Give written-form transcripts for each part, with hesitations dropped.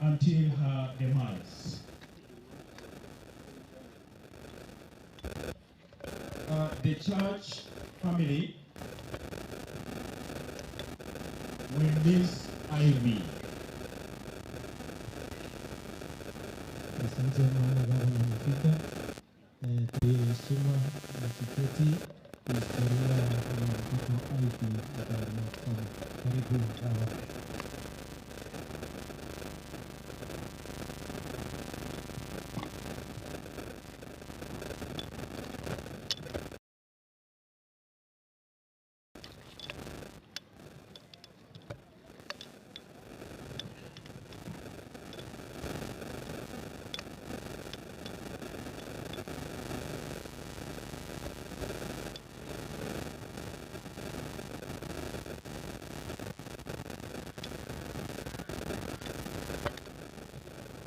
until her demise. The church family will miss Ivy. Asante maana baba amefika. Kwa hiyo heshima na kiketi, historia ya mtoto Ivy itaendelea kusoma. Karibu baba.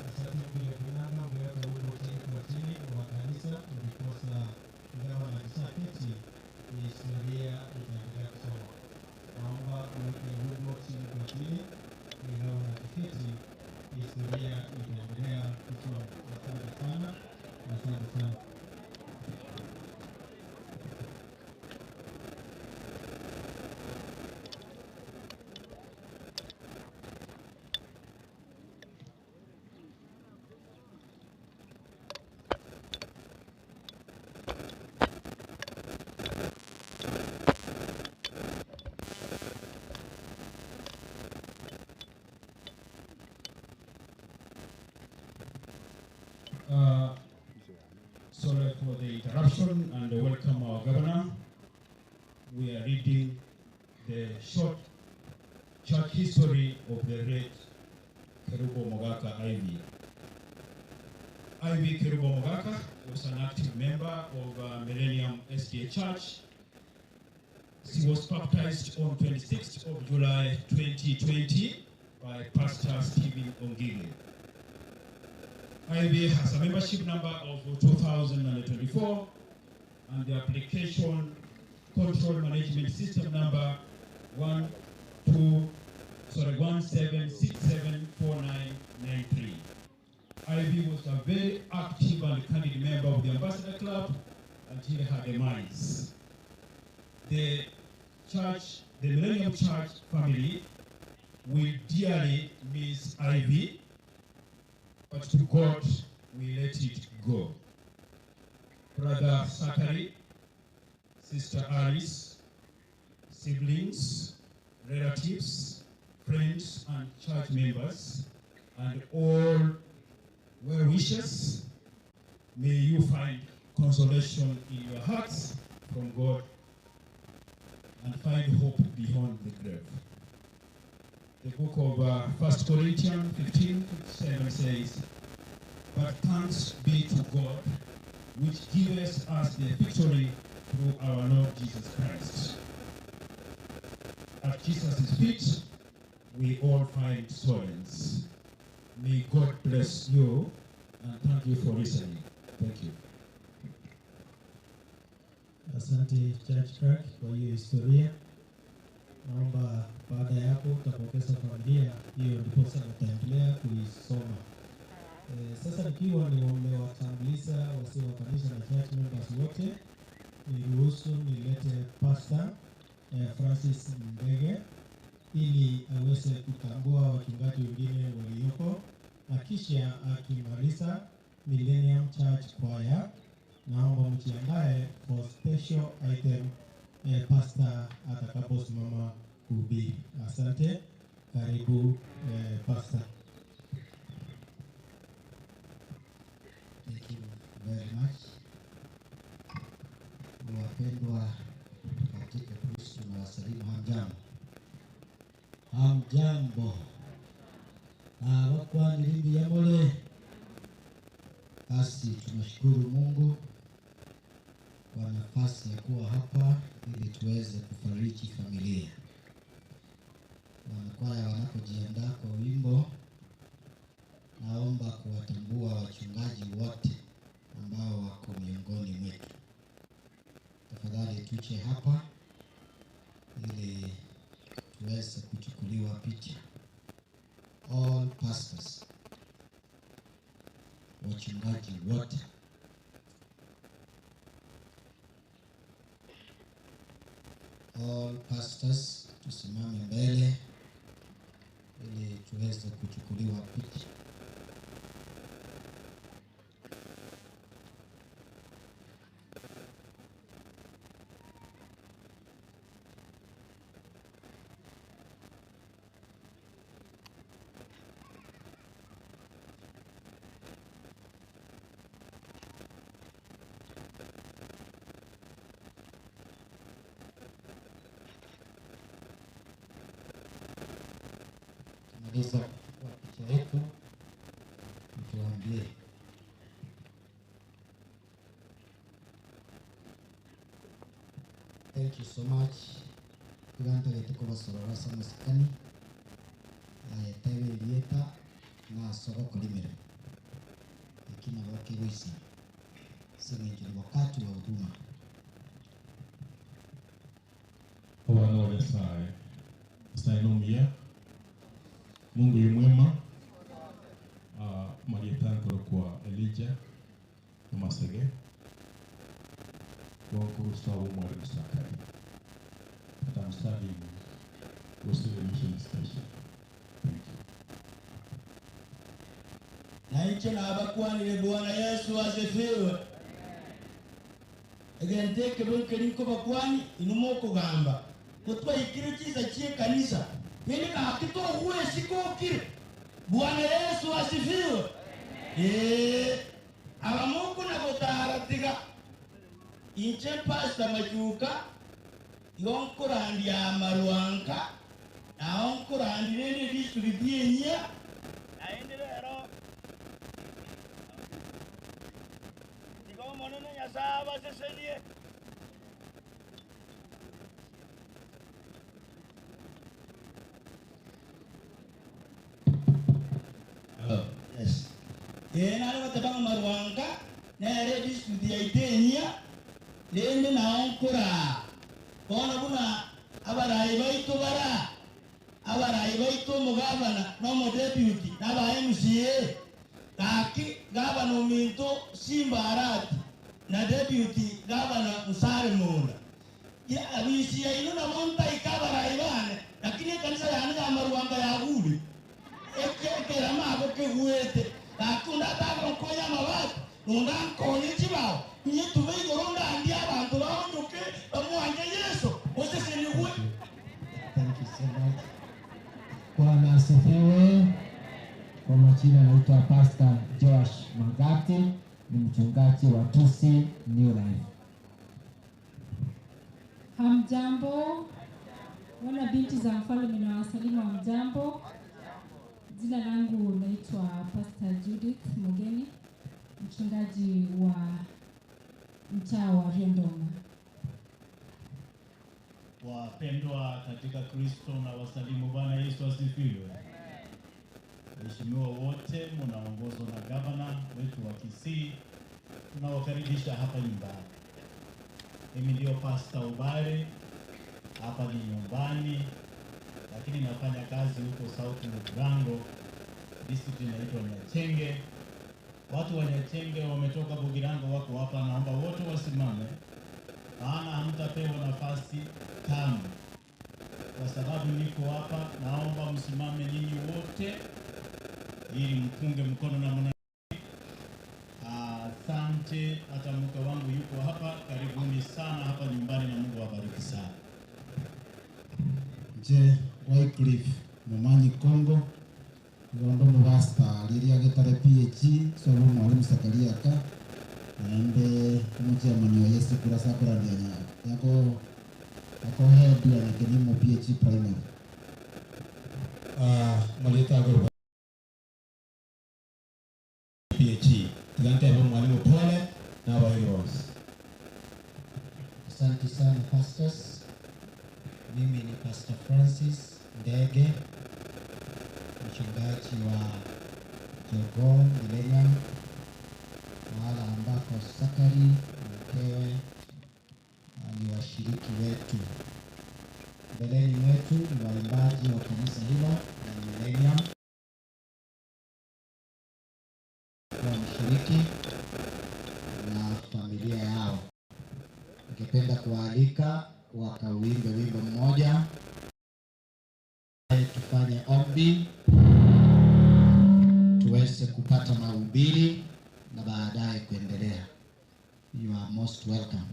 Asante vile vinanda umeweka wimbo chini kwa chini wa kanisa, ndiposa ingawa na kishaketi historia itaendelea kusoma. Naomba uweke wimbo chini kwa chini, ingawa na kiketi historia itaendelea kusoma. Asante sana, asante sana. Sorry for the interruption, and welcome our governor. We are reading the short church history of the late Kerubo Mogaka Ivy. Ivy Kerubo Mogaka was an active member of Millennium SDA Church. She was baptized on 26th of July 2020 by Pastor Stephen Ongige. Ivy has a membership number of 2024 and the application control management system number one two, sorry, 17674993. Ivy was a very active and candid member of the Ambassador Club until her demise. The church, the Millennium Church family, will dearly miss Ivy, but to God we let it go. Brother Zachary, Sister Alice, siblings, relatives, friends, and church members, and all well-wishers, may you find consolation in your hearts from God and find hope beyond the grave. The book of 1 Corinthians 15:7 says, But thanks be to God, which giveth us the victory through our Lord Jesus Christ. At Jesus' feet, we all find solace. May God bless you, and thank you for listening. Thank you. Asante Church Clerk kwa hiyo historia. Naomba baada ya hapo utapokeza familia hiyo, ndiposa mtaendelea kuisoma. Sasa nikiwa nimewatambulisha wasio wa kanisa na church members wote, niruhusu nilete Pastor Francis Ndege ili aweze kutambua wachungaji wengine walioko, na kisha akimaliza Millennium Church Choir, naomba mjiandae for special item pastor atakaposimama kuhubiri. Asante, karibu pastor. Thank you very much. Wapendwa katika Kristo, na wasalimu hamjambo. Hamjambo. Wakwani yamole. Basi tunashukuru Mungu kwa nafasi ya kuwa hapa ili tuweze kufariji familia. Wanakwaya wanapojiandaa kwa wimbo, naomba kuwatambua wachungaji wote ambao wako miongoni mwetu. Tafadhali tuche hapa ili tuweze kuchukuliwa picha. All pastors. Wachungaji wote. All pastors tusimame mbele ili tuweze kuchukuliwa picha. Tumaliza kuchukua picha yetu, mtuambie. Thank you so much. Tugantagete kubasorora ase amasikani ayetebe erieta na sogokora emeremo eki nabo kegoisana ase eng'encho ni wakati wa huduma. Obwana wa Nyasaye. Nyasaye nomuya, Mungu yu mwema. Marietankoro kwa Elijah Omasege Wonkurusawo Mwalimu Sakari. But I'm serving Gusii Mission Station. Thank you. Na inche nabakwanire Bwana Yesu asifiwe. Egente kebwe nko bakwani inumo kugamba kutwaikire chisa chie kanisa yeni kakito huwe sikokire. Bwana Yesu asifiwe. Abamuku na gotaratiga inche Pastor Machuka yonkurandia maruanka na onkurandire ne district yenyia naende rero tiga omonene Nyasaye abasesenie. Yes. Nare batebanga maruanka nere district ya Itenya rende naonkora bona buna abarayi baitu bara abarayi baitu omugavana n'omudeputy n'aba MCA gaki gavana ominto Simba Arati na deputy gavana Musare Munda ya abisi ya ino nabo ntaika abarayi bane lakini ekanisa yane ya maruanga yagure ekerama kegwete gaki onde ataka nkonya amabati nonda nkonye chibao inye tuve igoro ndandi abantu baondoke bamwanje Yesu osesenigwe. Thank you so much. Bwana asifiwe. Kwa majina naitwa Pastor Joash Mangati, ni mchungaji wa Kisii New Life. Hamjambo, wana binti za mfalme na wasalimu hamjambo. Jina langu naitwa Pastor Judith Mugeni, mchungaji wa mtaa wa Riondoma. Wapendwa katika Kristo na wasalimu, Bwana Yesu asifiwe. Waheshimiwa wote mnaongozwa na gavana wetu wa Kisii, tunawakaribisha hapa nyumbani. Mimi ndio Pastor Ubare, hapa ni nyumbani, lakini nafanya kazi huko South Mugirango, district inaitwa Nyachenge. Watu wa Nyachenge wametoka Bugirango wako hapa, naomba wote wasimame, maana hamtapewa nafasi kamwe. Kwa sababu niko hapa, naomba msimame nyinyi wote ili mpunge mkono namna. Asante, hata mke wangu yuko hapa. Karibuni sana hapa nyumbani na Mungu awabariki sana. Nje Wycliffe Mumanyi Kongo igondo mubasta riria gitare PhD sobo mwalimu Sakaria ka naende omuchairman wa Yesu kura sakurandia yako yako head ya Kenimo PhD primary. Malita guru PhD tigante hapo mwalimu pole na wa heroes. Asante sana pastors. Mimi ni Pastor Francis Ndege, mchungaji wa Jogoo Millennium, mahala ambako Sakari na mkewe ni washiriki wetu. Mbeleni mwetu ni waimbaji wa kanisa hilo la Millennium, kwa mshiriki Mwaniki na familia yao. Ningependa kuwaalika wakauimbe wimbo mmoja, tufanye ombi tuweze kupata mahubiri na baadaye kuendelea. You are most welcome.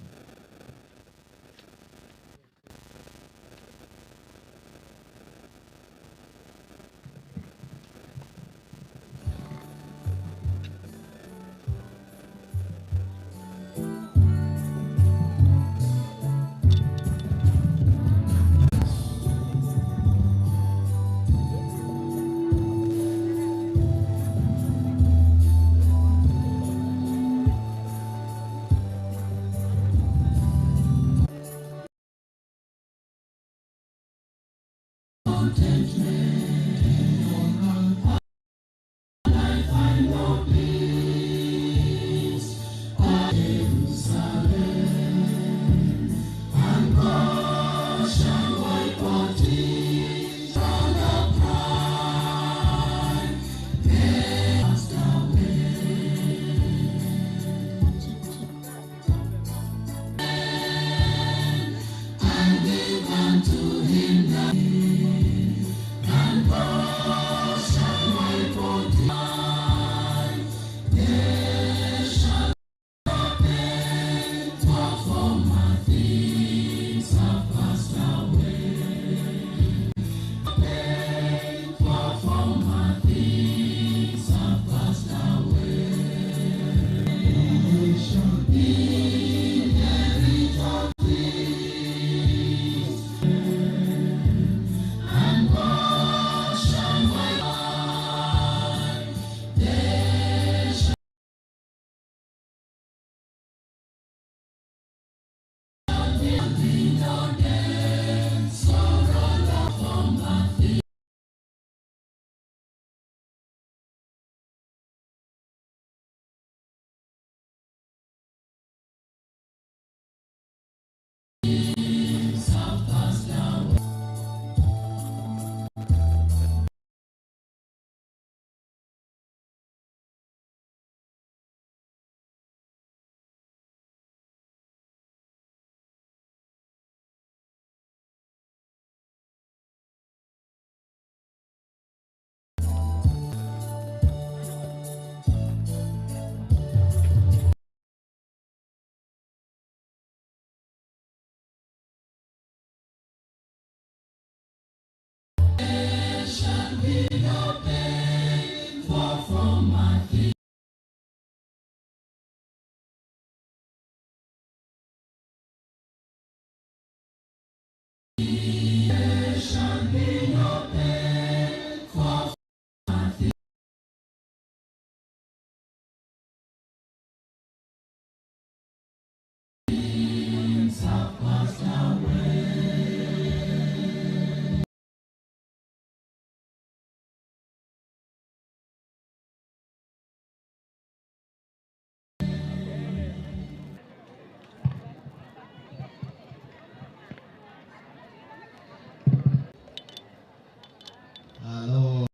Halo.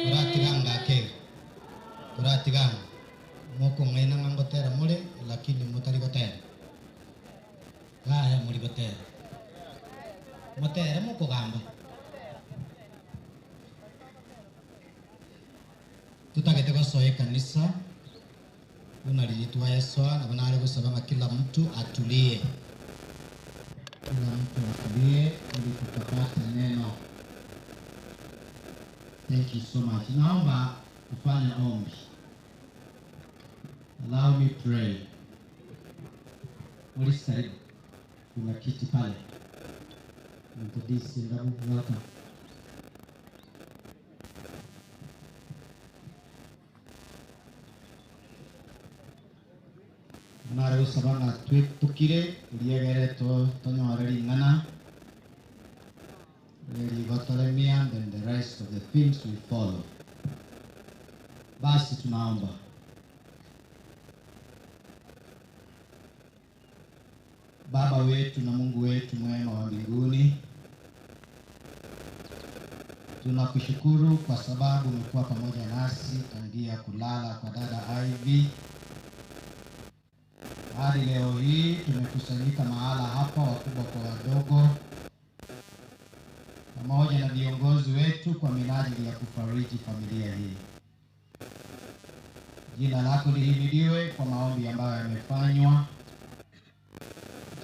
Turatiganga ke turatiganga moko ng'aina ng'angotera more lakini lakini motari gotera. Yaya mori gotera. Motere mokogamba. Tutagete gosoa ekanisa buna riria twaesoa nabo nare gosaba ng'a kila mtu atulie. Kila mtu atulie ili tukapate neno. Thank you so much. Naomba kufanya ombi. Allow me pray. Mulisi karibu. Kuna kiti pale. Mtadisi Ndabu, welcome. Nare gosaba ng'a twetokire riegere tonyore ring'ana rigotoremia then the rest of the things will follow. Basi tunaomba. Baba wetu na Mungu wetu mwema wa mbinguni, tunakushukuru kwa sababu umekuwa pamoja nasi tangia kulala kwa dada Ivy hadi leo hii. Tumekusanyika mahala hapa, wakubwa kwa wadogo, pamoja na viongozi wetu kwa minajili ya kufariji familia hii. Jina lako lihimidiwe kwa maombi ambayo yamefanywa.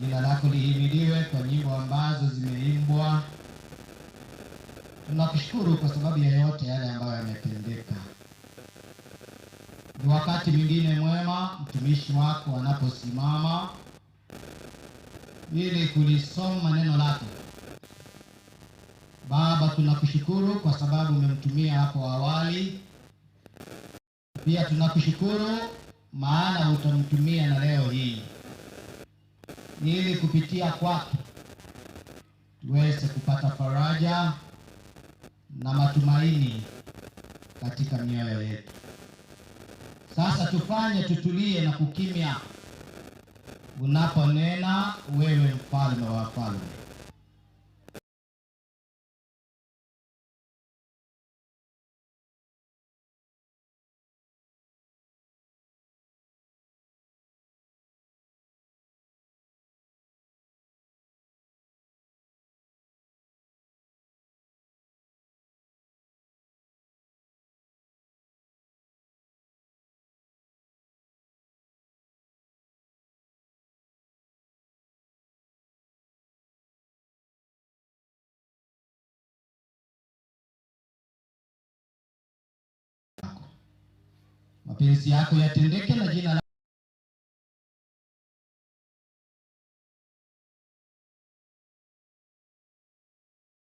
Jina lako lihimidiwe kwa nyimbo ambazo zimeimbwa. Tunakushukuru kwa sababu ya yote yale ambayo yametendeka. Ni wakati mwingine mwema mtumishi wako anaposimama ili kulisoma neno lako. Baba, tunakushukuru kwa sababu umemtumia hapo awali. Pia tunakushukuru maana utamtumia na leo hii, ili kupitia kwake tuweze kupata faraja na matumaini katika mioyo yetu. Sasa tufanye tutulie na kukimya unaponena wewe, mfalme wa wafalme. Mapenzi yako yatendeke na jina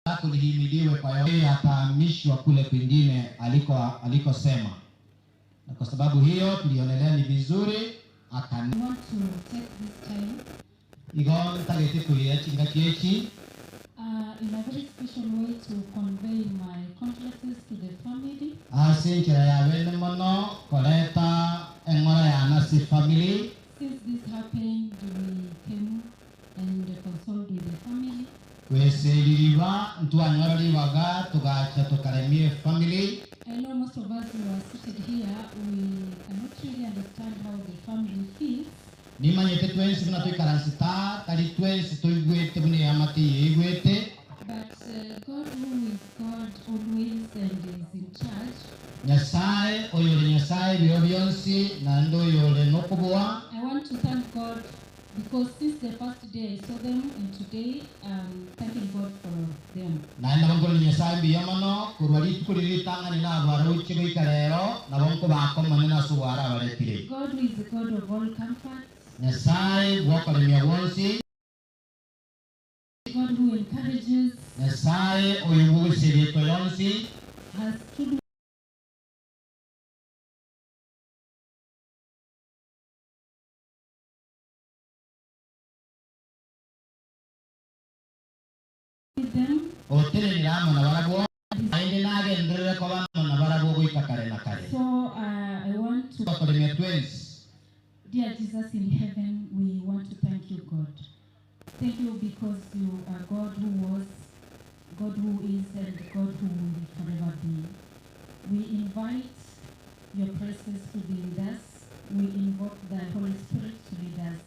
lako lihimidiwe. Kwa hiyo atahamishwa kule kwingine alikosema, na kwa sababu hiyo tulionelea ni vizuri akan I want to take this time igo ntagete kuria chingaki echi in a very special way to convey my condolences to the family. Ase enchera ya bene mono koreta eng'ora ya nasi family. Since this happened, we came and consoled with the family. Kweseririba ntwanyora ribaga tugacha tukaremie family. I know most of us who are seated here, we cannot really understand how the family feels. Nimanyete twensi buna twikaransita tari twensi toigwete buna eamate yeigwete. But God, who is God always and is in charge, Nyasaye oyore Nyasaye biro byonsi naende oyore nokoboa. I want to thank God because since the first day I saw them and today I'm thanking God for them. Naende bankore Nyasaye mbuya mono korwa rituko riria ritang'ani nabaroche goika rero nabo nkobakomane ase obware abaretire. God, who is the God of all comfort, Nyasaye bwokoremia bwonsi, God who encourages, Nyasaye oyo bwogoseretwa yonsi, has stood with them. Otenenera amo na barabwo naende nagenderere koba amo na barabwo goika kare na kare. So I want to, Gokoremia twensi. dear Jesus in heaven, we want to thank you, God. Thank you because you are God who was, God who is, and God who will forever be. We invite your presence to be with us. We invoke the Holy Spirit to lead us.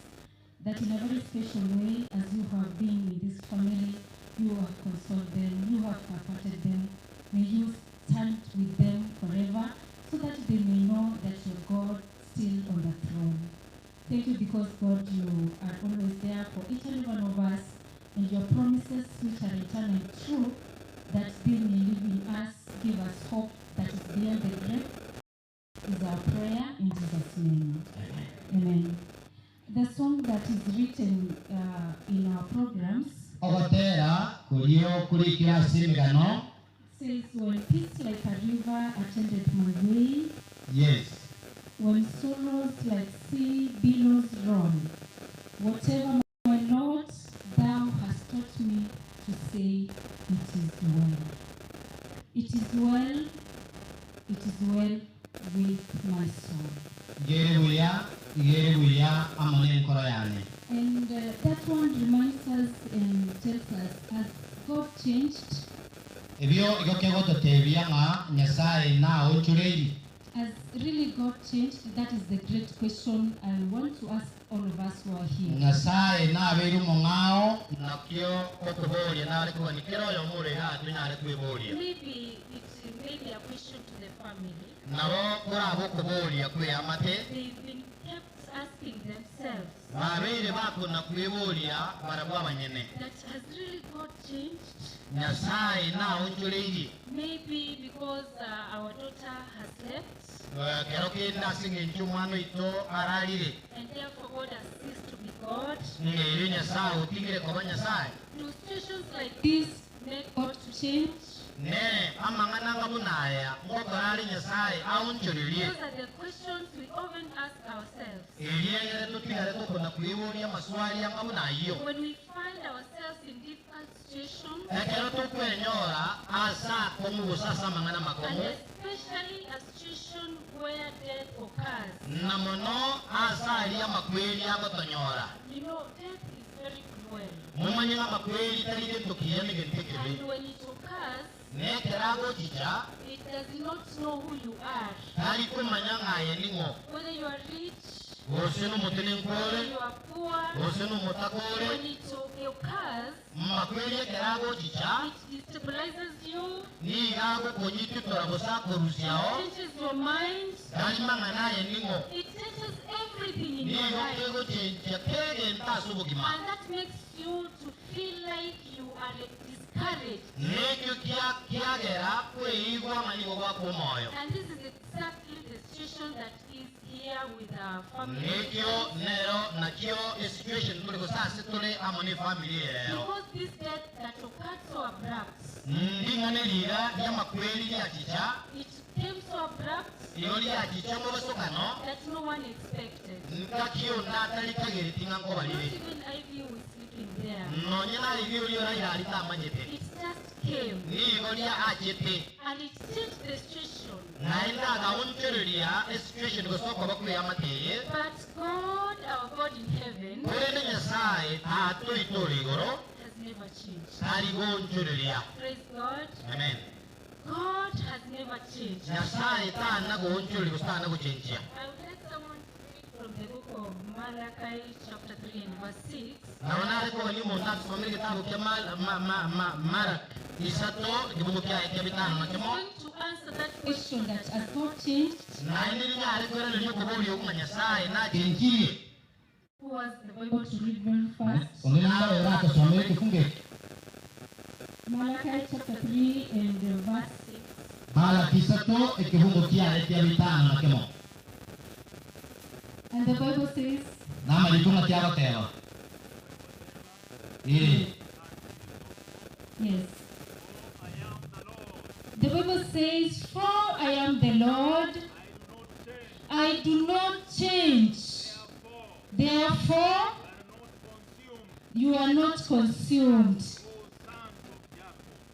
That in a very special way, as you have been with this family, you have consoled them, you have comforted them. May you stand with them forever so that they may know that you're God still on the throne. Thank you because, God, you are always there for each and every one of us, and your promises, which are eternal and true, that they may live in us, give us hope that is beyond the grave, is our prayer in Jesus' name. Amen. The song that is written in our programs Ogotera kurio kurikira ase emegano. says, When peace like a river attended my way, Yes. when sorrows like sea billows roll, whatever my Lord, thou hast taught me to say, it is well. It is well, it is well with my soul. Igere buya, igere buya, amo n'enkoro yane. And that one reminds us and tells us, has God changed? Ebio igo kegototebia ng'a Nyasaye naonchoreiri. Has really God changed? That is the great question I want to ask all of us who are here. Nyasaye nabeire omong'ao nakio okoboria nare kobanikera oyo omore iga tonyare kweboria. Maybe it may be a question to the family. Nabo koraba okoboria kweyamate. They've been kept asking themselves Babeire bakona kweboria barabwo abanyene. that has really God changed? Nyasaye naonchoreiri. Maybe because our daughter has left Kero kende ase eng'encho omwana oito ararire. and therefore God has ceased to be God. Ng'erio Nyasaye otigire koba Nyasaye. Do situations like this make God to change? Ne amang'ana nga bunaya ngokorare Nyasaye aonchorerie. Those are the questions we often ask ourselves. Eriengere totigare tokona kweboria amaswali anga bunayo. When we find ourselves in difficult situations, Ekero tokwenyora asa akomu gose ase amang'ana and makomu especially a situation where death occurs. na mono asa aria amakweri agotonyora. You know, death is very cruel. Momanye ng'a amakweri tari gento kiya na egento ekebe. And when it occurs, Nekero agochicha it does not know who you are. tari komanya ng'aye ning'o. Whether you are rich, Gose nomotene whether nkore, you are poor, gose nomotakore. when it occurs, Makweri ekero agochicha it destabilizes you, niga agokonyititora gose akorusiao it changes your mind, tari mang'ana aye ning'o. it changes everything in your Nigo life. kegochenchia kegento ase obogima. And that makes you to feel like you are discouraged. Nekio kiagera kweigwa amanigo gwakwa omoyo. And this is exactly the situation that is here with our family. Nekio nero nakio esituation tuli gose ase tuli amo ne efamily ero. Because this death that occurred so abrupt, Nding'ana eriga ri'amakweri riachicha it came so abrupt igo riachicha omobosokano that no one expected. nkakio ntatarikagereti ng'a Not nkobarire. even Ivy was sleeping there. Nonye naribi oria orairari tamanyete. It just came Nigo ria achete and it changed the situation. naende agaonchoreria esituation gose okoba kweyamateye. But God, our God in heaven, Korende Nyasaye tatoitore igoro has never changed. tari goonchoreria. Praise God. Amen. God has never changed. Nyasaye tana goonchoreria gose tana gochenchia. I would like someone to read from the book of Malachi, chapter 3 and verse 6. Naona ariko ni omonto atusomere egetabu kia Marak isato ekibugo kiaye kia bitano na I'm kemo going to answer that Question that has God changed? naende rinyare kwerereria okoboria okong'a Nyasaye nachenchirie. Who has the Bible To read very fast. Onde nare oratosomere ekifungo eki. Malachi chapter 3 and verse 6. Malaki isato ekibungo kiaye kia bitano na kemo. And the Bible says, Namariko ng'a kiagoteba. Eh. Yes. The Bible says, For I am the Lord, I do not change. Therefore, you are not consumed.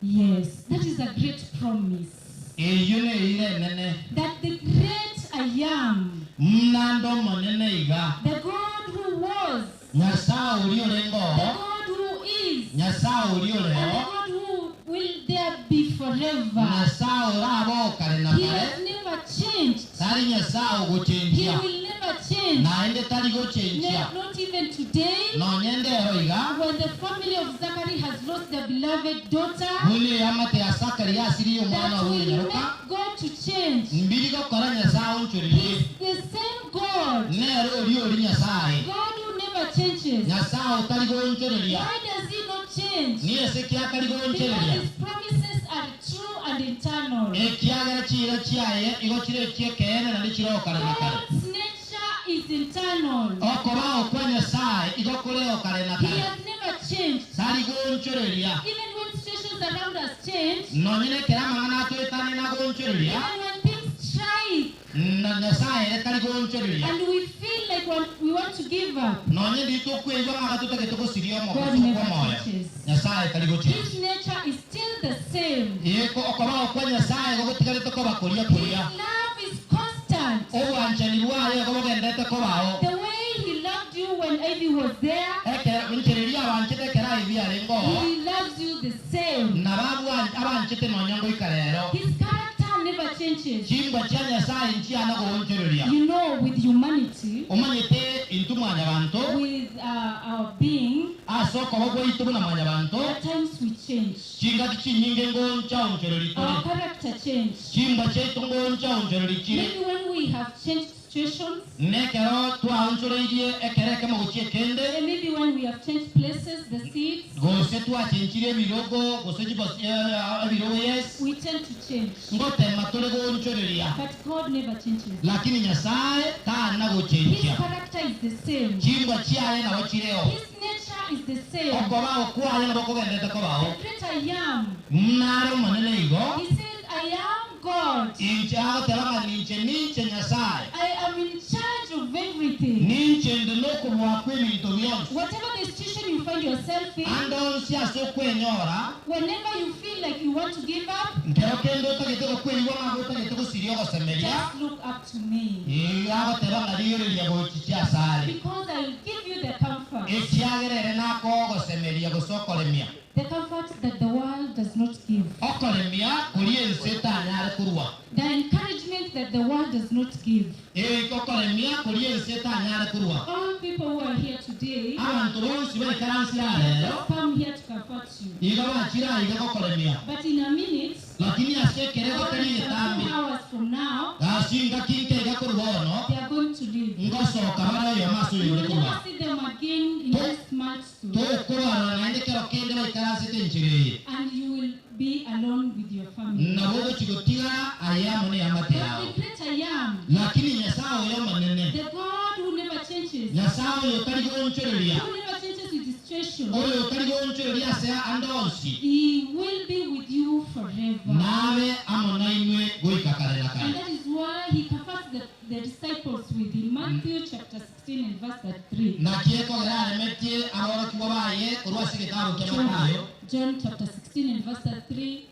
Yes, that is a great promise. Eyo neire enene. That the great I am, Mnando omonene iga. the God who was, Nyasaye oria the orenge God who is, Nyasaye oria and the oreo God who will there be forever. Nyasaye oraba okare na He kare has never changed. tari Nyasaye He ogochenchia. will never change. Naende tari gochenchia. Not even today. Nonye ndero iga. When the family of Zachary has lost their beloved daughter. Buna eamate ya Zachary yasiririe omwana That obo will onyaroka. make God to change. Mbiri gokora Nyasaye onchorerie. He's the same God. Nere ori ori Nyasaye. God who never changes. Nyasaye otari gonchoreria. Why does he not change? Niye se kiatari Because gonchoreria. his promises are true and eternal. Ekiagera chira chiaye igo chire chiekene naende chirokare na kare. God's nature is eternal. Okobao kwa Nyasaye igo kore okare na He kare. has never changed. Tari gonchoreria. Even when situations around us change, Nonye nekero amang'ana atoetane na gonchoreria. even when things strike Na Nyasaye ere tari gonchoreria. and we feel like we want to give up, Nonye nditokwigwa ng'a totagete gosiria God omogoso never kwa moyo. changes. Nyasaye tari gochenja. His nature is still the same. Eko okobao kwa Nyasaye gogotigarete koba koria koria. His love is constant. Obwanchani bwaye gobogendete kobao. The way he loved you when Ivy was there, Ekero nchereria abanchete ekero Ivy arenge oo. he loves you the same. Nabo abanchete nonya ngoika rero. His character never changes. Chimbwa chia Nyasaye nchiana goonchoreria. You know, with humanity, Omanyete intwe mwanyabanto. with our being, Ase okoba gwaito buna mwanyabanto. at times we change. Chingaki chinyinge ngonchaonchoreri tore. Our character change. Chimbwa chiaito ngonchaonchoreri chire. Maybe when we have changed situations, Nekero twaonchoreirie ekero ekemo gochia ekende. and maybe when we have changed places, the seats, Gose twachenchire ebirogo gose ebirogo yes. we tend to change. Ngotema tore gonchoreria. But God never changes. Lakini Nyasaye tana His gochenchia. character is the same. Chimbwa chiaye nabo chireo. His nature is the same. Okobao kwaye nabo kogendete kobao. The great I am. Mnare omonene igo. He says, I am God. Inche agoteba ng'a ninche ninche Nyasaye. I am in charge of everything. Ninche ndi nokobua kwa ebinto bionsi. Whatever the situation you find yourself in, Ande onsi ase okwenyora, whenever you feel like you want to give up, nkero kende otagete gokwigwa ng'a otagete gosiria ogosemeria, just look up to me. ee, agoteba ng'a rigereria gochichia ase are. Because I will give you the comfort. Ekiagerere nako ogosemeria gose okoremia. The comfort that the world does not give. Okoremia koria ense etanyare korwa. The encouragement that the world does not give. Ee, okoremia koria ense etanyare korwa. All people who are here today Abanto bonsi baikaransire arero, just come here to comfort you. iga bachire aiga gokoremia. But in a minute, Lakini ase ekere or gotari in egetambi, some hours from now, gasinga kinke iga korwa ono, they are going to leave. ngosoka bare oyomo ase You oyore will korwa. never see them again in this multitude, Tokorwana naende kero kende baikaransete enchera eye. and you will be alone with your family. Nabo ogochi gotigara aye amo na eamate But yao. the great I am, Lakini Nyasaye oyo omonene, the God who never changes, Nyasaye oyo otari gonchoreria, who never changes with his situation, oyo otari gonchoreria ase ande onsi, he will be with you forever. nabe amo nainwe goika kare na And kare. that is why he comforts the disciples with in Matthew chapter 16 and verse 33. Naki ekogera aremetie aborokigwa baye korwa ase egetabu kia Mathayo, John chapter 16 and verse 33.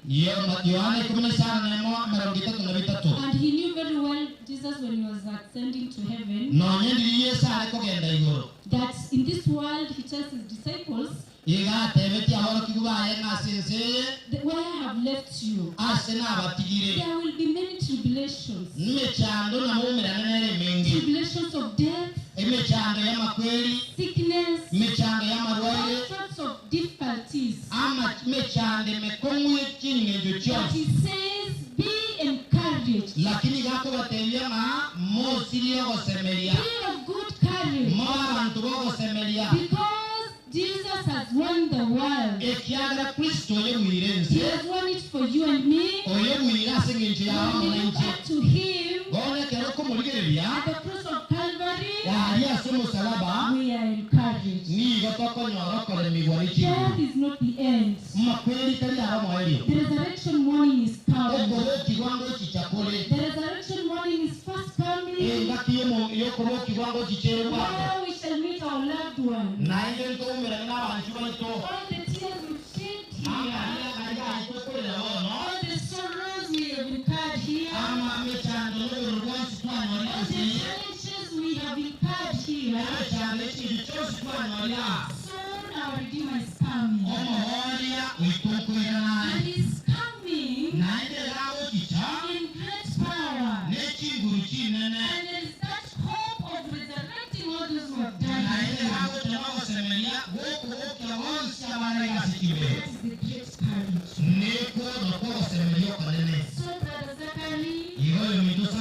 Yohana ikumi na isano na emo emerongo etato na bitato. And he knew very well, Jesus, when he was ascending to heaven, Nonye ndiri Yesu are kogenda igoro. that in this world he tells his disciples, Iga atebetie aborokigwa baye ng'a ase ense eye, that where I have left you, ase nabatigire. there will be many tribulations. Emechando namoumerane nere emenge. Tribulations of death, Emechando y'amakweri, sickness, emechando y'amarwaire, all sorts of difficulties. ama emechando emekong'u y'eching'encho But chionsi. he says, be encouraged. Lakini gakobatebia ng'a mosirie ogosemeria. Be of good courage. Mo abanto bogosemeria. Because Jesus has won the world. Ekiagera Kristo oyebwire He ense, has won it for you and me. oyebwire ase eng'encho yago When we look mwananchi. up to him Bono ekero okomorigereria, at the cross of Calvary, yari ase omosalaba, we are encouraged. nigo tokonyora okoremigwa Death n'echinguru. is not the end. Makweri tari aro moerio. The resurrection morning is coming. Okobokigwa ngochicha kore. The resurrection morning is fast coming. Engaki y'okobokigwa ngochichere bwango. Where we shall meet our loved ones. Naende ntoumerane n'abantu baito. All the tears we've shed here, Amariga aitokorera bono. all the sorrows we have incurred here, Ama emechando n'obororo bwonsi twanyorire all the ense eye. challenges we have incurred here, Emechando echintu chionsi twanyorire. soon our Redeemer is coming. Omohoria oito nkoirana. And he's coming Naende gagochicha in great power. n'echinguru chinene. And there is that hope of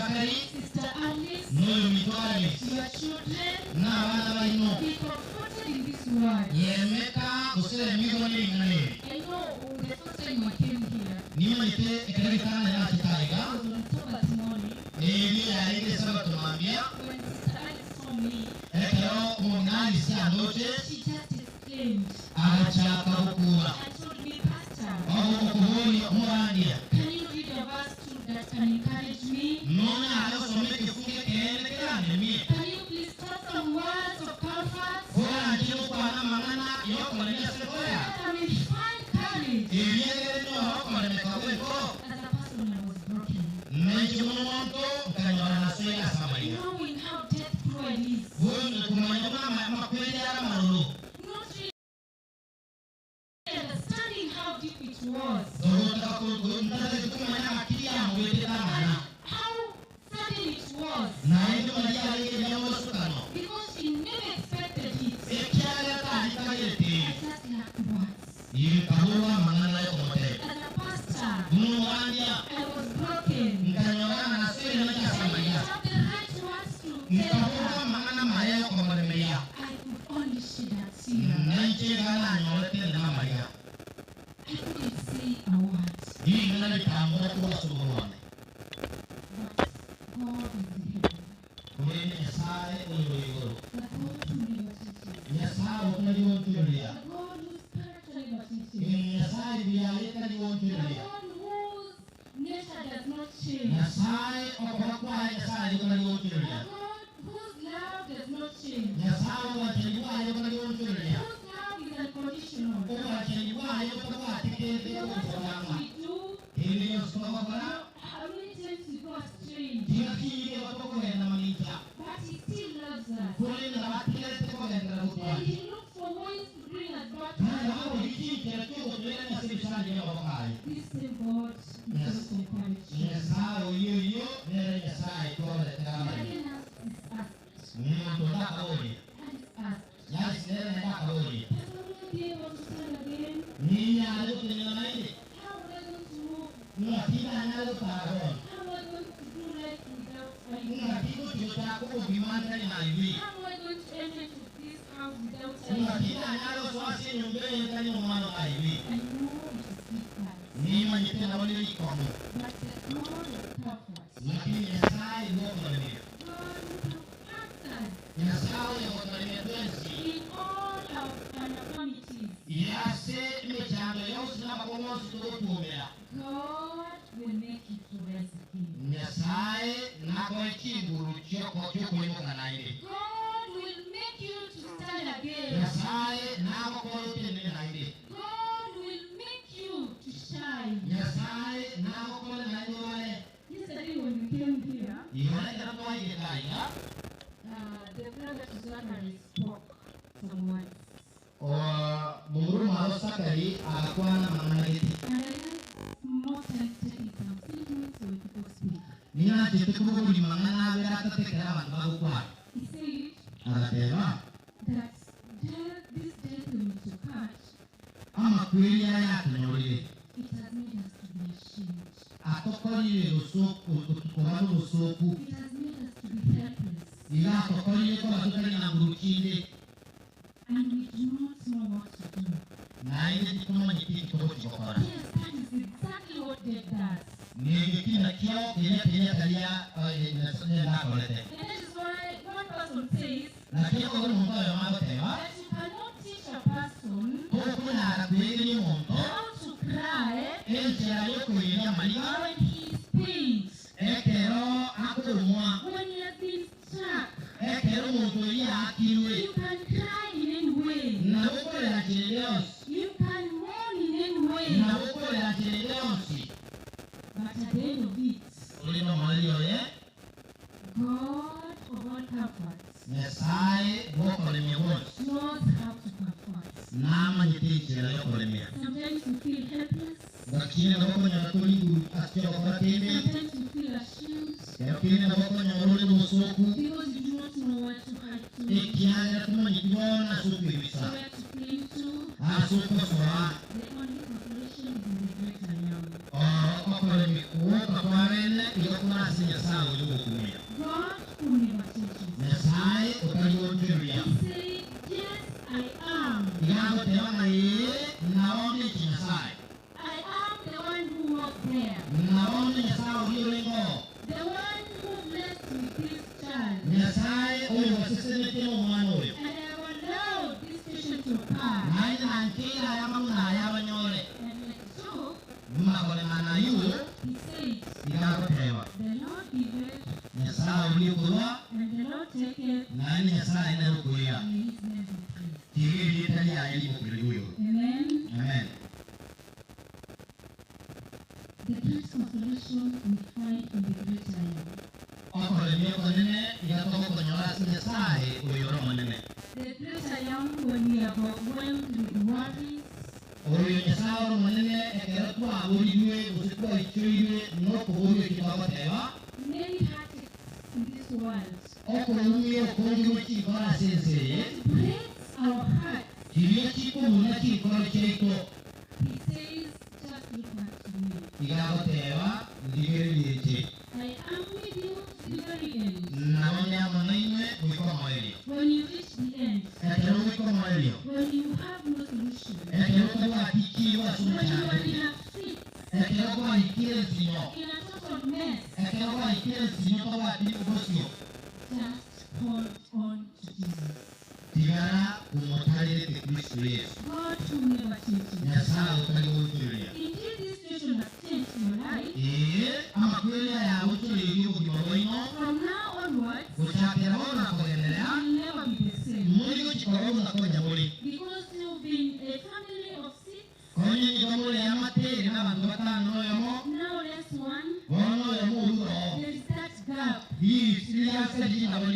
Sakari Sister Alice, n'oyo Mito Alice your children, n'abaana balino be comforted in this word. yemeka gusera emigo n'ebingana ebi I know the first time I came here, nimanyite ekero gitang'ana nakitaiga it was on Sabbath morning, ebi yarenge sabato mambia when Sister Alice saw me, ekero omunalisi andoche she just exclaimed agachaka gukura and told me, Pastor, ogokubuli omurandia can you read a verse too that can encourage me? nona agosoma ekifungo ekeene keranemie Can you please tell some words of comfort? koranchire gokwana amang'ana yokolemia sekoya That I may find courage. ebyengere norokoremeka gweko As a person, I was broken. nenche muno monto nkanyora nasoya asamariga Knowing how death cruel is. Bundu kumanya buna amakweri ara maroro Not really understanding how deep it was. ntatete kumanya akili yamugwetete amana How sudden it was. naye ndimanya yarenge byamosukano Because she never expected it. ekyala tandikagete I just lacked words. yekahurwa amang'ana yokomotebe As a pastor, munuwandya I was broken. nkanyorana naswere I nakyasamanya didn't have the right words to tell nkahurwa her. amang'ana maya yokomoremeya I could only shed a tear. nanchegana namariga I couldn't say a word. ling'ana litambura kubasobolwane But God is in heaven. kulene nyasaye oyo igoro The God who never teaches. nyasaye otaliwontulia The God whose character never teaches. nyasaye byayetaliwontulia The one whose nature does not change. nyasaye okora kwaye nyasaye The yotaliwontulia God whose love does not change. nyasaye obwacheni bwaye yotaliwontulia Whose love is unconditional. obwacheni bwaye otabwatekete No matter what obusolanga we do, hindi yosokokora how many times we go astray, tigakiire batokogenda mamicha but He still loves us. kulinda batirete kogendera And gutwara He looks for ways to bring us back to kandi Him. babulikiikira kyogotwera nyasebisanje yobokaye This same God is going to encourage you. nyasaye oyo yo nere nyasaye tworetera And amani again, is asked. muntu ndakaboria And is asked. yasinere ndakaboria Pastor, will I be able to stand again? ninyale gutenyana nainde How am I going to move? ng'atindanyale gutara How am I going to do life without Ivy? ng'atigutyotako obimantani naiwi How am I going to enter into this house without Ivy? ng'atindanyale oswasi enyumba eyetali omwana aiwi I know it is difficult, nimanyite nabonire ikomo but the God of comfort, lakini nyasaye gwokolemia God who comforts us nyasaye okotolemia twensi in all our infirmities, yase emichando yonsi n'amakomonsi tugotuumira God will make you to rise again. nyasaye nakoe chinguru chiokoimuka nainde God will make you to stand again. nyasaye nagokora otenene nainde God will make you to shine. nyasaye nagokore nainde obale Yesterday when we came here, igonekera twaigekaiga the brother Zachary spoke some words. muruma sakari agakwana mang'ana gete And I like most times taking some sentiments when people speak. ninachete kubuguri mang'ana abere atatekera abantu bagokwana He said agateba that death, this death we to catch, amakweri aya yatonyorire it has made us to be ashamed. atokorire koba n'obusoku It has made us to be helpless. iga atokorire koba tutari na nguru kinde And we do not know what to do. naye titumanyite ekitogokigokora Yes, that is exactly what death does. nigikina kio kiria kiria karia ndakorete And that is why one person says nakio kogera omuntu oyo magoteba that you cannot teach a person tokunyara kwigiri omuntu how to cry enchera yokuiria amariga when he is pained, ekero akurumwa when he has been struck. ekero omuntu oria akirwe You can cry in any way. nagukorera kirere yonsi You can mourn in any way. nagukorera kirere yonsi But at the end of it, uli nomoreri oye God of all comforts nyasaye gwokoremia gwonsi knows how to comfort. namanyite enchera yokoremia Sometimes you feel helpless. gakine nagokonyora tori nguru asikyogokora kende Sometimes you feel ashamed kero kende nagokonyora ori nobosoku because you do not know where to hide to, ekiagera tumanyiti bona ase okwebisa where to cling to. ase okosoa The only consolation is in the great I am. okoremi kuoka kwa bene igo kuna ase nyasaye oyo Oyo basesenete n'omwana oyo. And I have allowed this vision to pass. Naye nankeira aya mang'ana aya abanyore. And like Job, Makoreng'ana aywo, he said, igagoteba. The Lord giveth, Nyasaye oliokorwa, and the Lord taketh, naye Nyasaye nerokoira. may his name be praised. Tiga erieta riaye rimokereri oyo. Amen. Amen. The great consolation we find in the great I am. Okoremia okonene, iga togokonyora ase Nyasaye oyo ore omonene. The great I am when we are overwhelmed with worries, Oyo Nyasaye ore omonene ekero twaborirwe gose twaichoirwe nokoboria eki twagoteba, many heartaches in this world. okoumia okonge chikoro ase ense eye, It breaks our hearts. chiria chikobuna chikoro chiaito, He says, just look up to me. igagoteba ndigererie I am with you to the very end. nabo ndiamo nainwe goika omoerio. When you reach the end, Ekero goika omoerio, when you have no solution, ekero tobwatikiwe ase when you are omochando, in a fit, ekero gwaikire ensinyo, in a total mess, ekero gwaikire ensinyo tobwati obosio, just hold on to Jesus. tigara omotarerete Kristo Yesu. God who never changes. Nyasaye otari goichoria. Indeed, this situation has changed your life. Ee, amakweri aya gochoreire obogima bwaino, From now onwards, gochakera bono na kogenderea, you will never be the same. muri gochikora obuna konya muri. Because you've been a family of six, Konya nigo muri amatere n'abantu batano oyomo, now less one. bono oyomo oruro. There is that gap. Riase rinabo The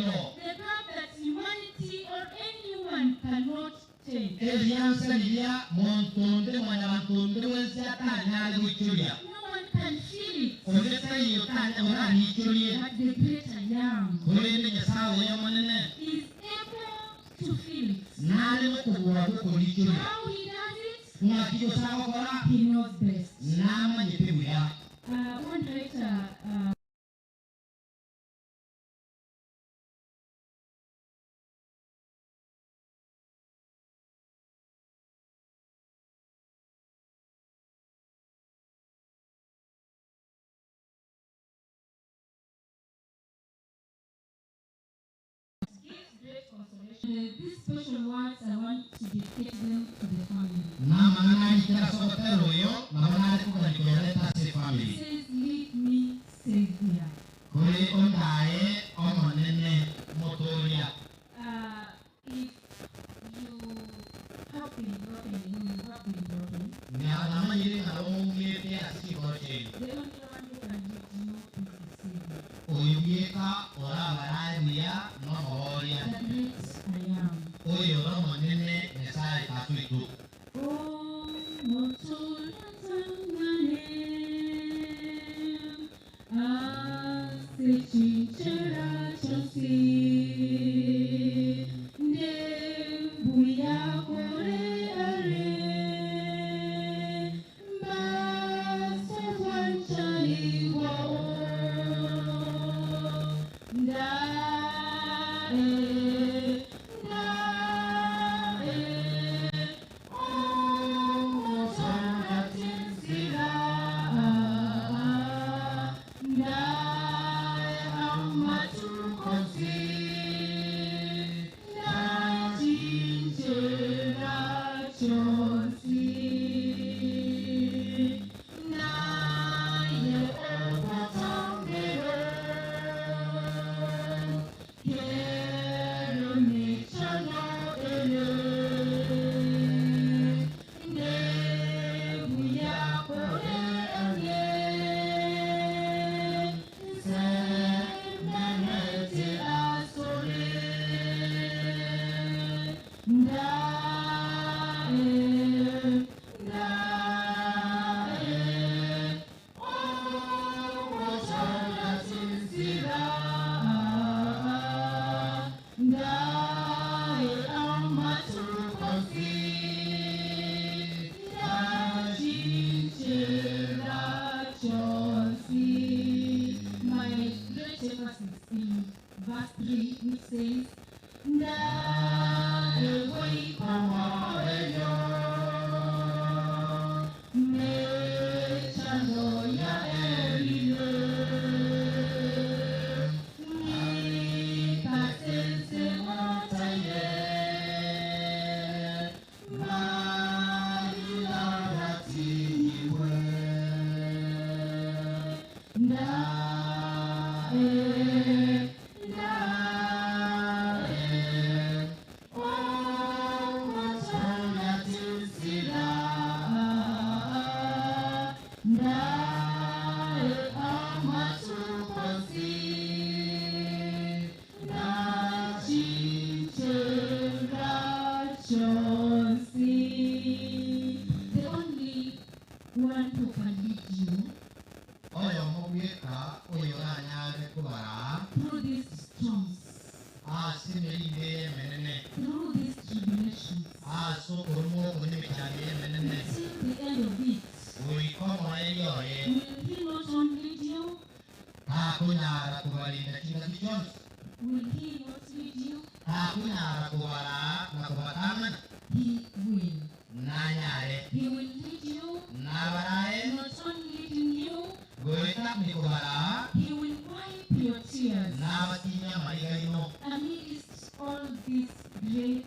gap that humanity or anyone cannot change. Erianse riria montonde mwanyabantonde wensi atanyare goichoria. No one can feel it. Onde taiyo tanya orariichorie. But the great I am Korende Nyasaye oyo omonene is able to feel it. nare nokobua gokoriichoria. How he does it, Ng'aki gose agokora he knows best. namanyete buya. One writer gives great consolation. These special words, I want to dedicate them to the family. Namang'ana aikera ase ogotera oyo nabo nare koganikoreta ase It family. says, Lead me, Savior. Kore ondaye omonene motoria. If you have been broken, you know you have been broken. Namanyire ng'a oumete ase chikoro chiaino. The only one who can lead you is the Savior. Oyo bweka orabarae buya nomoboria. The great I am. Oyo ore omonene Nyasaye tata oito. Oh, motolatangane, asechinchera chonsi, ndembuya kore are, masowanchaliwao, ndae, ndae. My great emphasis in verse 3, which says, chingaki chionsi Will He not lead you? takunyara kubaraa na kubatang'ana He will. nanyare He will lead you, nabarae not only leading you, goeta nikubaraa He will wipe your tears nabatinya maigaino amidst all this great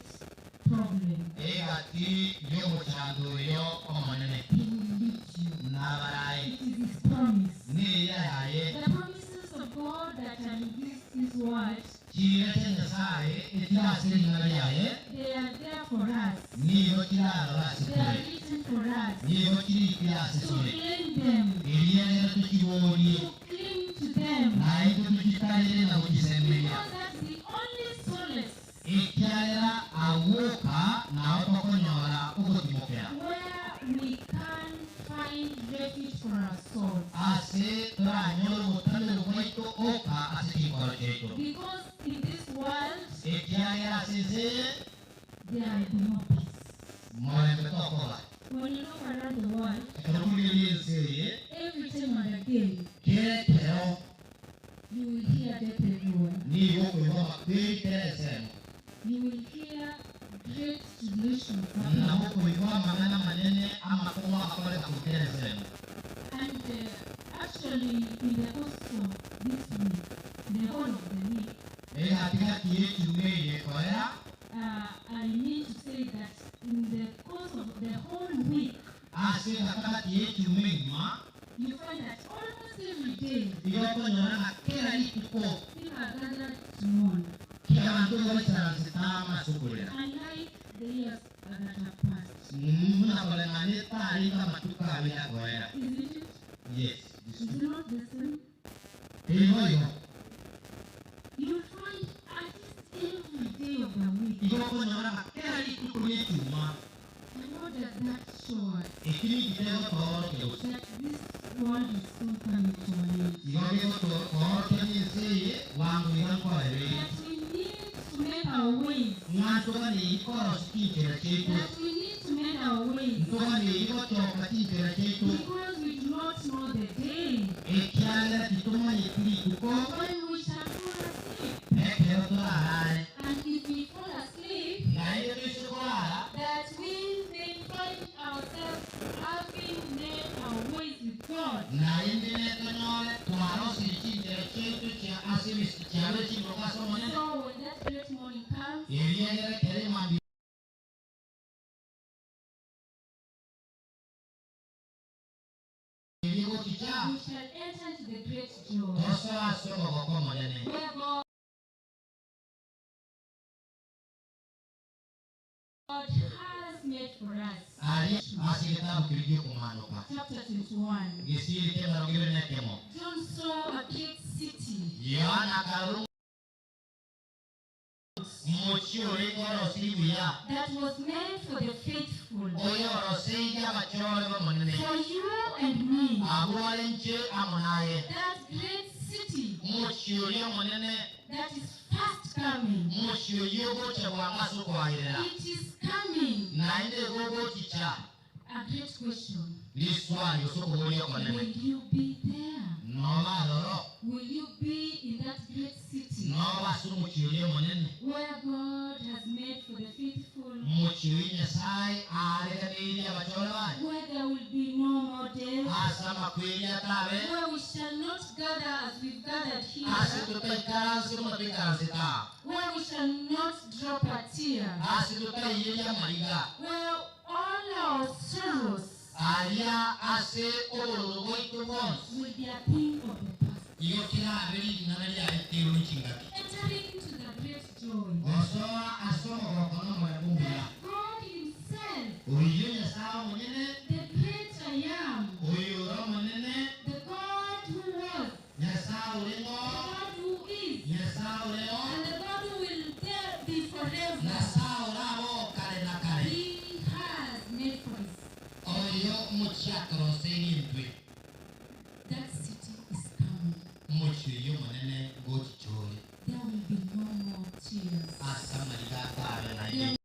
problem. egati y'omuchando oyo omonene He will lead you. nabarae It is His promise. niya yaye The promises of God that are in this, this word, chire chia nyasaye ekirase ring'ana riaye they are there for us. nigo kirarora They are asekure written for us nigo kirikire to asesure claim them, eriagera tukiborie to cling to them. naitwe tukitarire na kukisemeria Because that's the only solace ekiagera awoka nawe tokonyora ogotimokera where we can find refuge for our souls. ase toranyora obotamero bwaito oka ase chikoro chiaito Because in this world, ekiagera ase enseye there will be no peace. morembe tokoba When you look around the world, ekero turirie enseye every time and again, kere you will hear death everywhere. nigo okoigwa makweri kere ensemo You will hear great tribulations nabo happening. okoigwa amang'ana manene amakomo akoreka gukere ensemo And actually, in the course of this week, the whole of the week, egatigati yekiumĩire koera I mean to say that in the course of the whole week, ase gatagati yekiumĩ ng'ima you find that almost every day, igokonyora ng'a kera rituko people are gathered to mourn, kera bantu baisaranse amasukurira unlike the years that have passed. munakoleng'ane taringa matuko abira koera Isn't it? yes Is it not the same? igoigo You'll find at least every day of the week. igokonyora ng'a kera rituko riekiuma And what does that show us? ekiri gitegotoorokia gose That this world is soon coming to an end. igo gegotoorokia enseye bwangu iga nkoereri That we need to make our ways. ng'atũganĩiri korosi chinchera chiaitu That we need to make our ways. ntũganĩiri gochoka chinchera chiaitu Because we do not know the day ekiagera titumanyeti rituko when we shall fall asleep. ekero torarare And if we fall asleep, naende toise korara that we may find ourselves having made our ways with God. naende netonyore twarosire chinchera chiaitu chia ase emisi chiabe chingoka ase omonene So when that great morning comes, eriagera kere emambi erigochicha we shall enter into the great joy tosoa ase omogoko omonene where God God has made for us. ari ase getabu kiri giokomanuka Chapter 21. gisiri kia mirongo ibere na ekemo John saw a great city yohana akarora omochie orenge orosiri buya that was meant for the faithful, oyo oroseirie abachore bomonene for you and me. abware nche amo naye That great city omochie oria omonene that is fast coming. omochie oyio ogocha bwango ase okoagerera It is coming. naende igo ogochicha A great question. riswali ase okoboria okonene Will you be there? noba aroro Will you be in that great city noba ase omochie oria omonene where God has made for the faithful, omochie oria nyasaye areganeirie abachore baye where there will be no more death, ase amakweri atabe where we shall not gather as we've gathered ase here, totaikaranse buna toikaranse ta where we shall not drop a tear, ase totaiyeria amariga where all our sorrows aria ase obororo bwaitu bwonsi will be a thing of the past. igo kirabe ring'ana riaeteirwe nchingaki Entering into the great joy gosoa ase omogoko n'omorembe omuya that God Himself, oyo nyasaye omonene the great I am, oyo ore omonene the God who was, nyasaye the oreng'o God who is, nyasaye oreo and the God who will there be forever. nyasaye orabo kare na kare He has made for us. oyo omochiakoroseirie ntwe That city is coming. omochie oyo omonene ngochichore There will be no more tears. ase amariga atabe There naende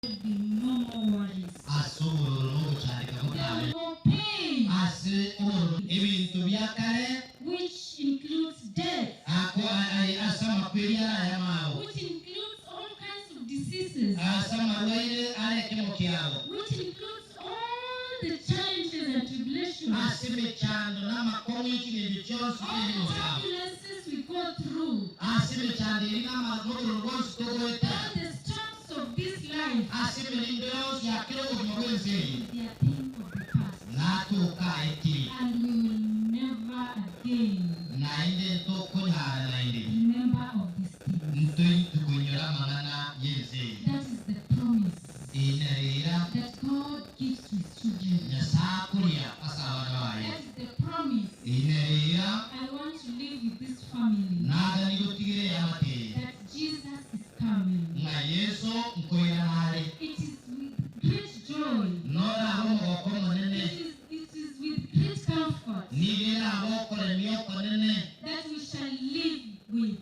will be no more worries. ase obororo n'ogochandika There botabe will be no pain. ase obororo Ebinto bya kare. Which includes death. Ako ase amakweri araya mao. Which includes all kinds of diseases. Ase amarwaire are ekemo kiabo. Which includes all the challenges and tribulations. Ase emechando na amakong'u ye ching'encho chionsi All the chi'emeremo yabo. turbulences we go through. Ase emechando eria na amarororo bonsi togoeta. All the storms of this life. Ase emerindo yonsi ya kera obogima bw'ense eye. They are things of the past. Natoka etiri. And we will never again. Naende ntokonyara naende. Remember of these things. Ntoitukuinyora amang'ana y'ense eye. That is the promise. Enerera. That God gives to his children. Nyasaye akoria ase abana baye. That is the promise. Enerera. I want to live with this family. Naga nigotigire eamate. That Jesus is coming. Ng'a Yeso nkoirana are. It is with great joy. Noraba omogoko omonene. It is with great comfort. Nigo eraba okoremia okonene. That we shall live with.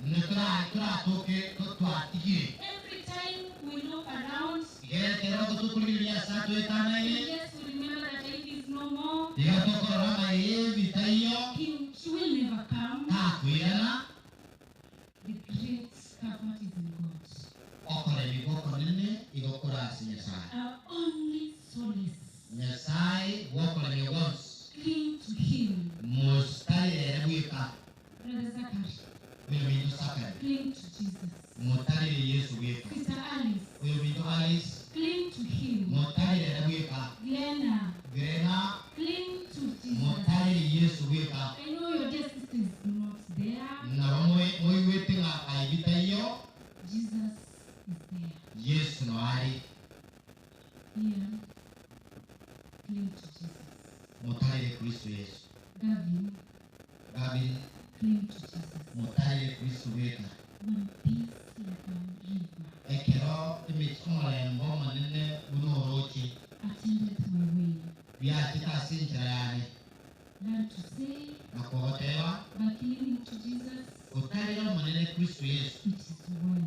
Toratoke twatigire. Every time we look around. Igere kero gotukuriria ase atwetanaine. Yes, we remember that Ivy is no more. Iga tokorora ng'a Ivy taiyo. She will never come. Takoirana. The great comfort is in God. Okoremia gokonene igo kore ase Nyasaye. Our only solace. Nyasaye gwokoremia gwonsi. Cling to him. Motarire ere bweka. Brother Zachary. Oyo minto Zachary. Cling to Jesus. Motarire Yesu bweka. Sister Alice. Oyo minto Alice. Cling to him. Motarire ere bweka. Glenna. Glenna. Cling to Jesus. Motarire Yesu bweka. I know your dear sister is not there. Nabo moigwete ng'a Ivy taiyo. Jesus is there. Yesu no ari. Ian. Cling to Jesus. Motarire Kristo Yesu. Gavin. Gavin. Cling to Jesus. Motarire Kristo bweka. When peace like a river. Ekero omorembe omonene buna oroche. Attendeth my way. Biachete ase enchera yane. Learn to say. Nakogoteba. By clinging to Jesus. Otarire omonene Kristo Yesu. It is well.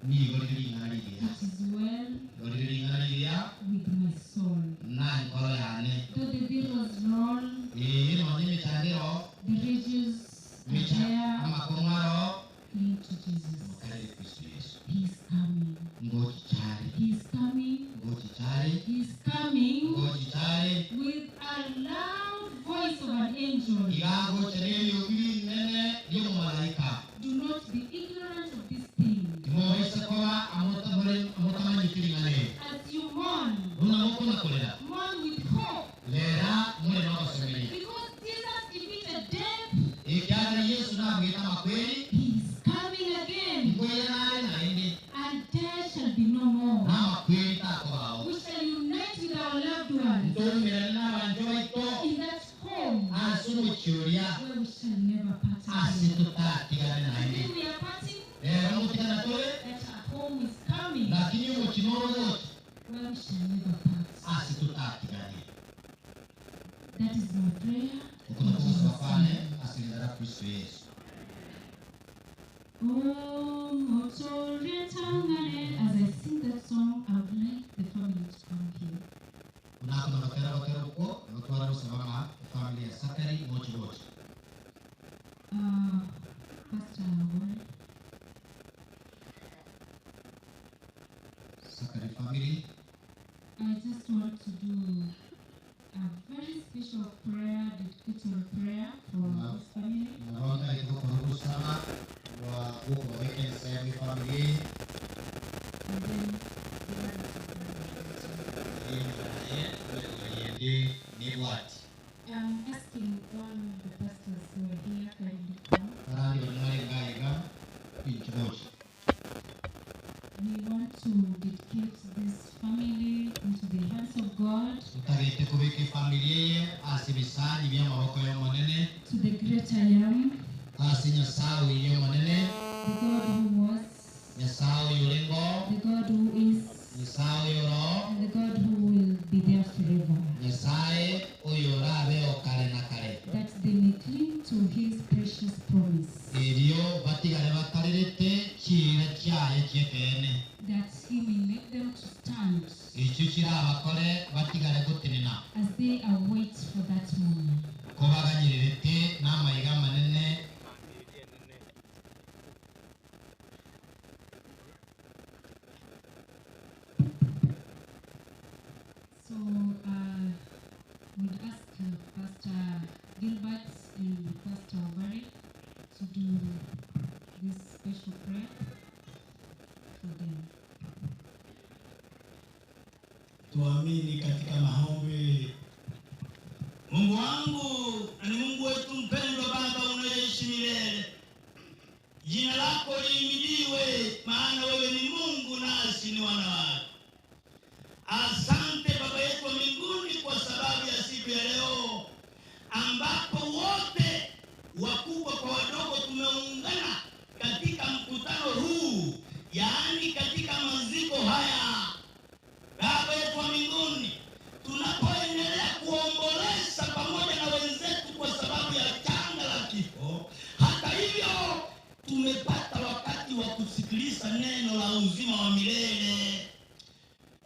Nigo rire ring'ana rigiya. It is well. Nigo rire ring'ana rigiya. With my soul. Na enkoro yane. Though the billows roll. Ee nonye emechando ero. The rages are there. Amakong'u aro. Cling to Jesus. Motarire Kristo Yesu. He is coming. Ngochichare. He is coming. Ngochichare. He is coming. Ngochichare. With a loud voice of an angel. Iga gocha neriogi rinene ri'omomalaika. Do not be ignorant of this thing. Timobaisa koba amotamanyete ring'ana eri. As you mourn. Buna mokonakorera. Mourn with hope. Rera more nogosemeria. Because Jesus defeated death. Ekiagera Yesu nabwete amakweri. He is coming again. Nkoirana are naende. And death shall be no more. Namakweri takobao. We shall unite with our loved ones. Ntoumerane n'abantu baito. In that home. Ase omochioria. Where we shall never part Ase again. totatigane naende. Today we are parting. Rero motigana tore. That our home is coming. Lakini omochi norogocha. Where we shall never part. Ase totatigane. That is my prayer. Oko nokogosaba kwane ase ring'ana ria Kristo Yesu. Oh, Motoretangane. As I sing that song, I would like the family to come here. Kunako nogotera gotera okwo, nogotwara gosaba ng'a efamily ya Zachary mochi gocha. Pastor Warren. Zachary family. I just want to do a very special prayer, dedicatory prayer for this family. Nabo ntagete gokora ogosaba gwa gokobabeka ensemo efamily eye. And then Nebwati. I'm asking all the pastors who are here kindly come. Barandi bari mwarenga iga inchi gocha. We want to dedicate this family into the hands of God. Ntagete kubeka efamily eye ase ebisanyi by'amaboko y'omonene. To the great I am. Ase Nyasaye oyo omonene. The God who was. Nyasaye oyo orengo. The God who is. Nyasaye oyo oro. And the God who will be there forever. Nyasaye oyo orabe okare na kare. That they may cling to his precious promise. Erio batigare batarerete chira chiaye chiekene. That he may make them to stand. Ekyo kirabakore batigare gotenena. As they await for that moment. Koba Dr. Obari to do this special prayer for them. Tuamini katika maombi. Mungu wangu na ni Mungu wetu mpendwa, Baba unayeishi milele, jina lako lihimidiwe, maana wewe ni Mungu nasi ni wana wako. Asante Baba yetu wa mbinguni kwa sababu ya siku ya leo ambapo wote wakubwa kwa wadogo tumeungana katika mkutano huu, yaani katika maziko haya. Baba yetu wa mbinguni, tunapoendelea kuomboleza pamoja na wenzetu kwa sababu ya janga la kifo, hata hivyo tumepata wakati wa kusikiliza neno la uzima wa milele.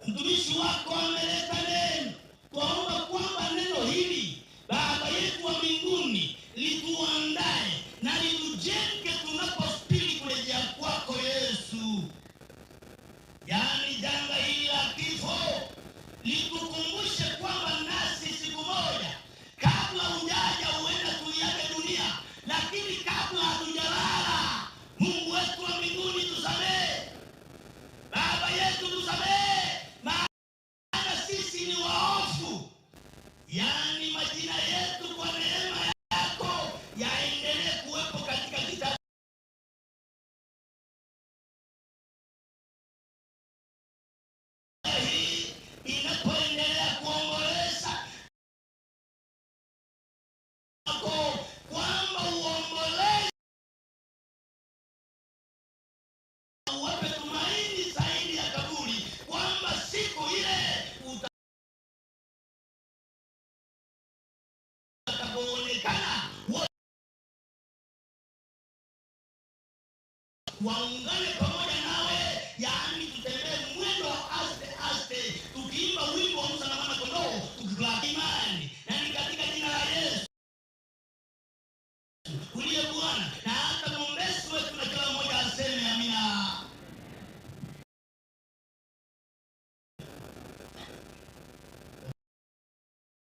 Mtumishi wako ameleta neno, twaomba kwamba neno hili Baba yetu wa mbinguni lituandae na litujenge tunaposubiri kurejea kwako Yesu. Yaani janga hili la kifo litukumbushe kwamba nasi siku moja kabla hujaja huenda tuiage dunia, lakini kabla hatujalala, Mungu wetu wa mbinguni tusamehe, Baba yetu tusamehe, maana sisi ni waofu. Yaani majina yetu kwa neema yako yaendelee kuwepo katika kitabu hii inapoendelea kuomboleza kwako kwamba uomboleze uwape tumaini zaidi ya kaburi, kwamba siku ile utakapoonekana waungane pamoja nawe, yaani tutembee mwendo wa aste aste, tukiimba wimbo wa Musa na mwana kondoo, tukikula imani, na ni katika jina la Yesu uliye Bwana na hata mwombezi wetu, na kila mmoja aseme amina.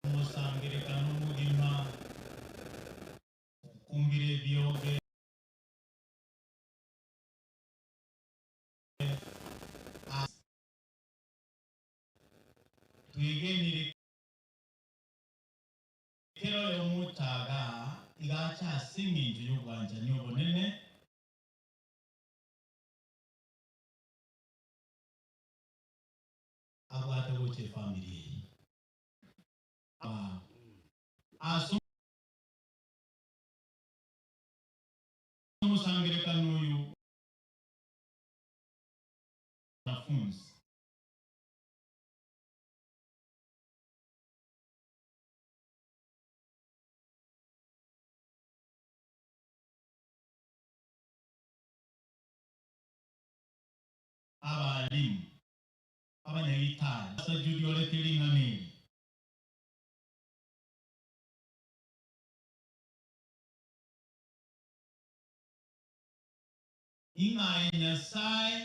Omusangirekano omugima okukumbira ebyoge twegenire kero yomutaga igacha ase eng'encho y'obwanchani obonene abwate gocha efamiri eye ase omusangerekano oyo wanafunzi abalimu abanyagitari asa Judy olete ring'ana ing'aye Nyasaye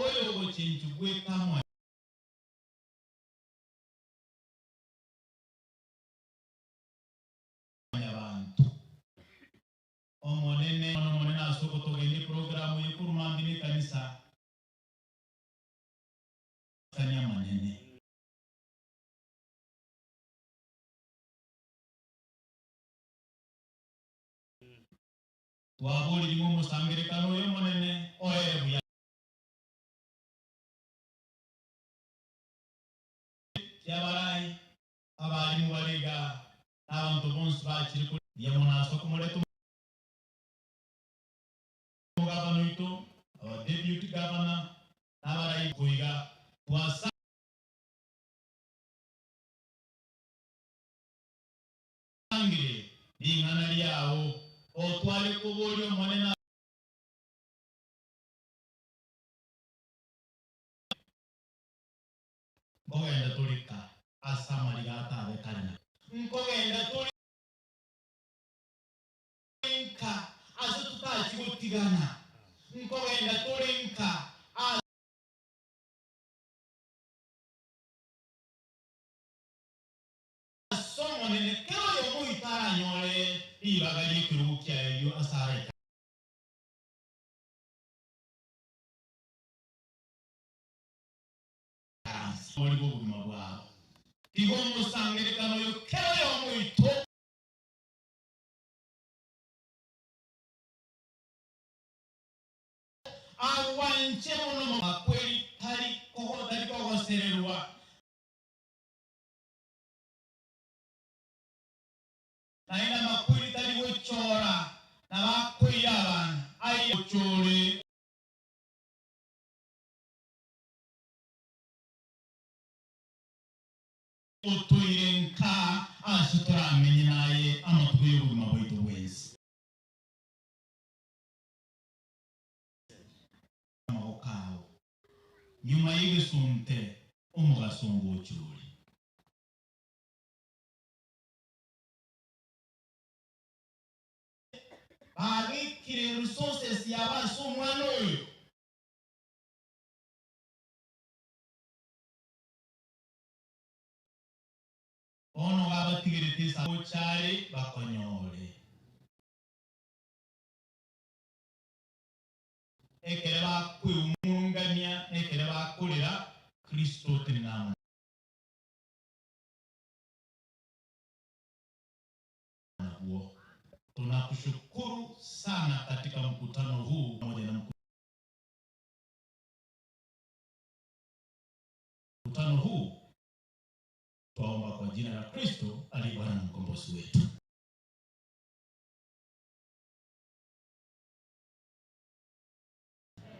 oyo ogochinchu gweka mwanyabantu omonene omonene ase ogotogenda eprogramu yekurumambi na ekanisa kanya manene twabolire omosangerekano oyo omonene oere buya kiabarai abalimu bariga n'abantu bonsi bakiri yamunaso kumuleta omugavana oito our deputy governor n'abarayi kuiga twasangire ling'ana lyawo otwale kubuli omonene nkogenda tulika ase amaliga atabe karina nkogenda tulinka ase tutachigotigana nkogenda tulinka ase omonene kero oyo moitaranyore ribaga ekerogo kiaye eyio ase araikaranse. Bori bw'obogima bwabo. Tiga omosangererekano oyo kera oyomo oito. Agwanche mono makweri tari kogosererwa. Naende amakweri tari gochora, nabo akoira abana. Aye ochore. Otoire nka ase toramenye naye amatuko y'obogima bwaito bwensi. Amaboko ao, nyuma y'egesunte omogaso ngocha ore. Babekire resources yabo ase omwana oyo. Bono gabatigerete ase gocha are bakonyore. Ekere bakweumurungania na ekere bakorera, Kristo tenena amo nabwo. Tunakushukuru sana katika mkutano huu pamoja na mkutano huu twaomba kwa jina la Kristo aliye Bwana na mkombozi wetu.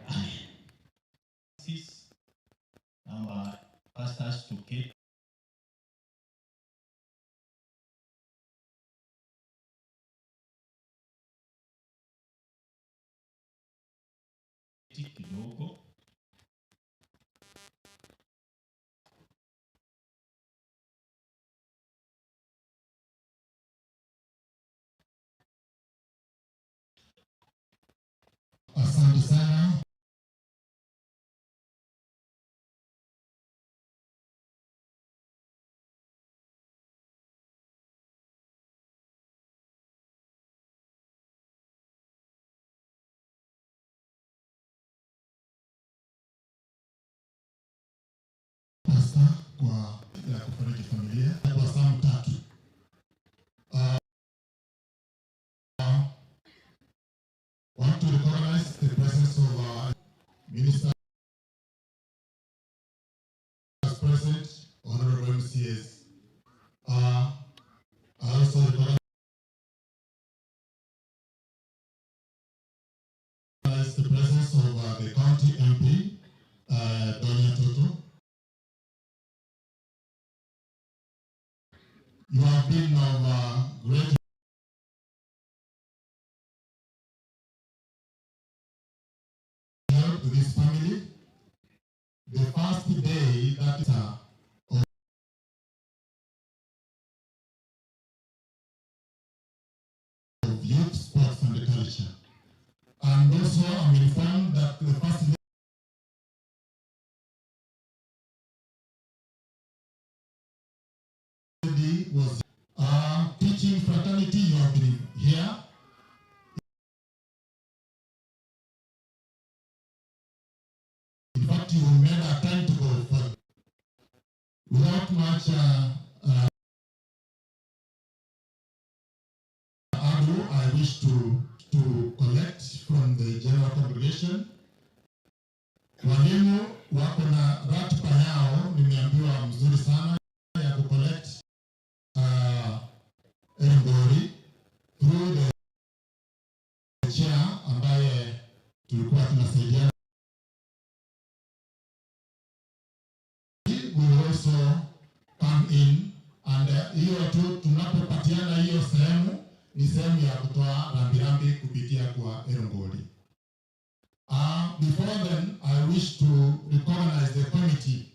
Amen. Sisi naomba pastors tuketi kidogo. Asante sana. Pasta kwa ya kufariji familia kwa saa tatu. Want to recognize the presence of our minister present, Honorable MCAs. I also recognize the presence of the county MP, Donya Toto. You have been of great help to this family. The first day that is of youth, sports and culture. And also I'm informed that the first lady was teaching fraternity. You have been here. In fact, you made a timetable for without much ado, I wish to collect from the general congregation. Walimu wako na ratiba yao, nimeambiwa mzuri sana ya kucollect Erengori through the chair ambaye tulikuwa tunasaidiana. We will also come in and hiyo tu tunapopatiana hiyo sehemu ni sehemu ya kutoa rambirambi kupitia kwa Erengori. Before then, I wish to recognize the committee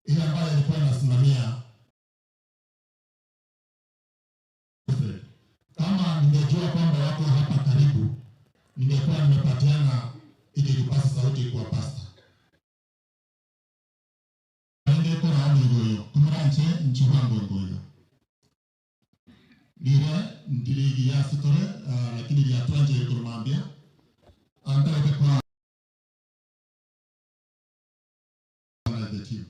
ile ambayo ilikuwa inasimamia. Kama ningejua kwamba wako hapa karibu, ningekuwa nimepatiana ili kupasa sauti kwa pastor. Ningekuwa na ngoyo, kumranche nchiwa ngoyo. Lile ndile Riri rigiya ase tore, ah, lakini riatwancheire korwa mambia. Ntagete kwa the team.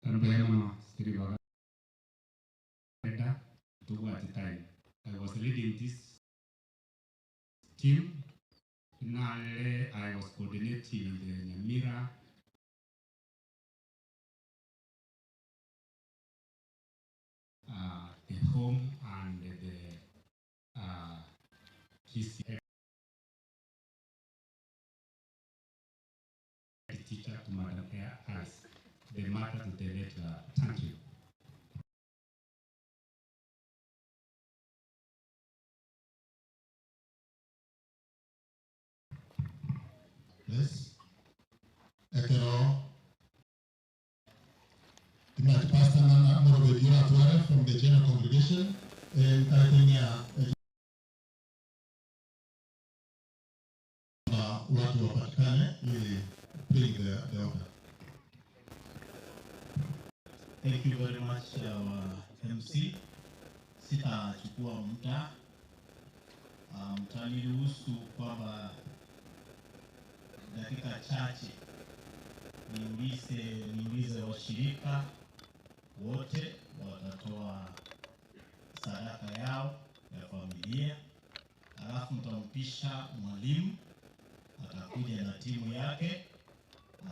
Mbuya mono Siribaga tobwati time. I was leading this team. Nale I was coordinating the Nyamira the home and the Kisii head teacher to Madam Alice. The matter to the letter. Thank you. Yes. Ekero Timati Pastor Nana Morobedi Atware from the General Congregation and Taitenia watu wapatikane ili bring the order. Thank you very much our MC. Sitachukua muda. Mtaniruhusu kwamba dakika chache niulize washirika wote watatoa sadaka yao ya familia, alafu mtampisha mwalimu atakuja na timu yake,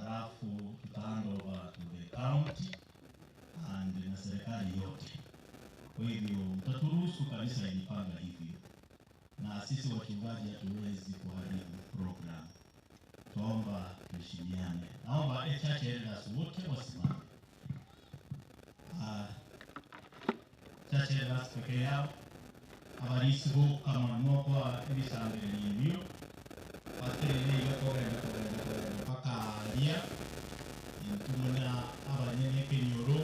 alafu tuta hand over to the county and na serikali yote. Kwa hivyo mtaturuhusu, kanisa ilipanga hivyo, na sisi wachungaji hatuwezi kuharibu program. Tuomba tuheshimiane. Naomba church elders wote wasimame. Church elders peke yao, abarisibo kama mwakwa ebisangere ebyo baterere iga kogenda kogenda kogenda mpaka aria intumuna abanyene kenyoro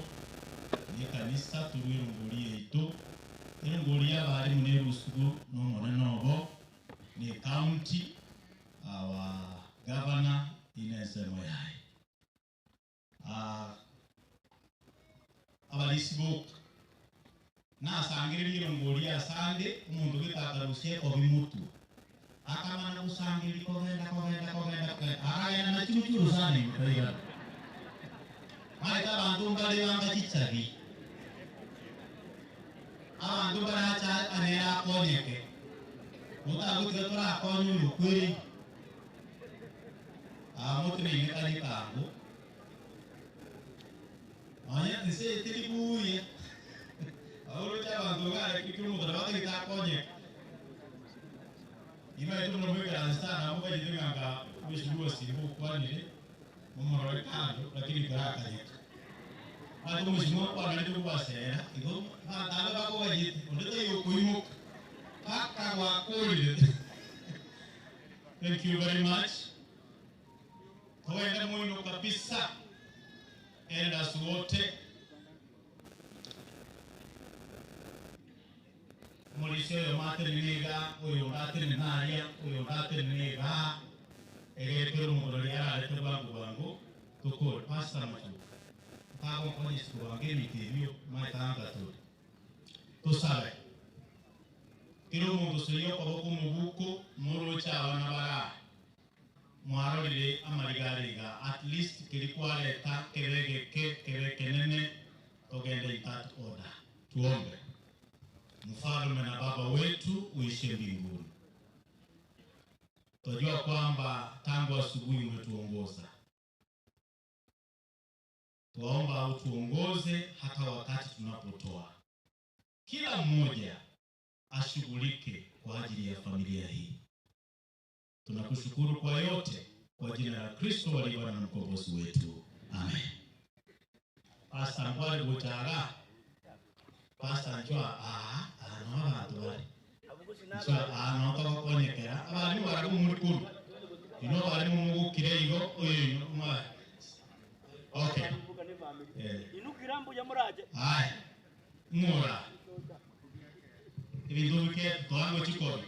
n'ekanisa turwe erongori yaitu erongori y'abarimu n'erusugu n'omonene obo ne county our governor inensemo yaye. Abarisi boka nasangiririe erongori asande omonto getakarusia ekobi motwe akamana gusangiriri kogenda kogenda kogenda kogenda akagenda na chino churusane iga maita abanto mbare banga chichabi abanto baracha anera akonyeke mutagutiga torakonya oyo kweri amotineine kangu onya nse tiri buya aorocha abanto gare kiri omonto batagete akonyeke ima etu muno mwikaransa mukanyite ng'anga mheshimiwa Simbo ukwanire mumurore kando lakini karakanyeka atu mheshimiwa kwanire kubasera igo bantu bakoganyete onde tayokuimuka paka gwakurire. Thank you very much. Tuende mwino kabisa, elders wote mulisho oyo mateniniga oyo ndateninaria oyo ndateniniga egetero omonto riria ararete bwangu bwangu tukore pastor machuka ntagonkonya isiko bwange emiti ebio maetanga tore tusabe kira omonto soiya okoboko omobuko moroche abana bara mwarorire amarigariga at least keri kwareta kebegeke kebekenene togende in that order. Tuombe. Mfalme na Baba wetu uishe mbinguni, twajua kwamba tangu asubuhi umetuongoza. Twaomba utuongoze hata wakati tunapotoa. Kila mmoja ashughulike kwa ajili ya familia hii. Tunakushukuru kwa yote, kwa jina la Kristo aliye Bwana na mkombozi wetu, amen. Pastor Ngwale Butara, Pastor Njwa, no abantu bari. Njwa, no tokokonyekera. Abarimu bari muri kuru. Ino bari mu mugukire igo oyo ino mwa. Okay. Inukira mbuya muraje. Ai. Ngora. Ibintu bike twango chikobi.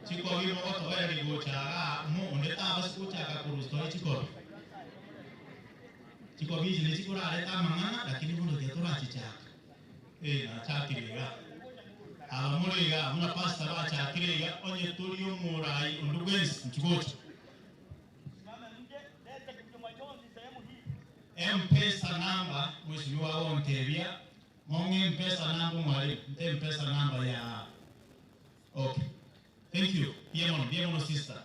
Chikobi mo to bari gochaga mo onde ta bas gochaga kurusto chikobi. Chikobi ici nĩ cikurareta mang'ana lakini buno tia tũrachichaka. Eh, nachakire iga. Aba more iga, buna pastor bachakire iga, onye tori omorai onde bwensi, nchigocha. M-Pesa number, mheshimiwa agontebia, mong'e M-Pesa number omwalimu, nte M-Pesa number ya Okay. Thank you. Mbuya mono, mbuya mono sister.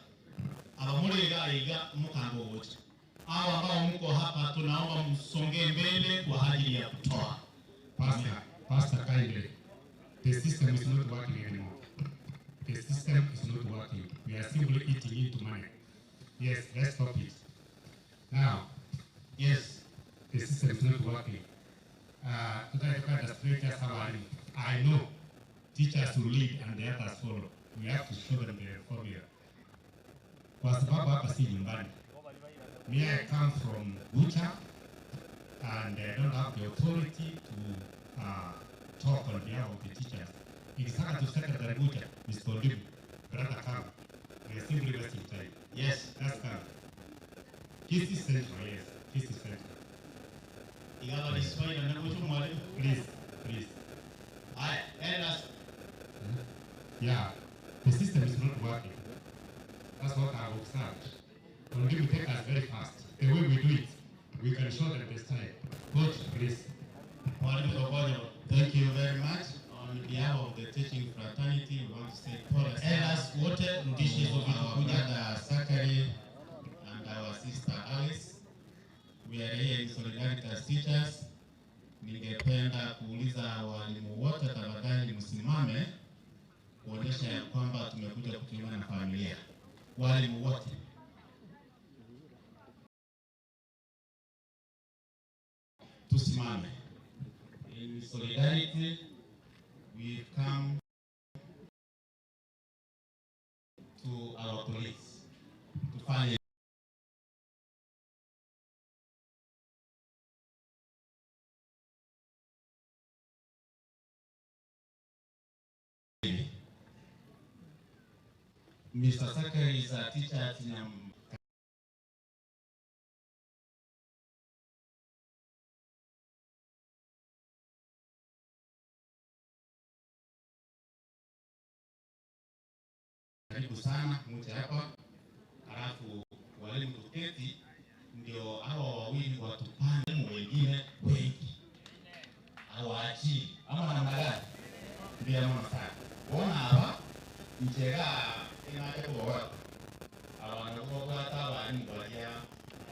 Aba more iga iga omokango ogocha. Hawa ambao mko hapa tunaomba msongee mbele kwa ajili ya kutoa. Pastor, Pastor kindly. The system is not working anymore. The system is not working. We are simply eating into money. Yes, let's stop it. Now, yes, the system is not working. Tutaweka straight as I know teachers will lead and the others follow. We have to show them the formula. Kwa sababu hapa si nyumbani. Me, I come from Bucha and I don't have the authority to talk on behalf of the teachers. Ikisaka to secretary Bucha, Mr. Olimu, brother come. We are simply wasting time. Yes. That's come. Kisii Central, yes. Kisii Central. Ingawa ni Kiswahili na nakuja mwalimu. Please, please. Haya, elders. Yeah, the system is not working. That's what I've observed. Ondimu take us very fast. The way we do it, we can show them the style. Coach, please. Mwalimu Togonyo. Thank you very much. On behalf of the teaching fraternity, we want to say pole sana Elders wote rudishe hizo to vitu our kuja. brother Zachary and our sister Alice. We are here in solidarity as teachers. Ningependa kuuliza walimu wote tafadhali msimame kuonyesha ya kwamba tumekuja kujiunga na familia. Walimu wote. Tusimame. In solidarity, we've come to our colleagues. Tufanye hivi. Mr. Zachary is a teacher at Nyam Karibu sana muje hapa, halafu walimu tuketi, ndio hawa wawili watupane, wengine wengi hawaachii ama namna gani? Ndio maana sana bona aba njega inaje kuboa abantu bobwata abalimu balya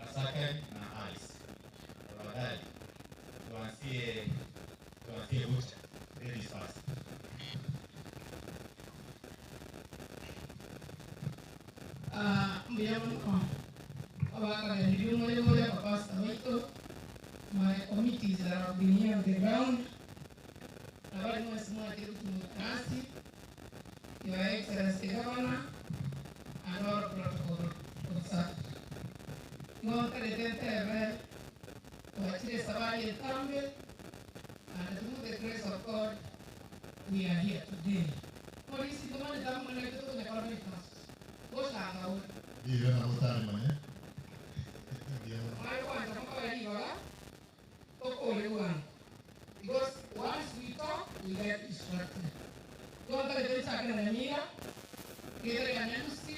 Asakari na Alice. Tafadhali tuanzie Bucha. Ladies first. Mbuya muno abakaganiriria omulimo oria abapastor baitu my committees that have been here on the ground abali mwesi mwatire kutumika nasi Your Excellency Governor and all protocol observed. Ngontarete ntebe twachire safari etambe and through the grace of God we are here today. Polisi tumane tamwe na kitoto nyakora breakfast. Goshanga we. Ndiyo na gutari mane. Ndiyo. Mwana kwanza mpaka liwa tokole wangu. Because once we talk, we get distracted. Don't let them talk in the mirror. Kere Kanyanusi,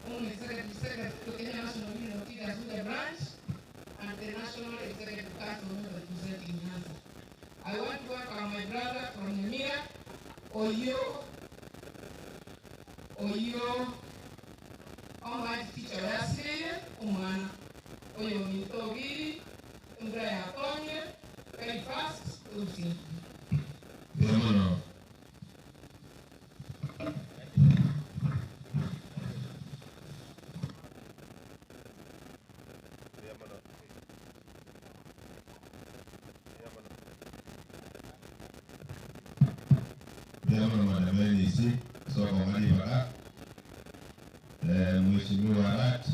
Home Executive Secretary to Kenya National Union of Teachers Bucha Branch, and the National Executive Council member representing Nyanza. I want to welcome my brother from Nyamira, Oyo, Oyo, Almighty Teacher Yasireye, Omwana, Oyo Mintogiri, Mbra ya Tonye, very fast, Usi. Ndiyo muno. Ndiyo muno Madam NEC, soko ng'ali baka. Mheshimiwa Rat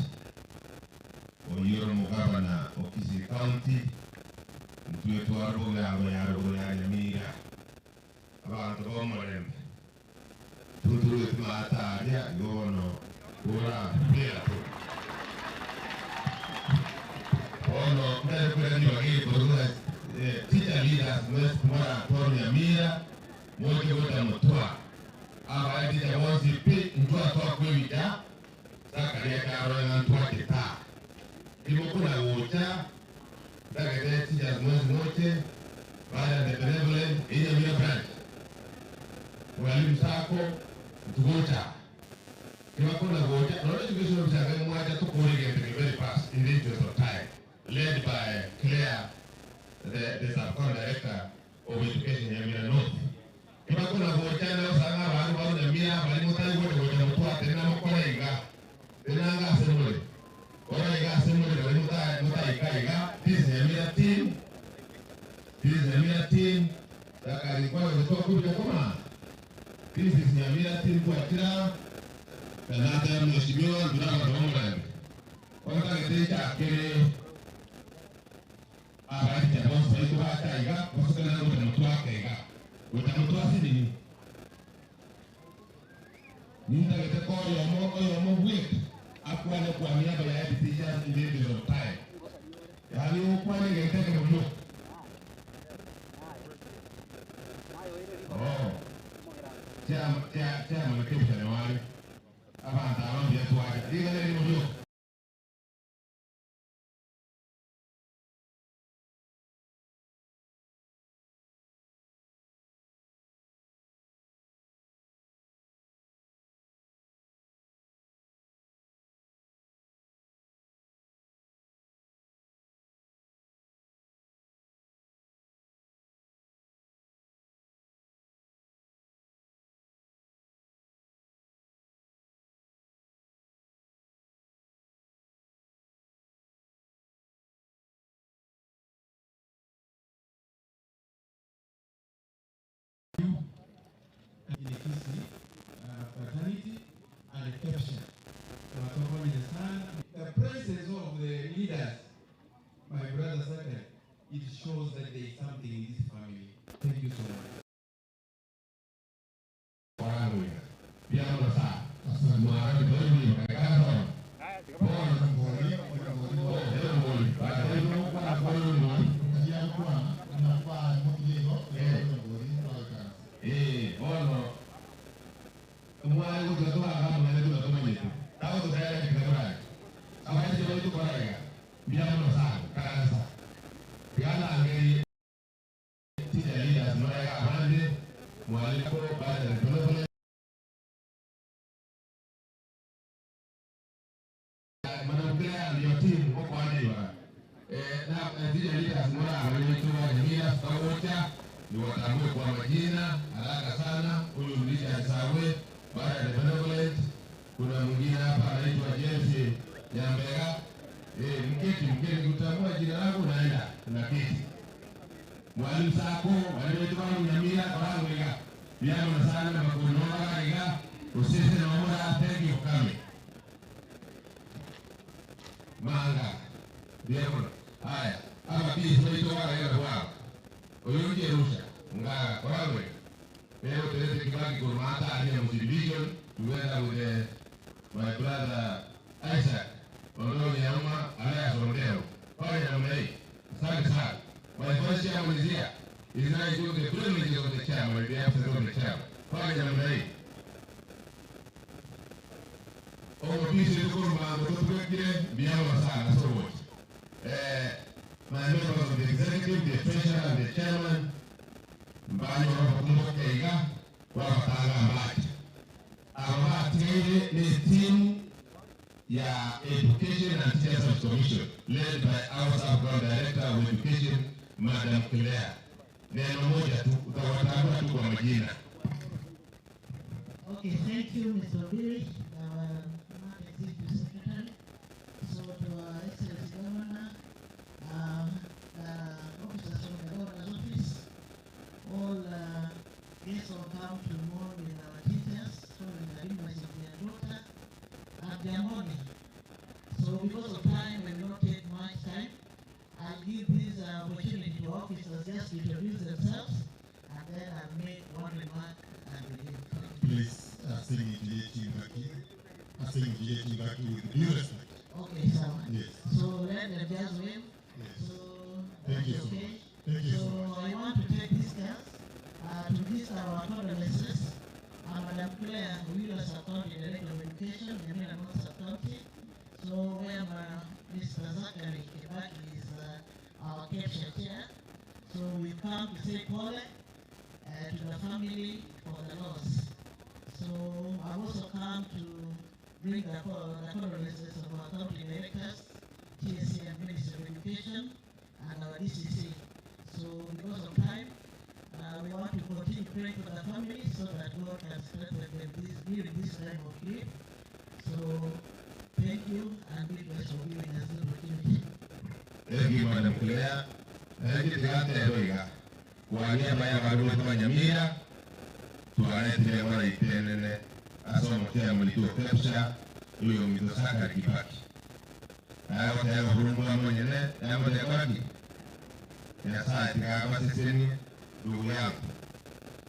Oyoro Mugabana o Kisii County ntwe twarũgamo ya rũgũrũ ya Nyamira abantu b'omulembe tuturwe tumataria gono kura piatu ono ndari kura ni wagiri kurugura Teacher leaders mwesi kumara toro Nyamira moche gocha mutwa aba teacher bonsi pi ntwa twa kwebija Zakaria karora ntwa kita ibokuna gocha ndagete teachers mwesi moche baada the benevolent Nyamira branch mwalimu sako tugocha kibakuna gocha no education officer mwacha tukurige very fast in the interest of time led by Claire, the sub-county director of education Nyamira North. Kibakuna gocha na osanga abantu ba Nyamira bali mutari gocha gocha mutwa tena mukora iga tena nga assembly ora iga assembly bali mutai mutai iga. This is Nyamira team, this is Nyamira team dakari kwa gocha kuja koma. This is Nyamira team kwa kila kanata mheshimiwa nduranga domore kwa kete kere abaiti bonso iko bataiga bosokana na mutwa kega utamutwa sini ninda gete ko yo mo yo mo week akwane kwa niaba ya teachers in the interest of time yani ukwane gete ke mo oh chama chama na kebisha ne wali abanta abambia twake diga le mo. In the Kisii, fraternity and KEPSHA. The presence of the leaders, my brother Zachary, it shows that there is something in this family. Thank you so much. Niwatambue kwa majina haraka sana. Huyu ni Richard Sawe baada ya benevolent. Kuna mwingine hapa anaitwa James Nyambega. Mketi mketi, kutambua jina langu naenda na kiti. Mwalimu Sako, mwalimu wetu wa Nyamira kwa Biamo sana makunoa iga usese na omora, thank you for coming. Manga. Biamo. Haya, hapa pia tunaitwa wala kwa. Oyo Jerusha Ngara Korangwe. Leo Teresa Kibaki Kurmata aliye Division together with my brother Isaac Ondoro Nyauma alias Ondero. Pale namna hii. Asante sana. My vice chairman is here. Is now enjoying the privileges of the chairman in the absence of the chairman. Pale namna hii. Omopisi tukuruma tutupekire biamo sana so much. My members of the executive, the treasurer and the chairman, mbali wakumbuka iga wabatanga mbati. Ababatire ni team ya Education and Teachers Commission led by our sub-county director of education, Madam Claire. Neno moja tu utawatambua tu kwa majina. Okay, thank you, Mr. Obiri, our Executive Secretary. So to our Excellency Governor, the officers from the Governor's Office, all guests who come to mourn with our teachers, following the demise of their daughter, and their money. So because of time, we will not take much time. I'll give this opportunity to officers just to introduce themselves, and then I'll make one remark and we leave. Please, Asing Kibaki with due respect. Okay, so Yes. So let them just wave. Yes. So Thank you so okay. much. Thank you. To register our condolences, I'm Madam Claire Owila, Sub-County Director of Education, Nyamira North Sub-County. So where Mr. Zachary Kibaki is our KEPSHA chair. So we come to say pole to the family for the loss. So I've also come to bring the condolences of our county directors, TSC and Ministry of Education, and our DCC. So because of time, we want to continue praying for the family so that God can strengthen them during this time of grief. So thank you, and be blessed for giving us this opportunity. Thank you, Madam Claire. Nagitigatero kwa niaba ya bandu ba Nyamira twaretire mwana itenene asomo cha mulito KEPSHA uyo mwito Saka Kibaki agotera hurumba mwenyene yamutekwaki Nyasaye tikabasesenie ndugu yangu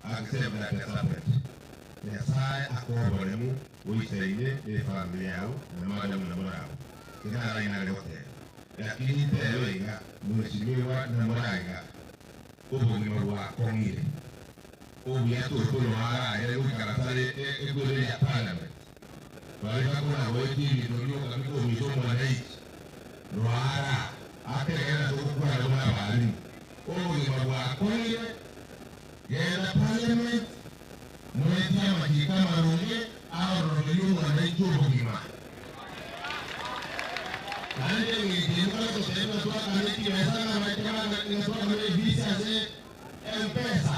accept that serpent Nyasaye akoboremu wicaine ni familia yao na madamu na murao kinara gotera lakini tero iga mheshimiwa na muraiga ubugima bwakong'ire obuya tũtũrwara gũikara tarĩ igũrũ rĩa parliament barĩ bakũra gwĩti ibintu nĩũka nĩkũmĩtwo mwananchi rwara akeregera tũgũkũra rũmwe walimu ubugima bwakong'ire genda parliament mwetia makika marunge aorororio mwananchi ubugima Nande visa ze M-Pesa.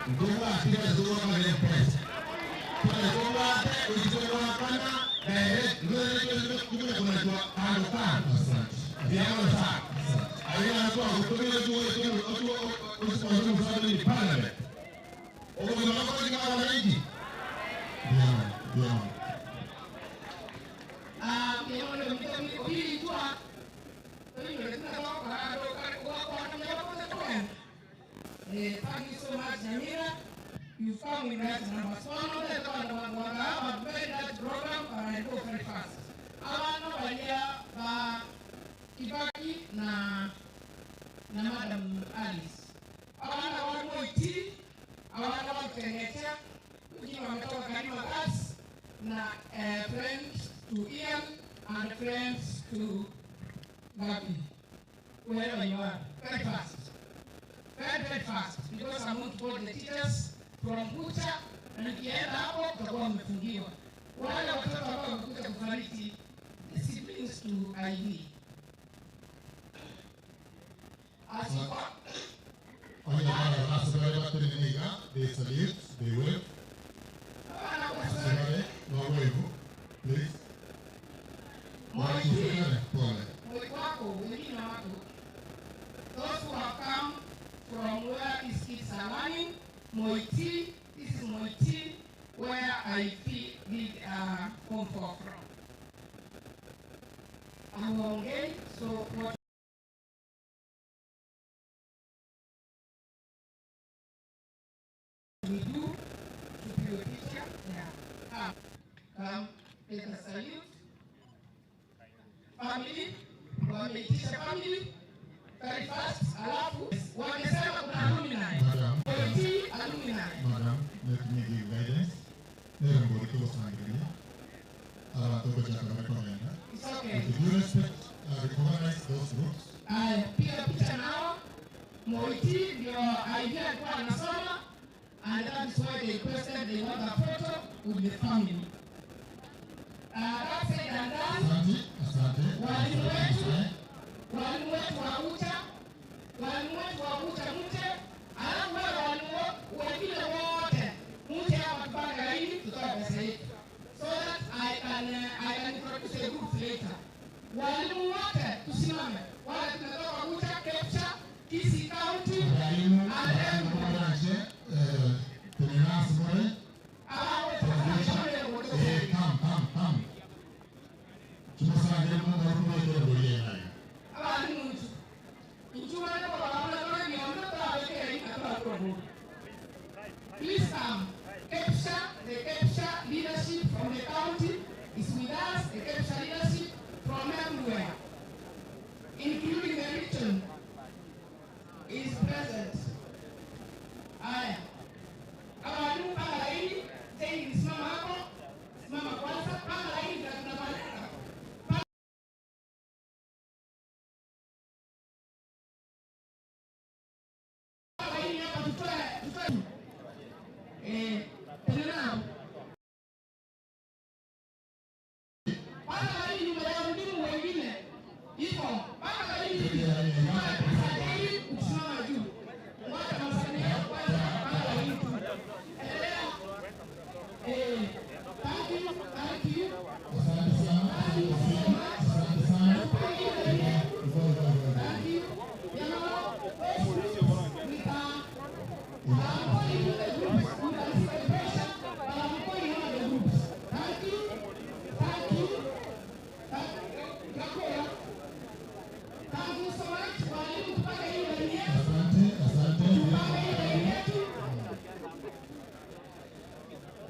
Ndugu akira zuwa kama M-Pesa. Kwa kwa ujitoa kana direct ndio ndio kuja kuna kwa kando kando. Vyama sana. Aina kwa kutumia tu tu tu tu parliament. Obugima bwako kama wananchi. Bien, bien. Thank you so much, Nyamira. You've come with right numbers. So I'm not a very large program, but I go very fast. Abana balia ba Kibaki na na Madam Alice. Abana wa Moiti, abana wa Kenyatta, wengine wametoka Karima Gas na friends to Ian and friends to Gabi. Wherever you are, very fast. Very, very fast, because I'm going to call the teachers from Bucha, na nikienda hapo tutakuwa mmefungiwa. Wale watoto ambao wamekuja kufariki, the siblings to ID. As you They salute, they wave. Asibare, no wave, please. Pole. Wako, wengine wako. Those who have come from where these kids are learning, Moiti, this is Moiti, where I did Form 4 from. Hawaongei, so what we do to be a teacher, yeah. Come, come, let us salute. Family, wameitisha family very fast, alafu wamesema kuna alumni. Madam. Moiti alumni. Madam, let me give guidance. Nero mbori ko sangria. Ala to ko chaka mekongenda. It's okay. With due respect, I recognize those groups. Aya, piga picha nao. Moiti ndio idea alikuwa anasoma and that is why they requested they want a photo with the family. That said and done, Asante, asante. walimu wetu, walimu wetu wa UCHA, walimu wetu wa UCHA mje, alafu wale walimu wengine wote mje hapa tupange laini tutoe pesa yetu. So that I can introduce a group later. Walimu wote tusimame, wale tunatoka UCHA, KEPSHA, Kisii County, Walimu, and walimu mwananchi, tenera simore. Come, come, come. Tumusangire mu marumo yero nayo. Abalimu nchu. Nchu wale kwa wala kwa ni omno kwa weke ni kwa kwa. Please come. KEPSHA, the KEPSHA leadership from the county is with us, the KEPSHA leadership from everywhere, including the region, is present. Aya. Engine, simama hapo. Simama kwanza, panga laini vile tunafanyanga. Panga laini hapa tutoe tutoe. Eh, tena nao. Panga laini nyuma ya wahudumu wengine. Hivyo, panga laini hivi. Toa pesa daily ukisimama juu. Ngoja masani yao kwanza, panga laini tu. Endelea. Eh, thank you, thank you. Asante sana. Asante sana. Thank you. You know, those groups with I'm calling you the groups. You can see the pressure, but I'm calling all the groups. Thank you. Thank you. Thank you. Thank you so much. Walimu tupange hiyo laini yetu. Asante, asante. Tupange hiyo laini yetu.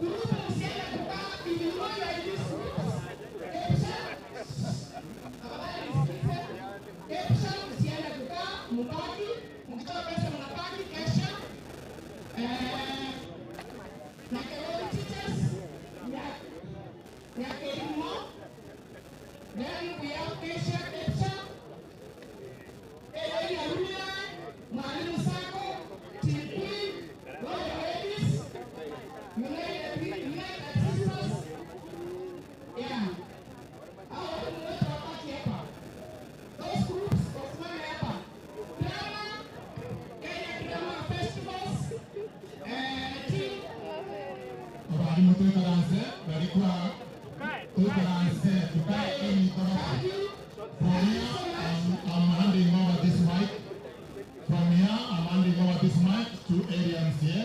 Group msiende kukaa if you know you are in these groups. Kepsha. Tafadhali nisikize. Kepsha msiende kukaa, mbaki. Mkitoa pesa mnabaki kesha. Eh, na Kerori teachers, Nyakerimo. Then we have Kesha Kepsha. Eloi Arumia, Mwalimu Sako, Team Queen, Royal Ladies, United, United Sisters. Yeah. Hao walimu wote wabaki hapa. Those groups wasimame hapa. Drama, Kenya Drama Festivals, eh, team Abalimu tuikaranse balikuwa tuikaranse tukae emikoro. From here, I'm handing over this mic. From here, I'm handing over this mic to area MCA.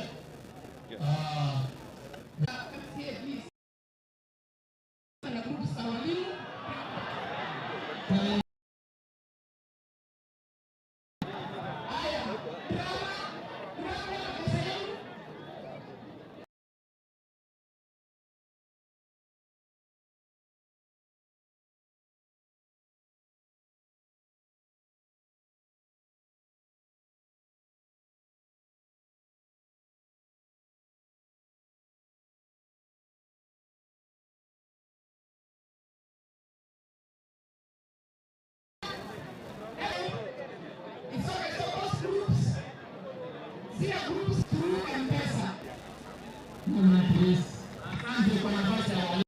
MCA please. Na groups za walimu. Haya, drama, drama na pesa yenu. It's okay, so those groups, zile groups through M-Pesa. Mama please. Asante kwa nafasi ya walimu.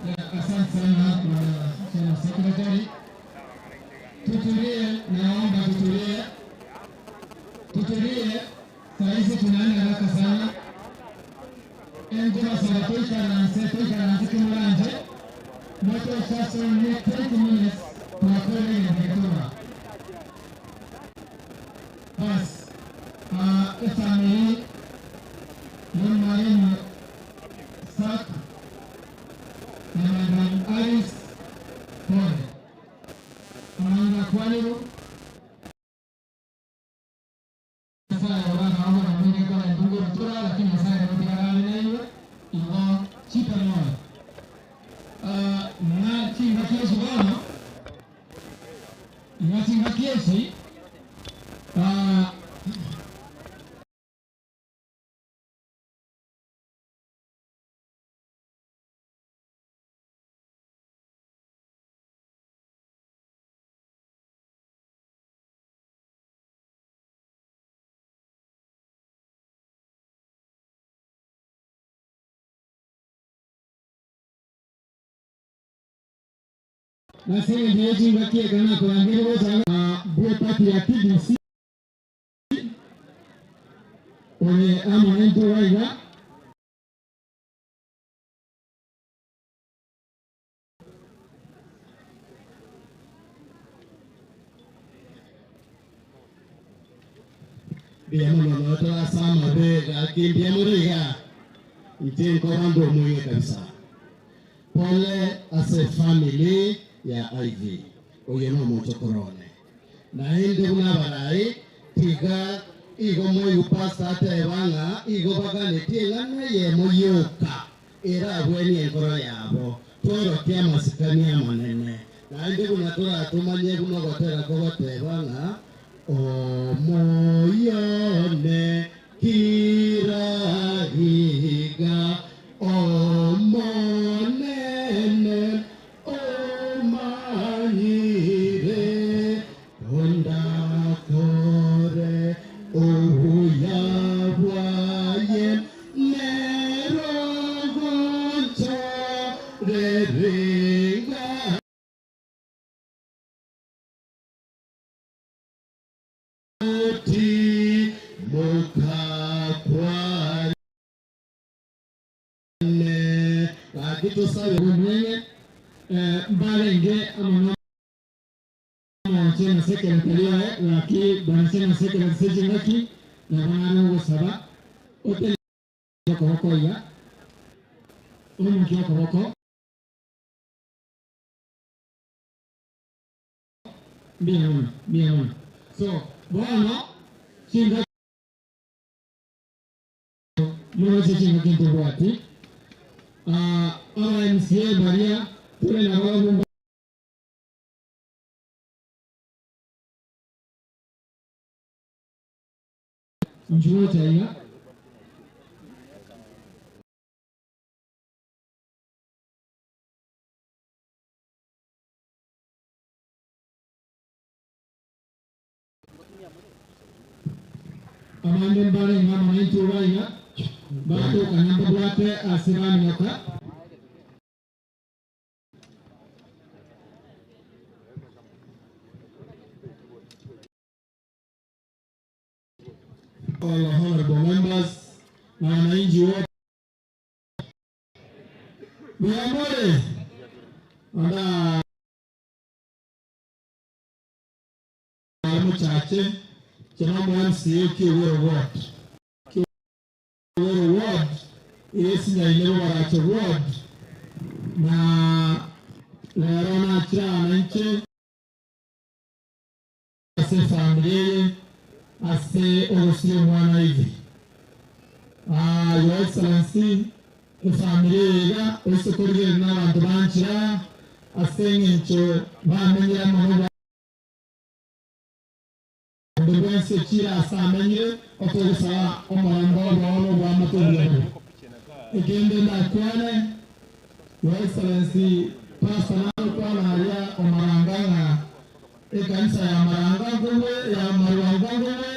Ya, Asante sana bwana General Secretary. Tutulie, naomba tutulie, tutulie. Saa hizi tunaenda haraka sana. Engoma saba toikaranse toikaranse kimuranje moto sasa ni 20 minutes tunakwenda inavyotoka. Bas, efamili ni mwalimu Sak na Madam Alice Pole. Amanga kwaliru Nyasaye obana wabona mwine kola ndungu rutura lakini Nyasaye namutigara naiwe igo chipe moyo. Na chinga kiesi bono nga chinga kiesi Nasema ndiye chinga kie kana kuangiri woza bwe party ya TDC oye ama ento waiga Bia muno notorasama bega kimbia muriga ntinko bandu muye kabisa. Pole ase family ya IV oyo no mochokorone na inde buna barai tiga igo moyu pasta atebanga igo baganetie ng'ana yemo yoka era abweni enkoro yabo tworokia amasikani amanene na inde buna toratumanye buna gotera kogoteba ng'a omoyone kira Obuya bwaye nero gonchorerega Oti mokakwane gaki tosabe Omwene mbarenge amo nomoche na secretary oye gaki bwanche na secretary ase chingaki nabo nare ogosaba otenene okoboko iga oimokie okoboko mbuya mono mbuya mono so bono chingaki Moroche chingaki ntobwati. Aba MCA baria tore nabo abwo Nchuocha iga. Abande mbarenge amo naintwe iga iga, batokana mbabwate ase baminyoka. All honorable members na wananchi wote muyamore anda Mochache kera mu MCA Kiogoro Ward. Kiogoro Ward esinyaine Bobaracho Ward na rero nachire aa nainche ase efamiri eye ase ogosiria omwana Ivy. Your Excellency efamiri eye iga oise korigereria na abanto banchire aa ase eng'encho bamenyire amo na Onde bwensi ochiire aase amenyire, otogosaba omorembe oboao na oboamate obuya bobe. Ekende ndakwane, Your Excellency, Pastor nagokwana aria omaranga ng'a ekanisa ya Maranga nkobwe ya Marwango nkobwere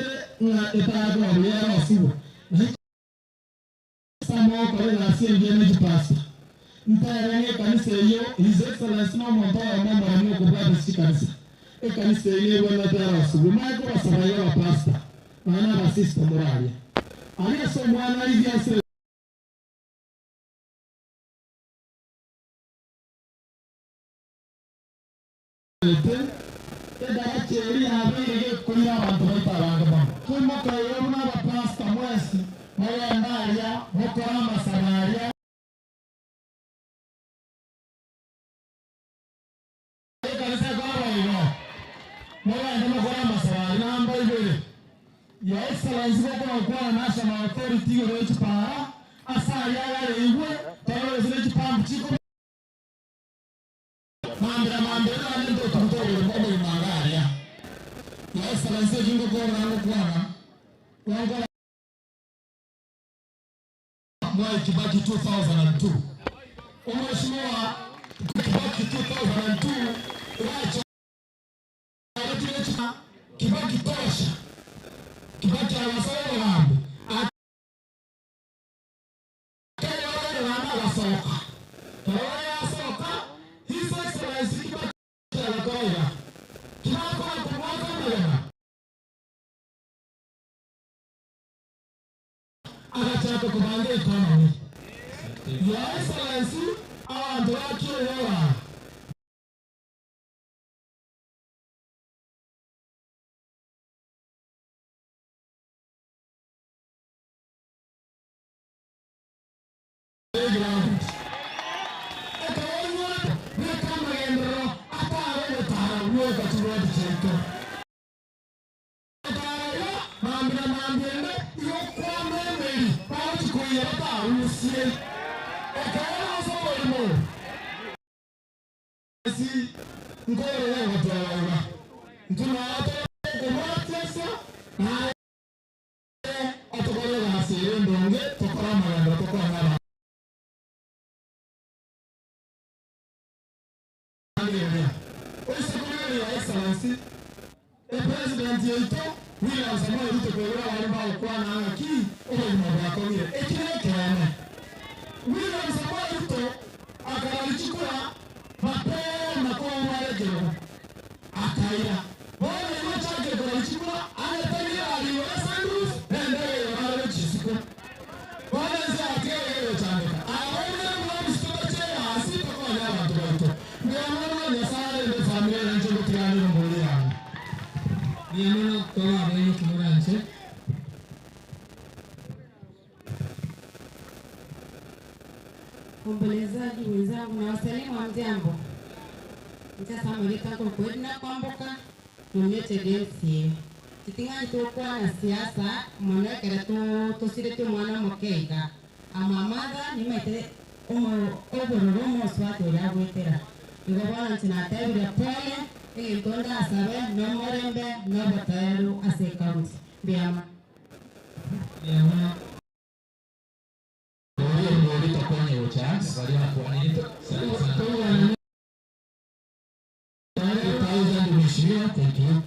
ng'a etarakoba buya erosigwe. Nainche ase amogokora egasi engiya ne chipastor. Ntere ng'a ekanisa eyio His Excellency nomonto oyomo omoremu okobwata ase chikanisa. Ekanisa eyio nebwenerete erosigwe. Manye kobasaba iga abapastor nonya na abasister more aria. Aria ase omwana rigia ase. Ete edaracha eria yabeire gekoira abanto baito abange mono. Koimoka igo buna abapastor mwensi mogende aria mokore amasabo aria. Ekanisa ekoba igo, mogende mokore amasabo aria namba ibere. Your Excellency gokona gokwana National Authority igoro ye chipara ase aria agareigwe torore gose ne chipump chikoba. Mambia mambia naende ntotuguta oborimo obogima iga aria. Your Excellency eki ngokorera ngokwana, gwankora Mwai Kibaki 2002. Omweshimiwa Kibaki 2002 iga achoretire Kibaki tosha. Kibaki agasaba obogambi. Ekero Yohana agasoka, ekero yasoka, His Excellency Kibaki agakora iga, Tibakora komoaka amagena. Agachaka kobanga economy. Your Excellency, abanto ba Kiogora. Ekero oinyorete, beka amagenderero atare ogotara gwoka chirwoti chiaito. Gotara iga, mambia na mambia ende igo okwama emeri bagochia koiya batarusie. Ekero ore ase oborimo, ase nkorora ogoteba iga, Intwe nao tore okobwatia ase naye otokore egasi ere endonge, tokore amagenderero tokonye abanto. Rigereria, oise korigereria Your Excellency, epresident yaito. William Samoei Ruto kwegura abari bagokwana ng'aki obogima bwakong'ire eki nekeene. William Samoei Ruto akararichikura mapema kobwarekerwa akaira bono nigo chakire korarichikura aneteire ariwe sandus nendege yorare chisiko bono ense atigeregere gochandeka abaire mwamusitoche hasi tokonya abantu baito ndiamana Nyasaye ne familia yanje gutiganira mbori yange. Mbuya toba abaine kimoranche. Waombolezaji wenzangu na wasalimu wa mjambo. Nchasamulika kwedina kwamboka nominated MCA. Titing'ani tukwana siasa monekere tusirete omwana mokeiga amamatha nimaite obororo omoswati oria agwetera igo bono nche natebire pole egento ndasabe nomorembe nobotoeru ase ekaunti mbiama. Mbuya. Mheshimiwa, thank you.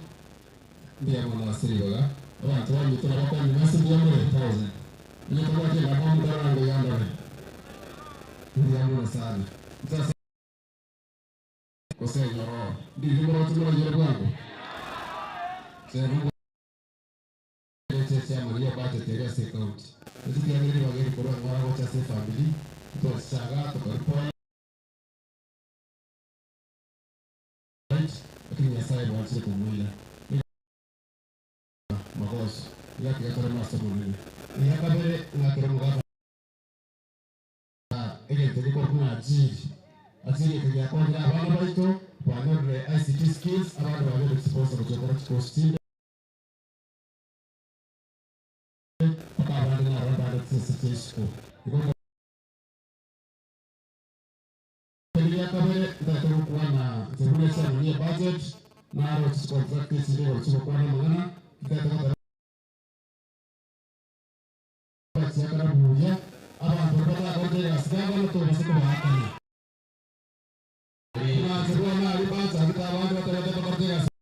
Ndiye mwana wasiribaga. Abantu banyitira bakwani nasi ndiye muri 1000. Nitakuwa kila mambo ndara yandore. Ndiye mwana sana. Sasa kose nyoro. Ndi moro tumoro jere bwangu. Sasa cha Maria budget area se county. Ndio ngiri bageri korwa ngora gocha se family. Twasaga tukaripona. Lakini Nyasaye bwanchire kumwila magoso yakigatore masomo nene yakabere ngakere mugaba egente gikorwa ajiri ajiri ekagyakongira abana baito banyorire ICT skills abandi banyorire sponsor kuchokora chikositinde paka abandi narabande tsese igo yakabere ndategukuwana zebune sana niye budget naro contract chile chikokwana mangana ndategwa buya abantu batakote asigaba no tobase kubahakana nazibona ali baza abantu batabata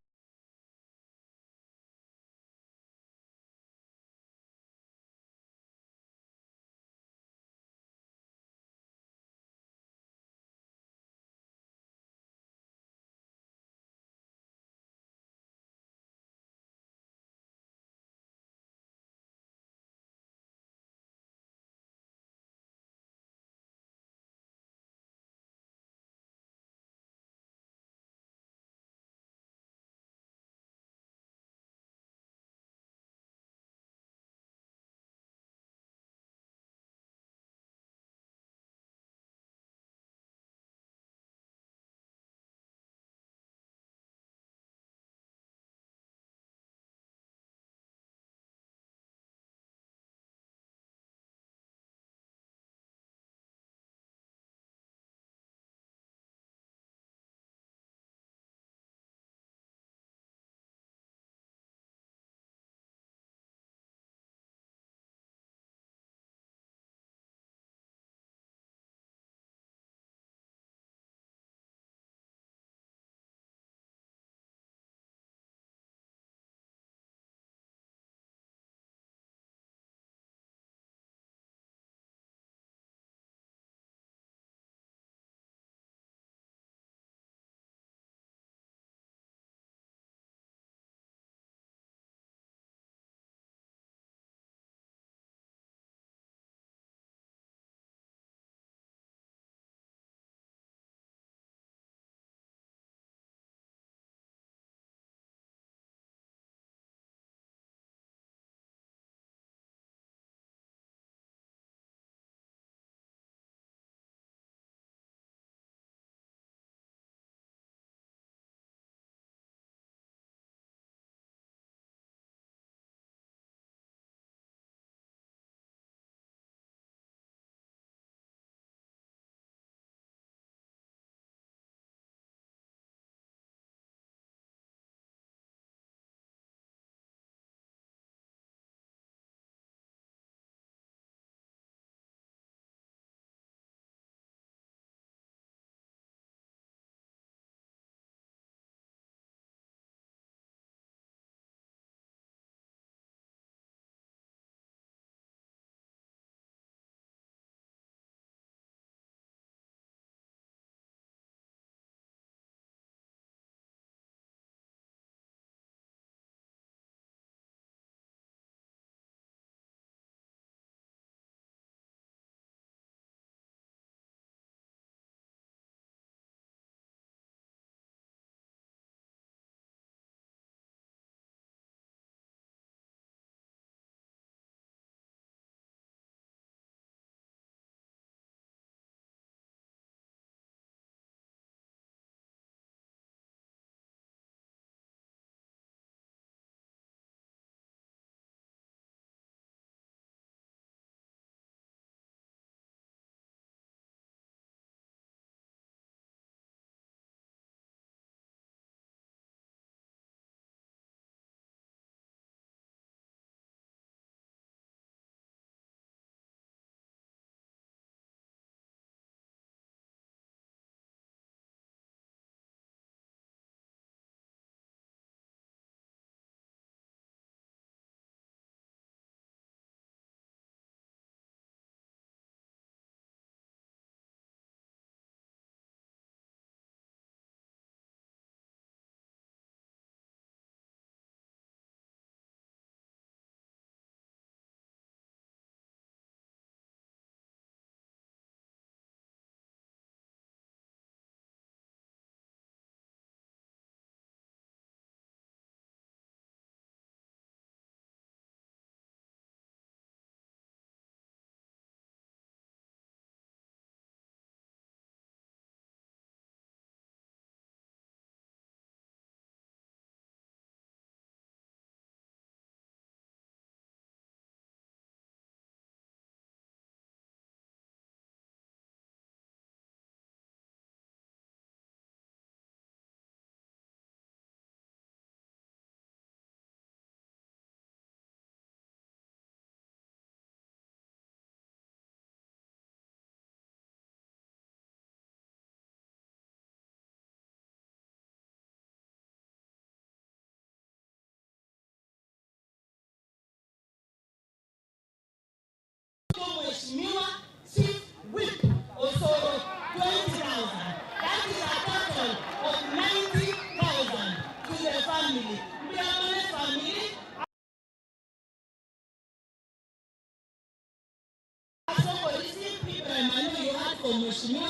for Mheshimiwa.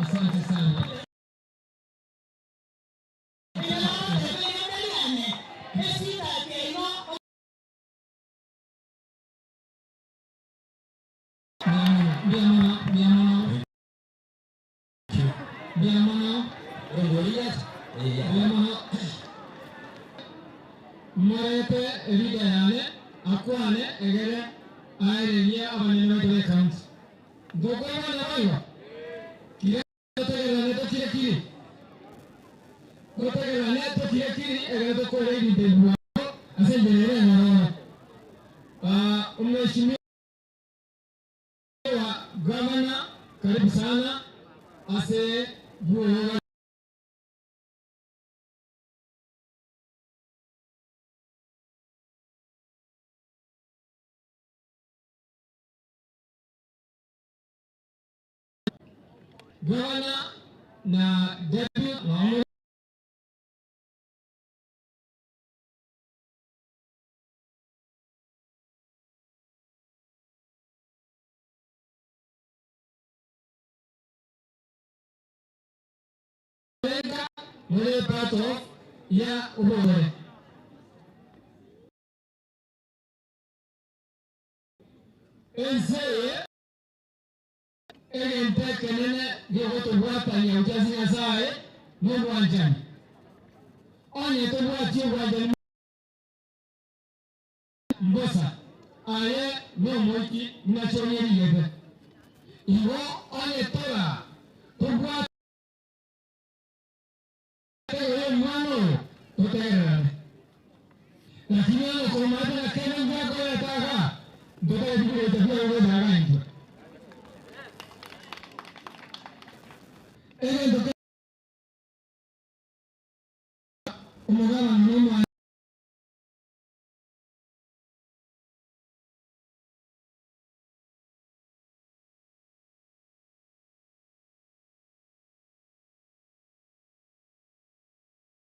Asante sana. Morete ebida yane akwane egere aererie abanene baito ba ekaunti. Ntokoigwana boigo? Kire totegererane tokire kiri. Totegererane tokire kiri egere tokore ebinto ebi bwango ase enchera ere enyororo. Omweshimiwa Gavana karibu sana ase bwogo. Gavana na deputy na muri part of ya obogore. Ense eye egento ekenene gegotobwatania gochia ase Nyasaye na obwanchani. Onye tobwati obwanchani mbosa, aye nomoiti buna chionye rigete. Igo onye tora tobwate igoro y'omwana oyo, totegererane. Lakini onye okomaete na kende ngwakorete igaa, ntotageti kogocha bwego gocha igaa intwe. Egento omogabana na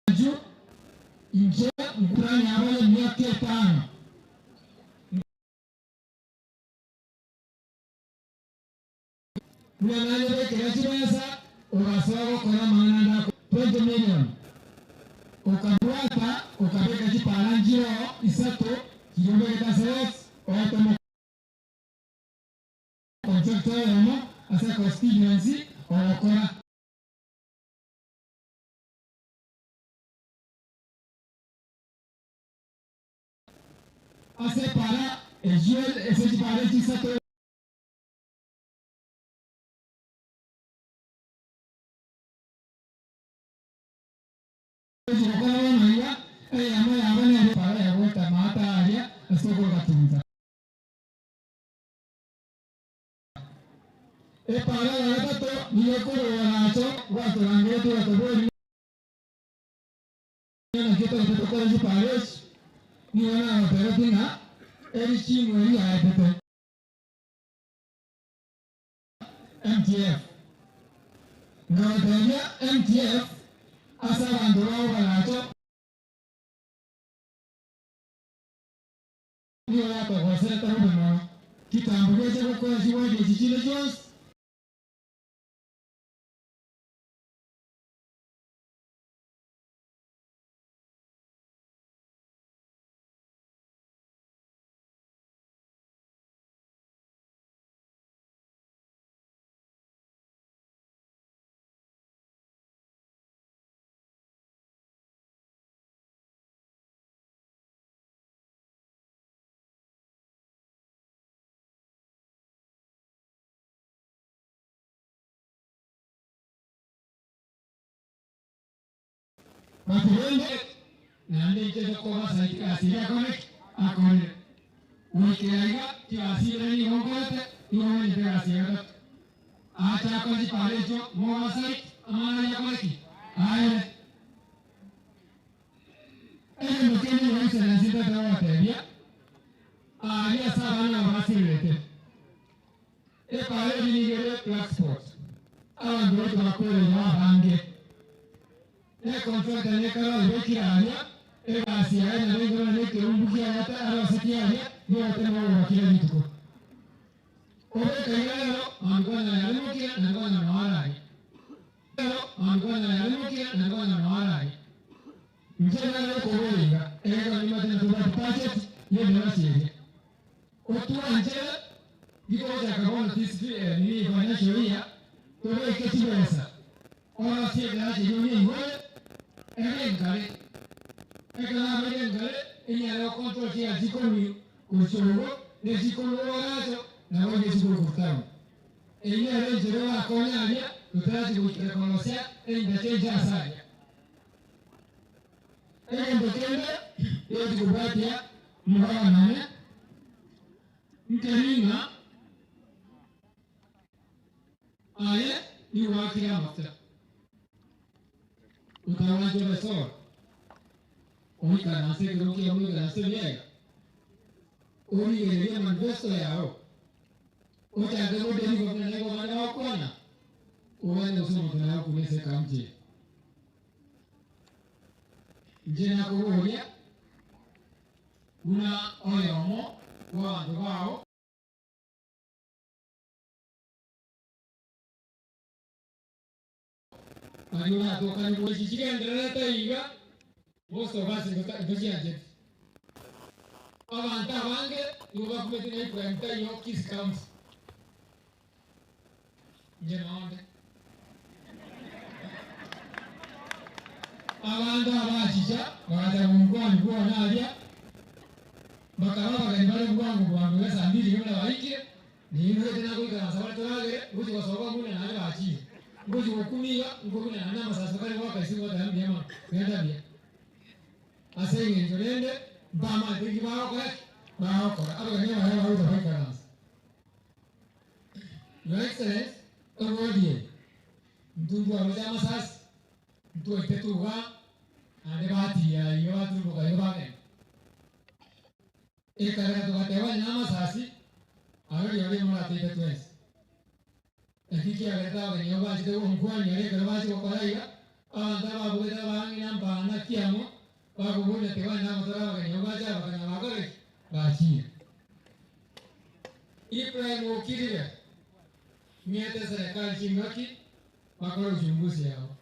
omwanchu, inche nkurania abare emiaka etano. Buna nanyebekera chibesa, ogasoa gokora amang'ana ande ako 20 million. Okabwata okabeka chipara nchiroo isato chiria obegete ase X, oetoma contractor oyomo ase constituency ogokora. Ase epara echio ase chipara echi isato. Gokora bono iga, eyemo yabo nere epara ya goeta amaata aria ase okogatunta. Epara ya gatato nigo ekorwa oracho gwatorangeretie ogatoboria ng'a naki otagete tokore chipara echi. Nigo nagotebetie ng'a erichimu eri yaetete. MTF. Nkabatebia MTF ase abanto bao barache nigo yatogoserete bobe mono. Kitambo gecha gokora chiwadi echi chinde chionsi. But rende naende inche tokobasaiti egasi eria akore ki? Akorire. Goikera iga chigasi ibere nigo nkorete, nigo ng'anyete egasi ya gatato. Ache akore chipara echio mobasaiti, amang'ana aria akore ki? Aere. Egento kende Your Excellency ntagete gogotebia, aaria ase abana aba basirerete, epara eria nigo ere black spot, abanto baito bakwereire abange. Ne contractor nekare oibekire aria, egasi yaye nabo enkoro na ekeumbu kiagete arosetie aria, nigo agotema kogora kera rituko. Obeka iga rero mambia kwanyora yarimokire naende kwanyora noo araria. Rero mambia kwanyora yarimokire naende kwanyora noo araria. Inche nare okoboria iga, egekogera nimanyete ng'a tobwate budget y'edarasa eria. Otwanchere rikogochaka bono this nini financial year, tobeke chibesa orosie edarasa eria onyeigore ebe enkare. Ekero yabeire enkare, enyare gocontrol chigari chikorwa gochia ogo na echikorwa oboracho nabo iga echikorwa korwa town. Eyio nero enchera orakonye aria totarachi goikera korosia einterchange ase aria. Egento kende gegochi kobwatia omogabana one nkeri ng'a aye nigo oakire amafuta, otagwancha obe soro, oikaranse ekero kiao oikaranse biega, origererie emanifesto yao, ochake godeliver buna nigo abande bagokwana, ogende gose omonto naye okune ase ecounty eye. Inche nakoboria buna oyomo bw'abanto bao. Baria oratokanie gochia chigendererete iga, most of us ntochiancheti. Abanto abange nigo bakumete ng'a Ibrahim taiyo Kisii County. Inche nonde. Abanto abachicha bagacha gonkwania bwona aria, bakaba abageni bare bwango bwango iga saa mbili iga buna baikire, Ninduete nagoikaransa bare toragere, ngochia gosoka ng'una naende bachiire. Ngochia gokumia iga, nkobuna naende amasasi bakare goaka isiko ngoteba mbuya mono, genda buya. Ase engencho rende mbamanyete inki bagokora ki? Bagokora. Abageni abaya bagocha baikaransa. Your Excellency, ewodi eye, intwe ntwaroche amasasi, ntwaitete igaa, naende batiira iga baturumboka iga bagenda. Ekagera togateba onye namasasi, aro rirorio morateite twensi. Naki kiagerete abageni abwo banchete gonkwania aria ekero bachia gokora iga, abanto ababugete abang'ina mbana kiamo, bakoboria tiga onye namatoro abageni abwo bache abakanya bakore ki? Bachiire. Ibrahim okirire, ng'ete eserekari chingaki bakore uchunguzi yabo.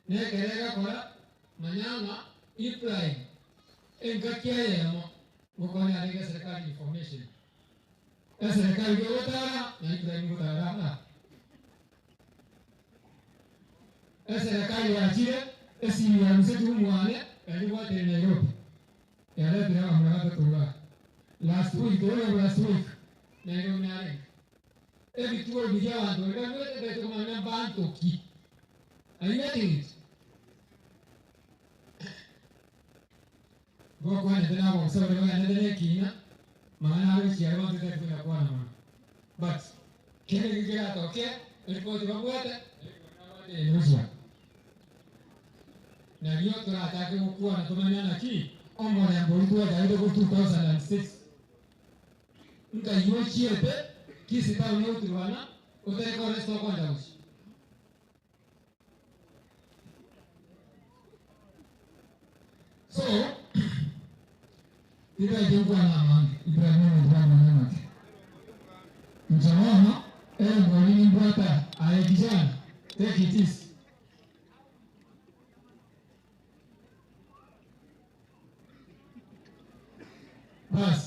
Nekero egakora, manya ng'a Ibrahim Engaki eyemo ngokonya arenge eserekari information. Eserekari gegotara na Ibrahim gotara aa. Eserekari yachire esimu yarusetigwe mwane yaribwatire Nairobi yaretire abamura batato igaa. Last week, the whole of last week Nairobi narenge. Ebituo biria abanto baria banywete ntaete komanya mbanto ki. Are you getting it? Ngokwanete nabonsi baria bagenderete nekiina, mang'ana aro echiaro banto tari konya kwana mono. But kende ekio keratoke, eripoti babwate, nabwate eye gochia. Nario toratake gokwana tomanye naki omorembe oria twachagete korwa 2006 nkai ochiete Kisii town ogoturubana otari korora ase tokoenda gochia. So, titaete nkwana amange, Ibrahim omonto bw'amang'ana amake. Inche bono, erongori nimbwate aye kijana, take it easy. Bas,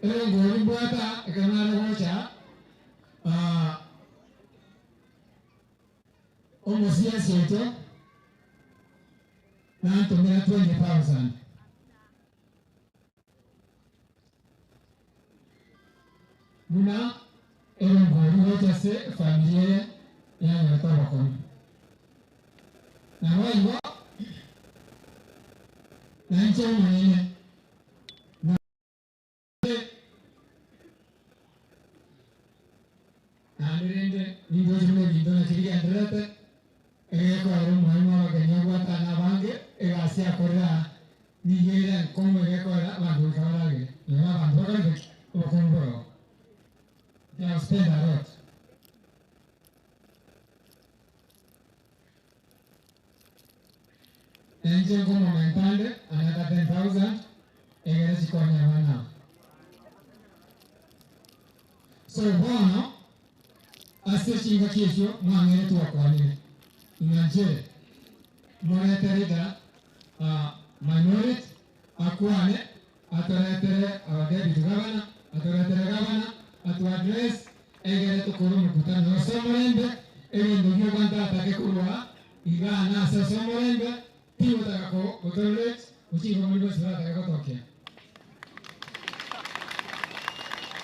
erongori mbwate ekero nare gocha, ah, Omosiasi oito nantomera 20,000. Buna erongori gocha ase efamiri eye yanyorete obokong'u. Naboigo nainche omonyene. Naende rende nindoche buna ebinto naki bigendererete, egekoera omwalimu abageni abwatane abange, egasi akorire aa nigo ere enkong'u egekoera abanto goika baragere. Nyora abanto bakorete ki? Obokong'u bore oo. They have spent a lot. Na inche nkomomenta nde another 10,000 egere chikonye abana aba. So bono ase chingaki echio mwang'ere twakwanire ng'a nchere morete leader minority akwane atoretere our deputy governor atoretere governor atu address egere tokore omokutano ase omorembe ebinto bioka ntatake korwa iga nase ase omorembe tigotaka gotolerate gochinga omori bonsi baratake gotokea.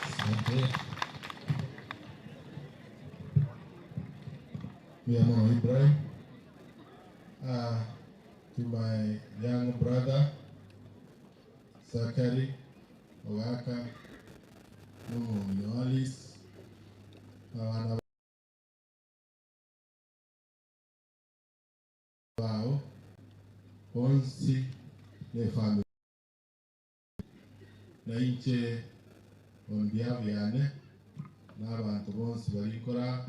Asante. Miyamo Ibrahim. To my young brother, Zachary Ogaka, Mumu Alice, abana bao, bonsi ne family. Na inche on behalf yane n'abantu bonsi bari nkora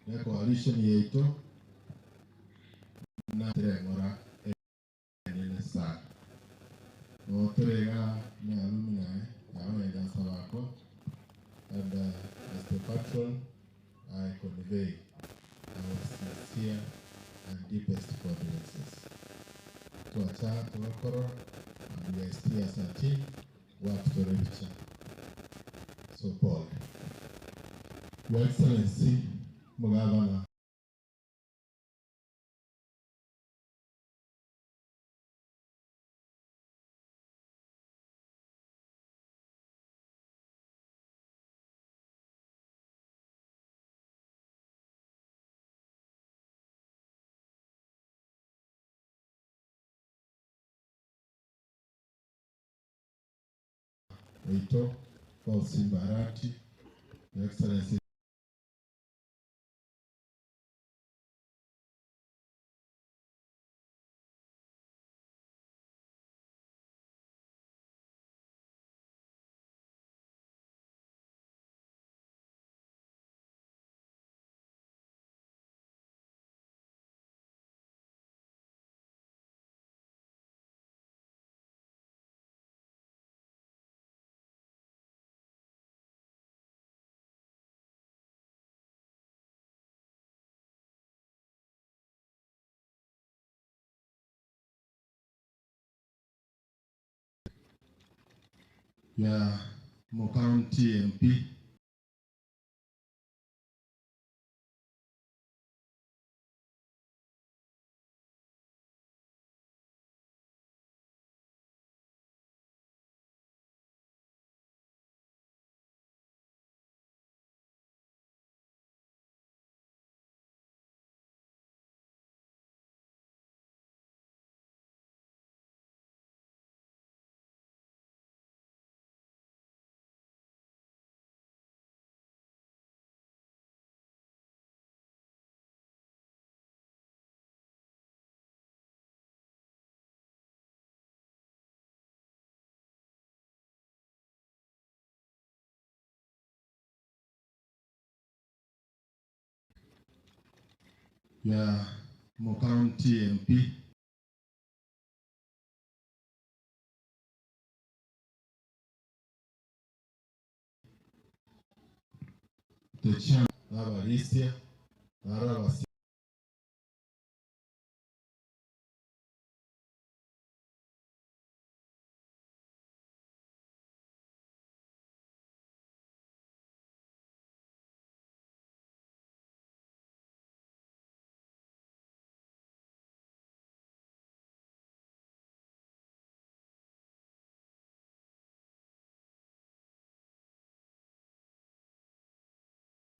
ne coalition yaito na tireng'ora enene sana notorega ne alumni yaonega sabako and as the patron I convey our sincere and deepest condolences to Acha Tugakoro and we are still as a team work to reach so Paul Your Excellency Mugavana Oito Paul Simbarati Your Excellency ya Mo County MP ya Mo County MP the chairman n'abarisia n'arabasi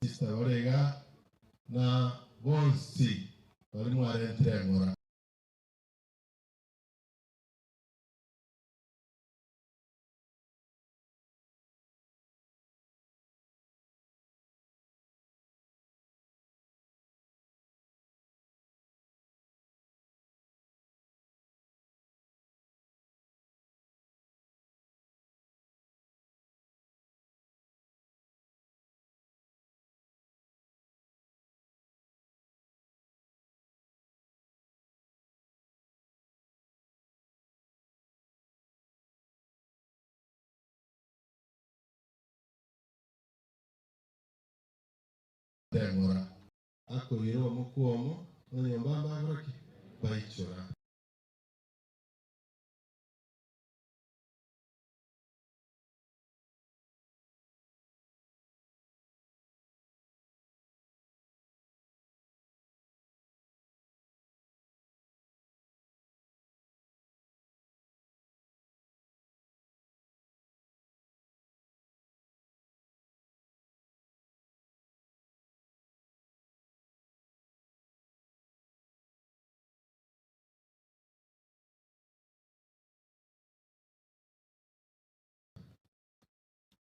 Sister Orega na bonsi bari mwarentire ng'ora. Teng'ora. Akoira omokwa omo, abanyomba mbakora ki? Baichora.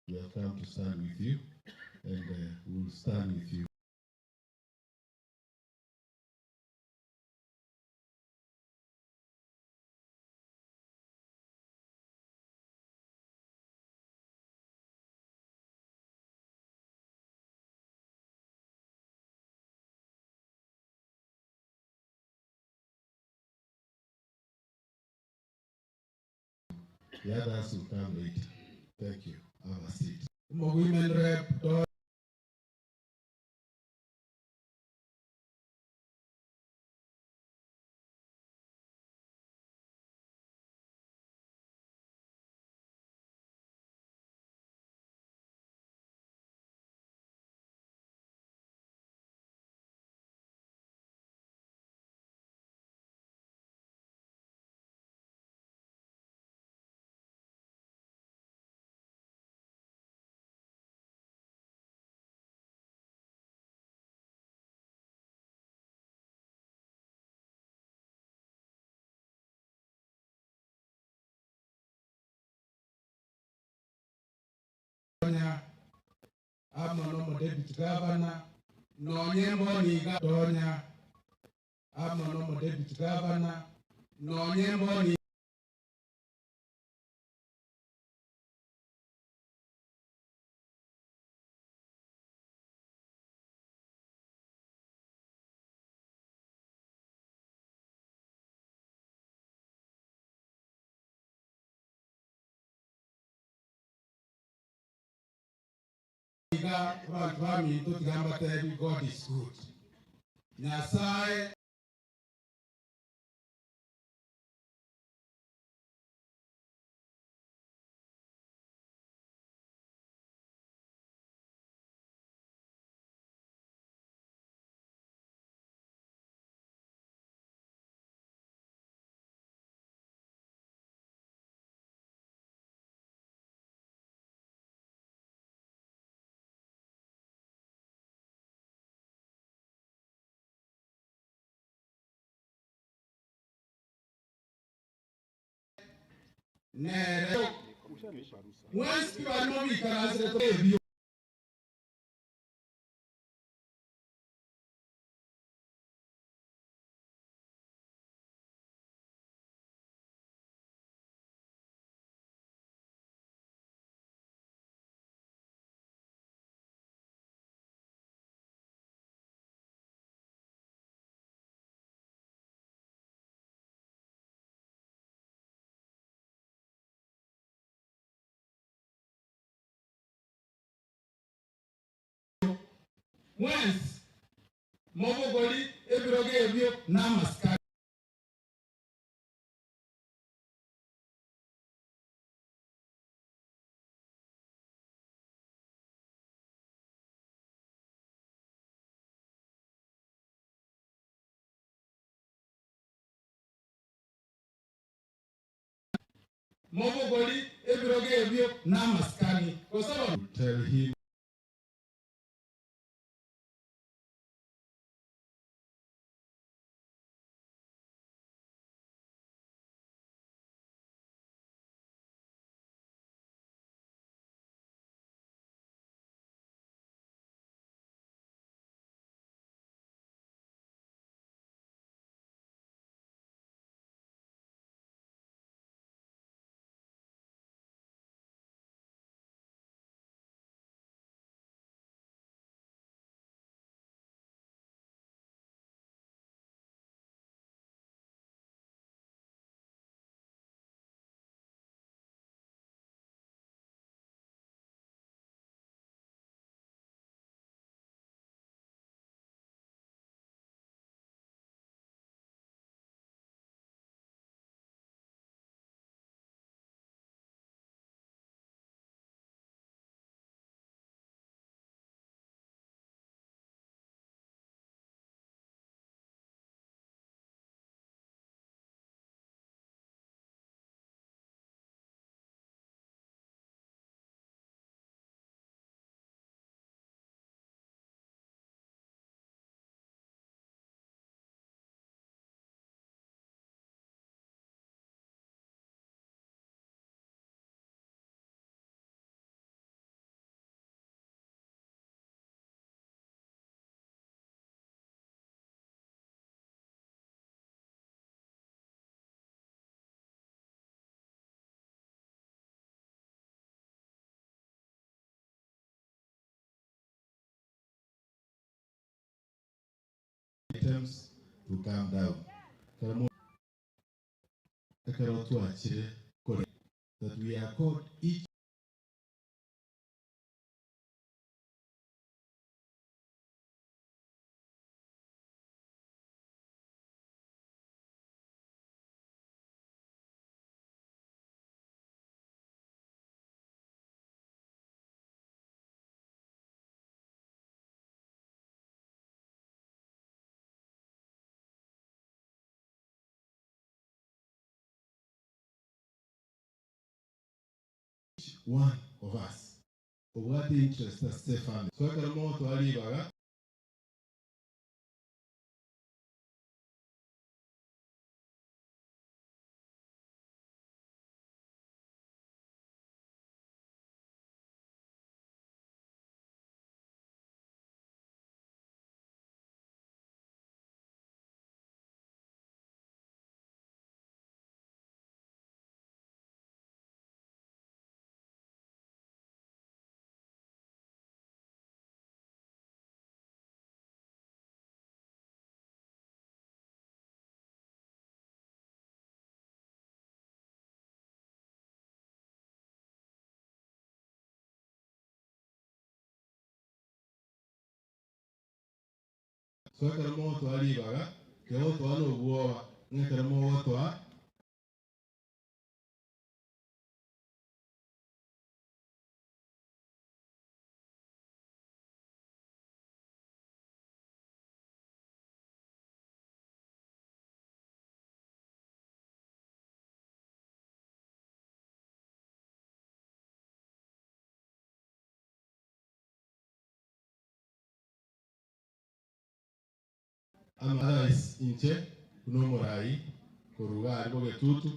We have come to stand with you, and we will stand with you. The others will come later. Thank you. Have a seat. Women rep Tonya amo nomo deputy governor nonye mboni ga Tonya amo nomo deputy governor nonye mboni iga abantu baminto tigamba tebi God is good. Nyasaye nere mwensi barimo bikaranzire ebyo mwensi mobogori ebirogo ebyo n'amasikari mobogori ebirogo ebyo n'amasikani kosaba Tell him to calm down. Ekero ekero twachire kore that we are called each one of us obwate interest ase family. So ekero mogotwara ribaga So ekero mogotwara ribaga, kegotwara na obwoba, ng'a ekero mogotwaa ama otherwise inche buna omorai koruga aria bogetutu.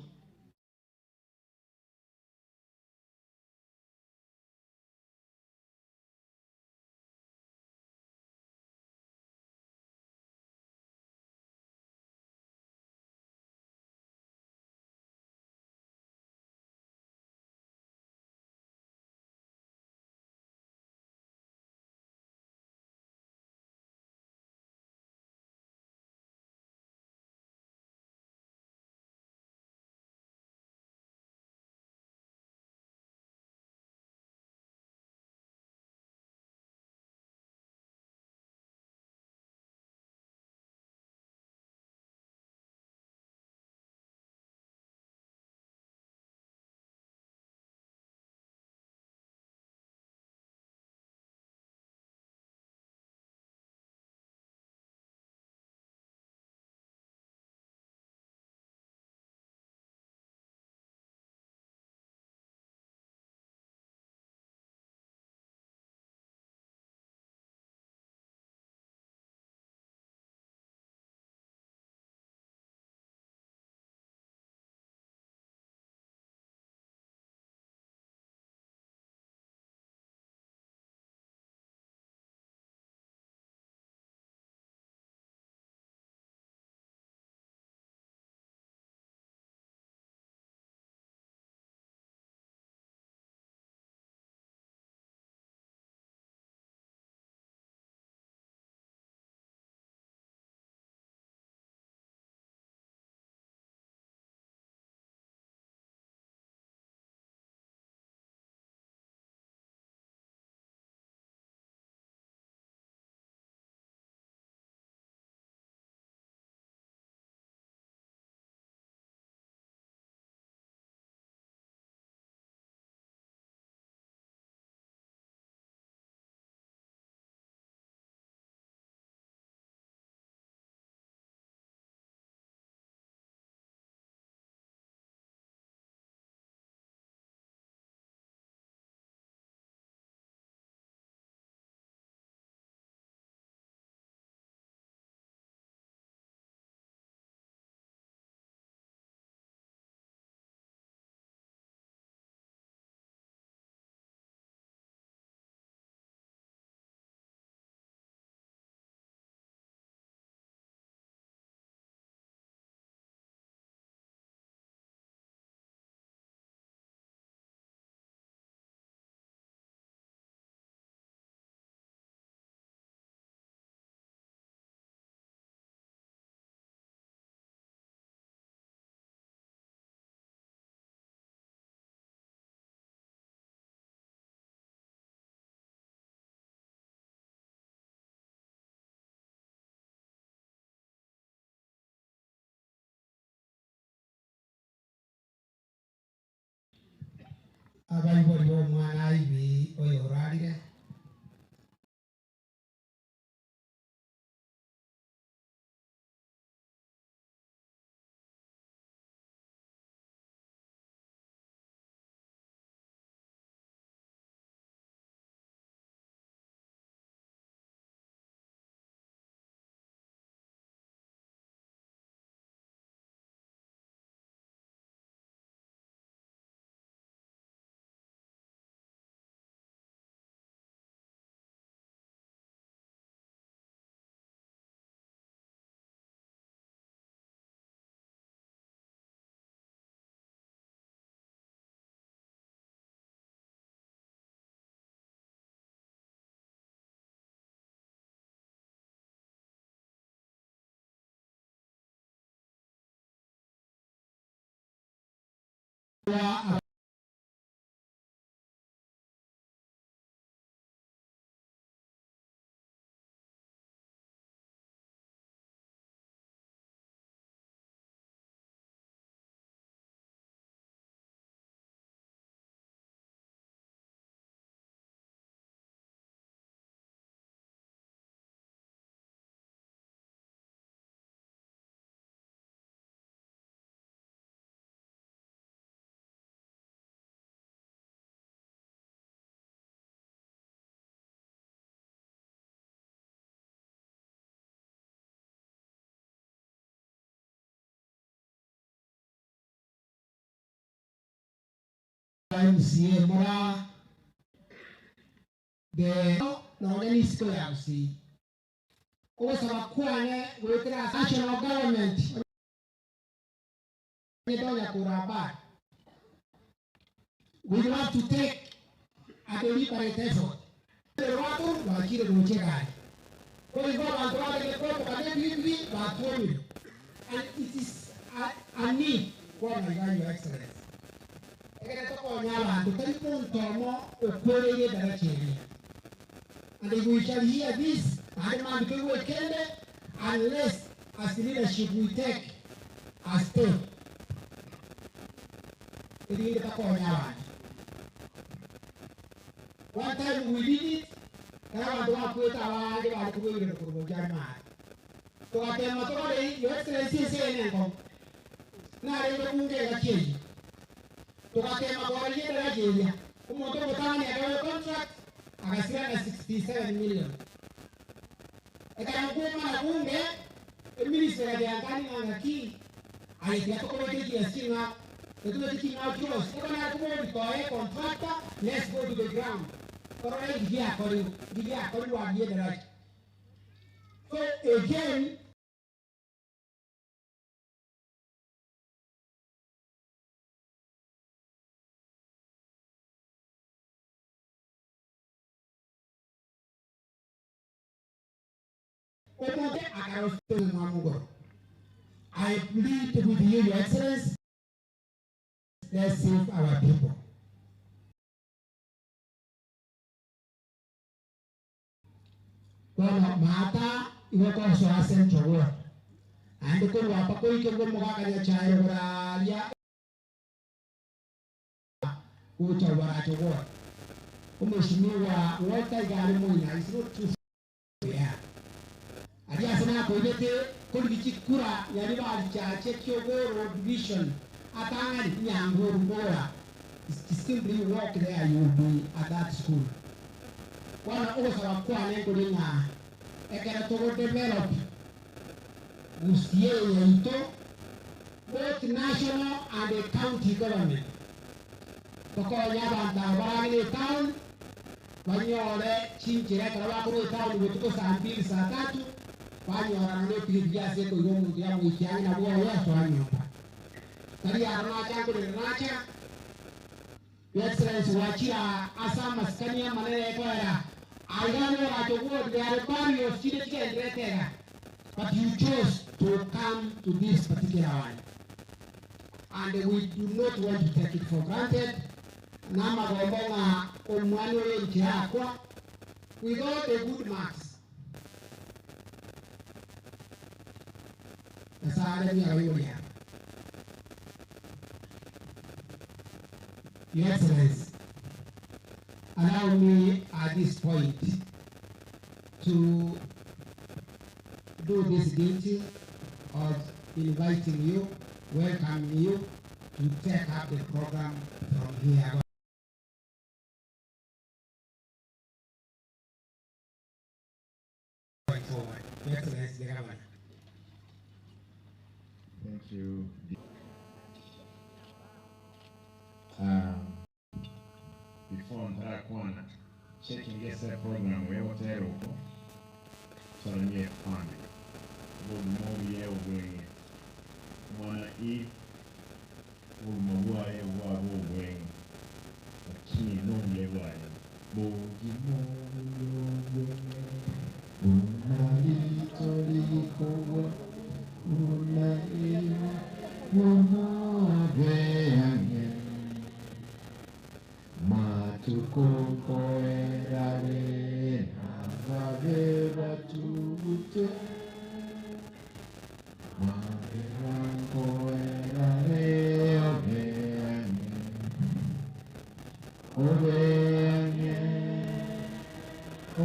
Abaibori b'omwana Ivy oyo orarire. MCA Mura the nonya nisiko ya Gusii ogosaba kwane gwikira national government ndonya kuraba we have to take a deliberate effort rwatu rwakire rwuche gari koigo abantu barege kwomoka nebibi batwomire and it is a need kwona iga your excellency egere tokonya abantu tari muntomo okwereire daraja eri and we shall hear this and man kende unless as leadership we take a step erinde tokonya abantu. One time we did it kana abantu bakweta abange bari kubwirira kurubo jamari tugatema tukore your excellency ese nenko narebe kungega kieyi tugatema kwararie daraja eria omonto omotang'ani agawe contract agasira na 67 million. Ekero nkumana bunge eministry ekageankani ng'ang'aki aye tukobeka ekiasi ng'a tetubeke king'ao kiosi ekona kubori toe contractor let's go to the ground. Torore ngigiakoriwo ngigiakoriwo agie daraja. So again omonte akarosete mwamugoro I plead with you, Your Excellency, let's save our people. Bono mata igokosoa Central Ward. Ande korwa apa koikerwa omogaka Nyachae goraria gocha Waracho Ward. Omweshimiwa Walter igare moina is not too yeah. Aria ase nakoirete korigi chikura yari barichache Kiogoro division atang'ani Nyanguru Mbora. Simply walk there, you will be at that school. Wana ogosaba kwane nkori ng'a ekero togo develop Gusii yaito both national and the county government tokonya abantu aba baragire town banyore chinchira ekero bakorwa etown botuko saa mbili saa tatu banyorana na epikipiki ase ekoiga omonto yamoikiang'e nabwo oyo asoa nyomba tari aro nacha nkorera nacha. Your Excellency wachira ase amasikani amanene ekoera aiga noracho ward there are barriers chire chigenderetega but you chose to come to this particular one. And we do not want to take it for granted. Namagombo ng'a omwana oyo nkiakwa with all the good marks. Nyasaye miabayulia. Your Excellency, Allow me at this point to do this duty of inviting you, welcoming you to take up the program from here going forward. Your Excellency, the Governor. Thank you. Before ntarakwana checking ese program wewotera uko salamie family obulimo obwenge omwana i obulimo bwaye bwaba obwenge lakini n'obuye bwaye bugimo obwenge bunalitolikobwa bunaiwa bunobeange matukokoerare nababe batubute maberankoerare obeange obeange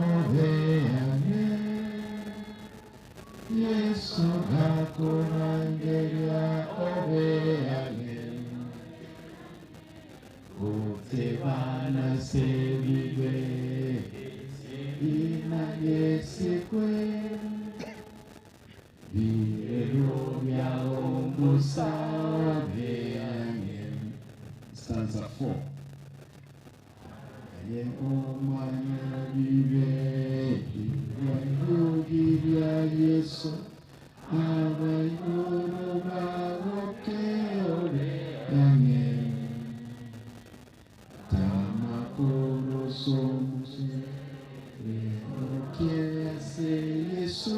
obeange Yesu gakurangeria obeange Utebana sebibe ina yesikwe Birero bya omusa obeange Stanza 4 Aye omwana bibe ibyo bya Yesu abayoro baboke obeange Tamakoro somuse okiese Yesu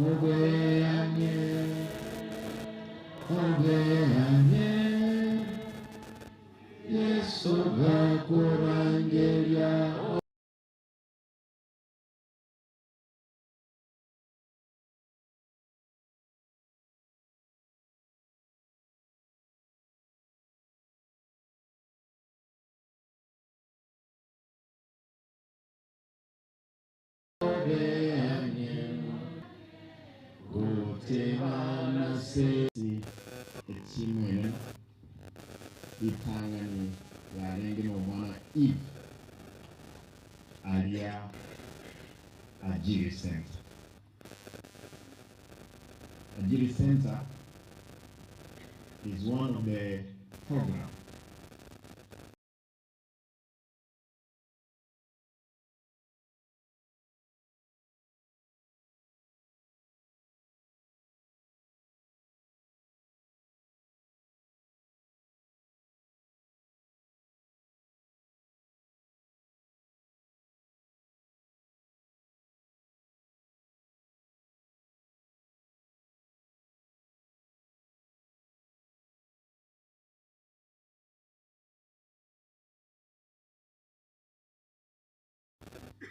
Obeange, obeange, Yesu gakurangeria obeange, gutebana se ekimwene itangani yarenge n'omwana Eve alia Ajiri Center. Ajiri Center is one of the programs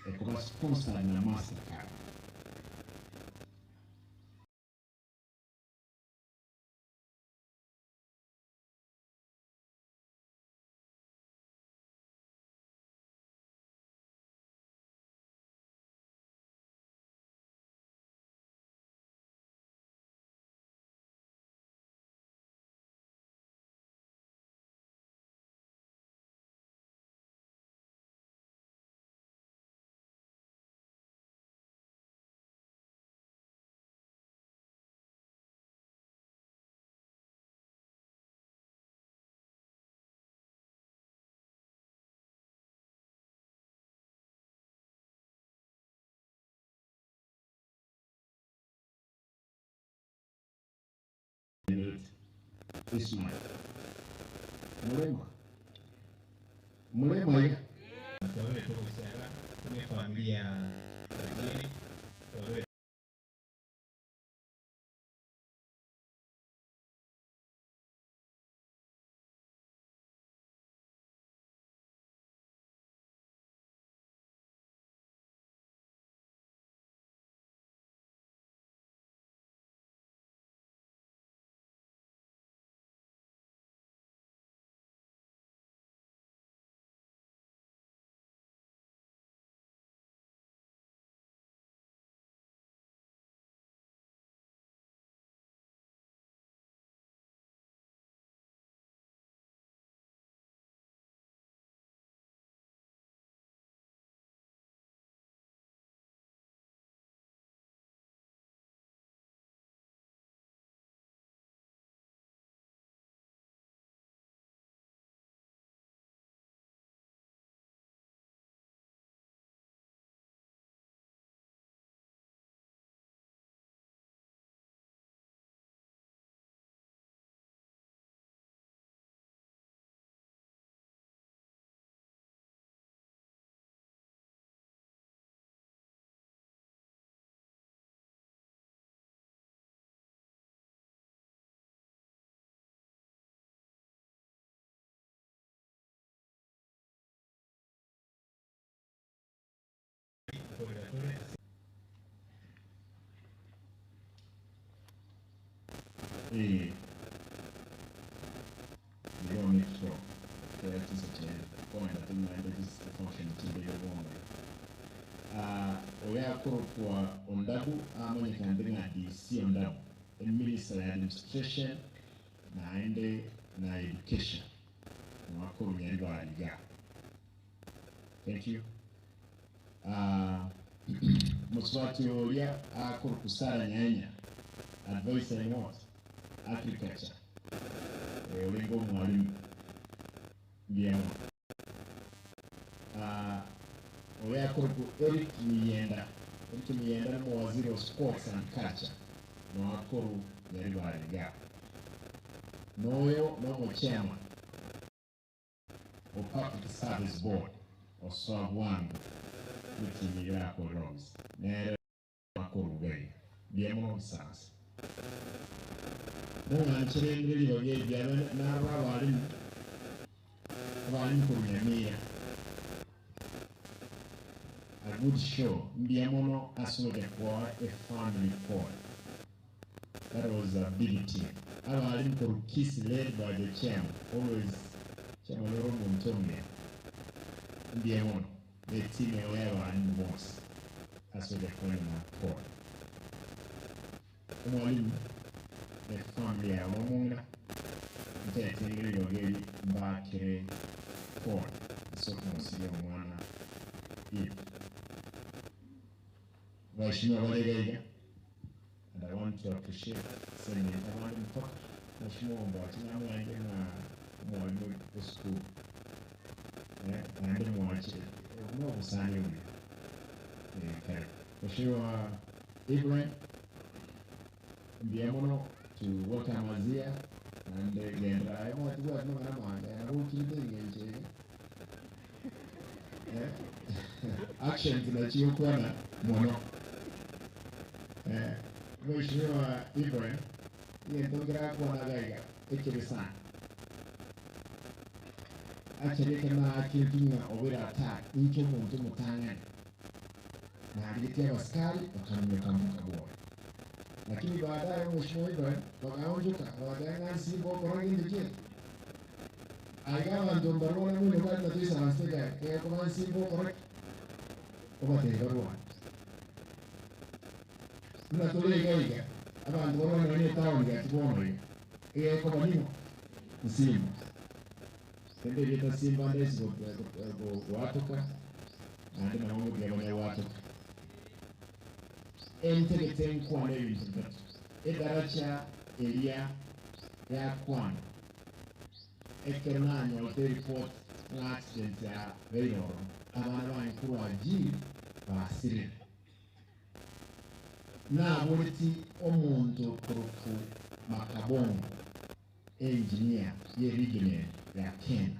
ekuba sponsored na Mastercard. Ismail. Mulema. Mulema ya. Familia ya Ajiri, Eh. You don't need to talk. Kera chisa chene. Kwenda tunaenda chisa function chinde yobongo. Oya korokwa Ondabu amanyikande nga DC Ondabu. Minister ya Administration naende na Education. Mwakuru Nyaribariga. Thank you. Muswati oria akorokwa Sarah Nyanya. Advisor in what? Agriculture. Olingo mwalimu. Ndiamo. Oya akorokwa Eric Miyenda. Eric Miyenda ni waziri wa Sports and Culture. Mwakuru Nyaribariga. Noyo nomo chairman of Public Service Board oswabwangu mutimira ko Rose. Nere makuru gai. Ndiamo busansi. Munganchere ndiri bage byaba narwa abalimu abalimu kunyamira. A good show. Ndiamono asoja kwa a family court. That was a big team. Abalimu kurukisi led by the chairman. Always chairman Oromo Mtombe. Ndiamono. The team ya abalimu boss. Asoja kwa na court. Mwalimu the family ya Omunga. Ntetingiri yogeri mbakire court. Soko musiye mwana. Eve. Waheshimiwa Walegaiga, and I want to appreciate sending abantu mpaka Mheshimiwa Mbachi namwange na mwalimu wa school. Naende mwachi no busani huyu. Karibu. Mheshimiwa Ibrahim Ndiamono to welcome us here and gendra ayo watu wa no na mwanga na ukinde ngenje. Actions na chiyo kwa mono. Mheshimiwa Ibrahim, yeye ndongira kwa na gaiga ekere sana. Achereke na akintinga obera attack incho muntu mutangana. Na aliletea askari wakamweka mkabwa. Lakini baadaye Mheshimiwa Ibrahim wakaondoka wakaanga simbo korangi ndiye. Aiga bantu mbarona muno bali batisa nasega ke kwa simbo korangi. Obatera Muna gaiga abantu barona ne town ga tibono ye ko banino nsimba. Tende yeta simba ndesi go watoka. Ande na ngo bya watoka. Entegete nkwana ebintu bitatu. Edaracha eria ya kwana. Ekero nanyote report na accident ya Beiroro. Abana bankuru ajiri basirire. Nabuleti omuntu kuruku Makabongo engineer ye regional ya Kenya.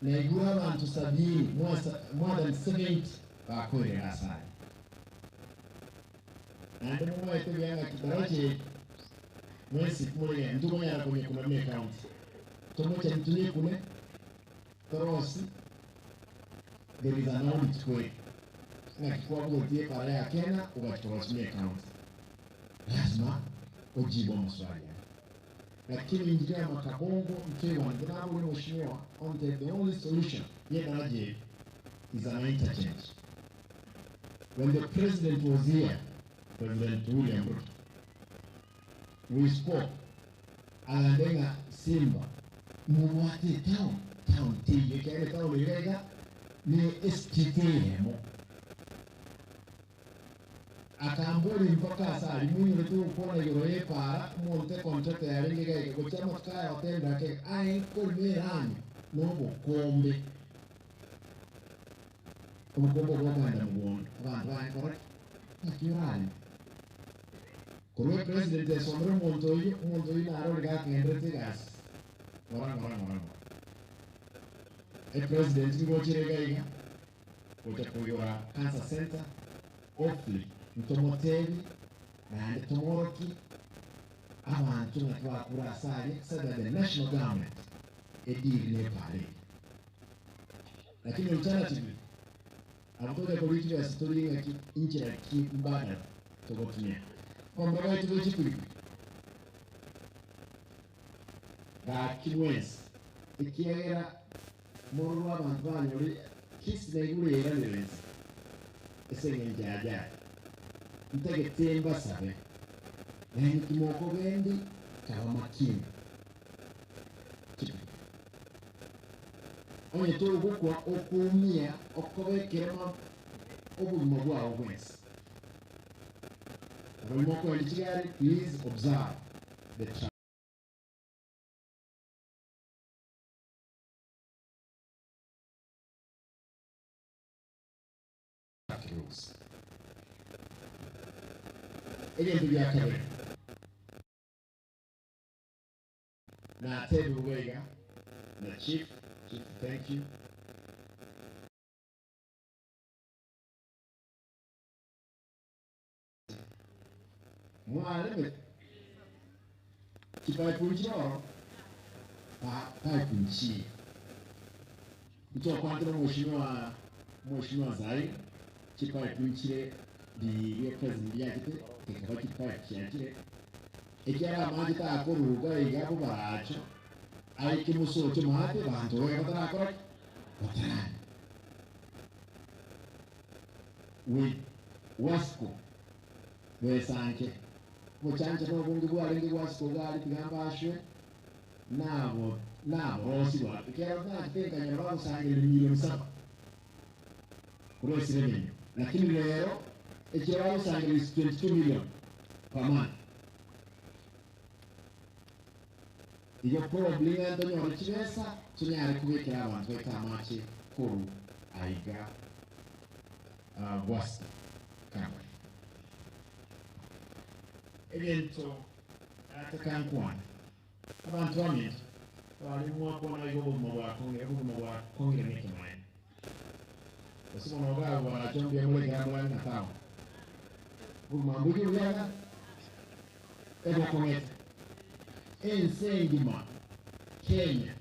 Naigura abantu 70 more than 70 bakorera asali. Nande mumwe tebyanga kidaraje mwesi kumule ndugu ya kwenye kuna mwe county. Tomocha mtulie kule Torosi there is an audit way. Na kikwabu tie para ya Kenya ukachorosimia county. Lazima ujibu maswali. Lakini injinia Makabongo mtewa ndinabu ni mheshimiwa on the only solution ye daraje is an interchange. When the president was here, President William Ruto, we spoke. Alandenga Simba, mubwate town, town tiye kere town irega ni STT hemo. Akambori mpaka asali mwinyi tu kuona yoro para monte contract ya ringe ga ko chama kaya hotel ke ai ko merani no bukombe. Obukombe bwaganda mugondo abantu bayi nakirani. Korwe president esomere omuntu oyo omuntu oyo narore gakenderete gasi. Ngora ngora ngora ngora. E president ngochire gaiga gocha kuyora cancer center hopefully ntomoteri naende tomoroki abantu nga twakura asali so that the national government ediri ne pale. Lakini alternatively abutoja kulichira story nga injira ki mbadala togotumia. Kwamba baitu bw'ekipiripiri. Gaki mwensi, ekiagera mororwe abanto banyore kisi na igoro yairanire ense ase engencho ya Ajali. Ntagete mbasabe, nainwe timokogendi kaba makini. Chipigapigi. Onye togokwa okoumia okoba ekerema obogima bwao bwensi. Abarimo okoenda chigari, please observe the traffic rules. Egento gia kabere, natebiwe iga na chief, chief thank you. Mwaremete chipipe nchire ororo pipe nchiya ntokwantere omweshimiwa omweshimiwa Zaire chipipe nchire riria president yachete gekaba chipipe chiachire ekiara amache takoruga iga bobaracho aike mosoche maate banto iga batarakora ki? Bataranywa. With Wasco besanke obochancha na obonge bwarenge Wasco iga aria tiga mbashwe nabo naborosigwa ekiagera nachete nkanyora bagosangereria milioni saba korwa ase revenue lakini rero ekero bagosangereria is 22 million per month igo probably ng'a ntonyore chibesa tonyare kobekera abanto baito amache korwa aiga Gwasco company. Egento nataka nkwane, abanto baminto abare mwakwana iga obogima bwakong'ire, obogima bwakong'ire nekemaene. Gose bono iga abwo barache mbuya more ekero more ang'e na town. Obogima mboiyo buya iga, ebokong'ete. Ense engima Kenya,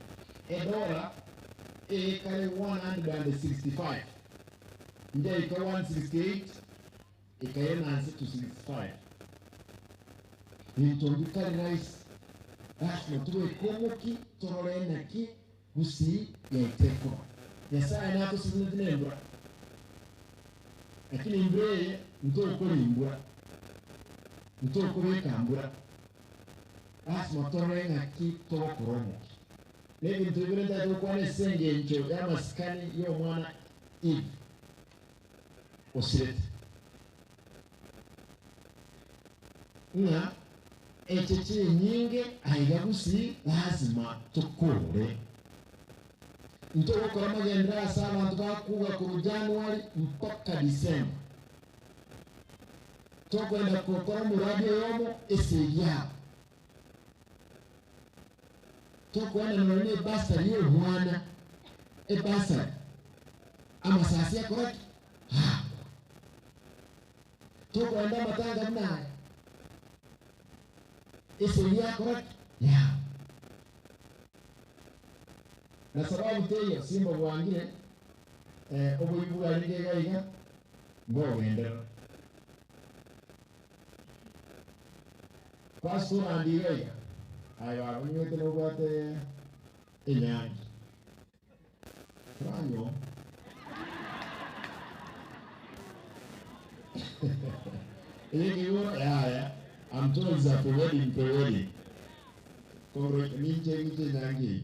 edora eyekare 165 Njaika 168 ekairana nse to 65. Binto mbitari rahisi, lasima tobeke omoki torore naki gusii yaito ekoba. Nyasaye natosesenitie nembura, lakini embura eye ntokorimbura, ntokobeka mbura, lasima torore ng'aki togokora omoki. Nebinto bibere ntagete gokwana ase engencho y'amasikani y'omwana Eve osirete, ng'a eche chinyinge aiga gusii lazima tokore. Ntogokora amagenderero ase abanto bakuga korwa January mpaka December. Tokwenda gokora omoradi oyomo esegi yabo. Tokoenda nonya ne ebasari y'omwana, ebasari, amasasi akora ki? Aakwa. Tokoenda amatanga buna aya, esegi yakora ki? Yaakwa. Na sababu teiyo simba bwangire eh, oboibi bwarenge iga iga mbogenderera. Pastor Andy iga iga, aye baba onywete nobwate enyangi. Toranywa. Eye keigoro yaya, I'm told it's a pre-wedding, pre-wedding. Koro ninche ninche enyangi eye.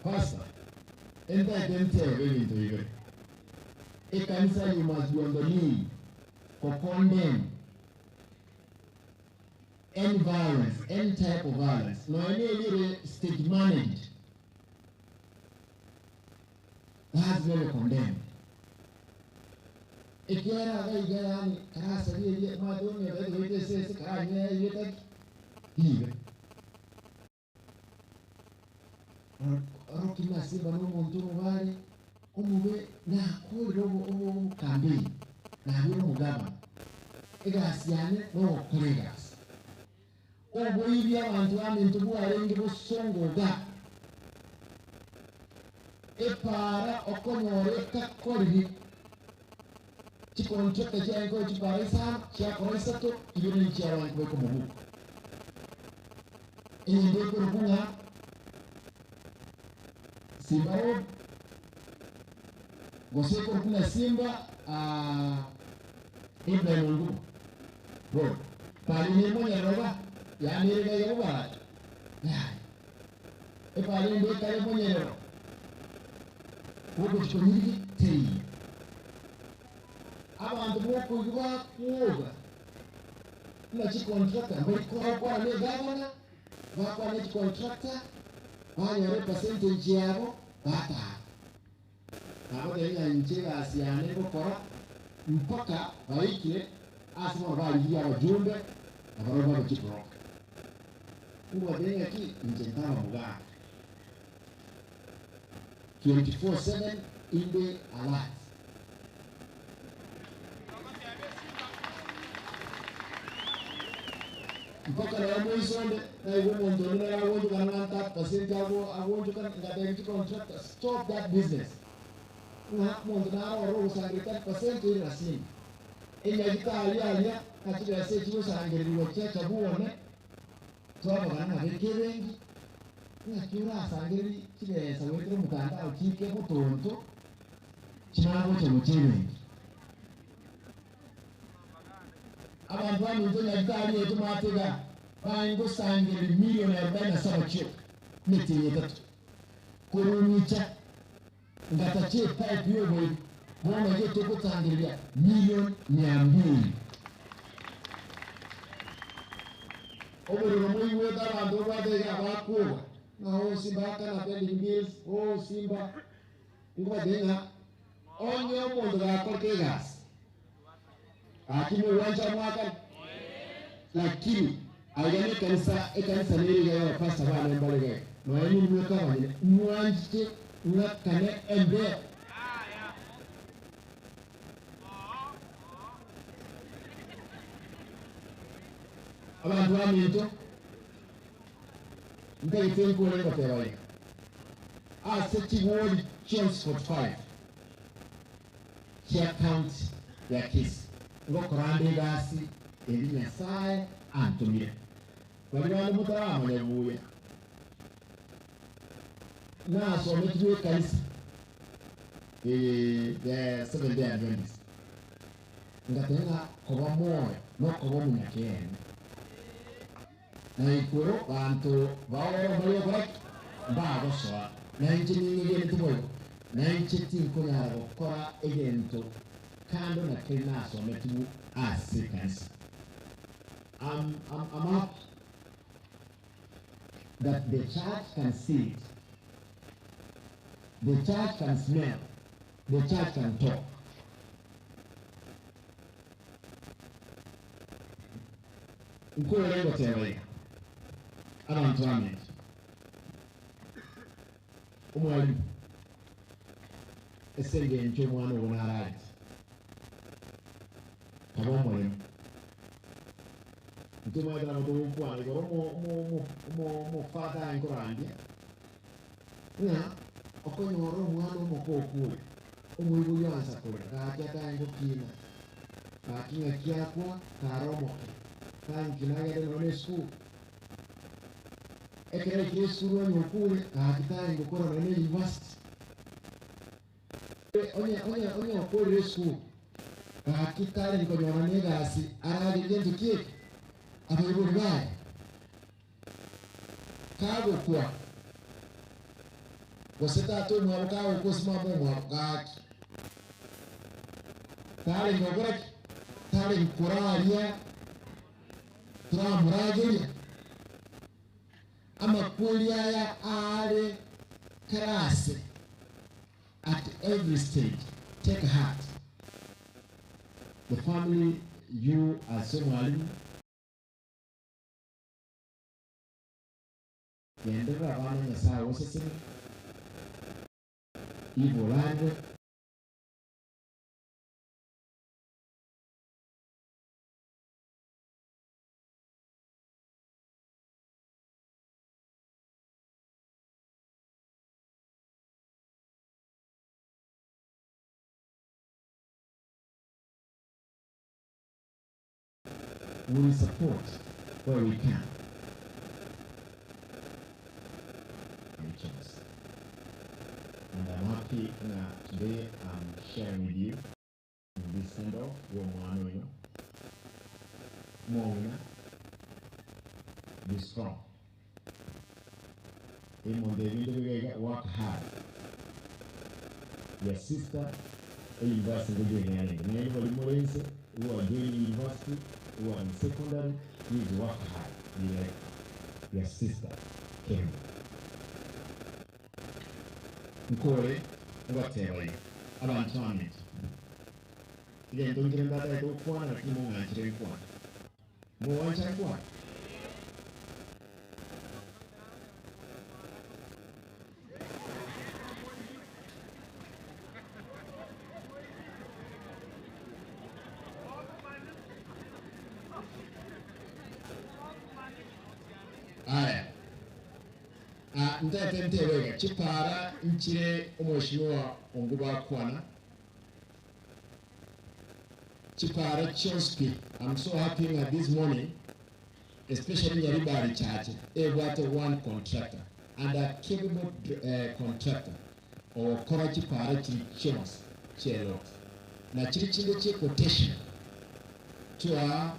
Pastor, entaete ntebe ebinto bibere. Ekanisa you must be on the knee ko condemn any violence, any type of violence, nonya ne eria ere state managed, lazima ebe condemned. Ekiagera iga iga yaani karasarie eria omanyete onye otaete goita esese karanywe airete ki? Ribe. Oroki buna Simba nomonto omobare omobe nakorire obokambeini, nabeire omogabana. Egasi yane nogokora egasi. Oboibi abanto baminto bwarenge bosongo iga, epaara okonyora etakoriri. Chicontractor chiaye chipara isano chiakora isato ibere nichiabantu baikomobuka eyende ekoroku ng'a Simba Road gose ekoroku ng'a Simba Ibrahim Ongubo Road pari nemonyerero ba yaani ere gaiga bobaracho yaya epari ende ekare monyerero gogochikonyirigi teiyo abantu bokoigwa bakwoga ng'a chicontractor mbarikora na egavana bakora na echicontractor banyora epercentage yabo batara nabo ng'a inche egasi yane ngokora mpaka baikire ase bono barigirie abajumbe nabarobwo bagochibroka ngobate ng'aki inche ntaba mugaka 24/7 inde alert. Mpaka naye moisonde naigo omonto onde nere agonchokana ng'a 30% agonchokana ngatebia chicontractor stop that business ng'a omonto naro ore ogosangereria 30% oire na Simba enyagitari aria ng'a chibesa echi chigosangereriwa chiacha bwone twabagana nabeke ebenki ng'aki orasangereri chibesa goetera omotandao chike botonto chimara gocha gocha ebenki. Abantu baminto nyagitari yetu mwatega bangosangereri milioni 47 chioka emetienyi etato korumicha ngatachi epipe yoboibi bono iga togosangereria milioni 200. Obororo moigwete abanto obwate iga bakwoga ng'a oh Simba akana pending bills, oh Simba ngobatebia ng'a onye omonto gakorete egasi gaki mogwancha mwakane lakini aiga na ekanisa ekanisa nere iga ya abapastor bane mbare iga iga nonya ninwe abanyene mwanche ng'akane embera. Abanto baminto ntagete nkore ngoteba iga ase chigori chionsi 45 chia county ya Kisii ngokora ande egasi eri Nyasaye antomire. Baria bande motaramanya buya nasometirwe ekanisa the Seventh Day Adventist ngateba ng'a koba moyo nokoba omonyakeene na igoro banto baoro mbari gokora ki? Mbagosoa. Na inche ning'egenete boigo, na inche tinkonyara gokora egento kando na keria nasometigwe ase ekanisa. I'm, I'm, I'm happy that the church can see it, the church can smell, the church can talk. Nkwere ngoteba iga, abanto baminto, omwalimu ase engencho omwana ogo nararete, kaba omoremu. Intwe omanyete nabo togokwana igoro omofather aye nkorandia, ng'a okonyora omwana omoke okure, omoibori oansa korera, gaki ataye ngokina, gaki ng'aki akwa, kare omoke, tankina agende nonya na esukuru. Ekero aikire esukuru onye okure, gaki taye ngokora nonya na university. Onye onye onye okorire esukuru, gaki tare nkonyora na egasi aragerie gento ki eke, abaibori baye. Kagokwa, gose tata omwabo kagokwa gose mama omwabo, gaki tare ngokora ki? Tare nkoraria toramorageria. Amakweri aya are karase at every stage. Take heart. The family you as omwalimu genderera abana Nyasaye agosesenie, iboranwe. We will support where we can. Each of us. And I'm happy that today I'm sharing with you in this send-off, your mwana Mona, be strong. Work hard. Your sister, a university, anybody more who are joining university, who are in secondary, you need to work hard. Be like your sister, Kemi. Nkore, ngwatebayo, abantu bamitu. Igento ngire ndata ekokwana lakini mung'anchire nkwana. Muwancha nkwana. Aya. Ntete ntewega chipara nchire omweshimiwa onguba kwana chipara chonspi. I'm so happy that this morning, especially Nyaribari Church, ebwate one contractor and a capable contractor okora chipara chiri chons chelo na chiri chinde che quotation twa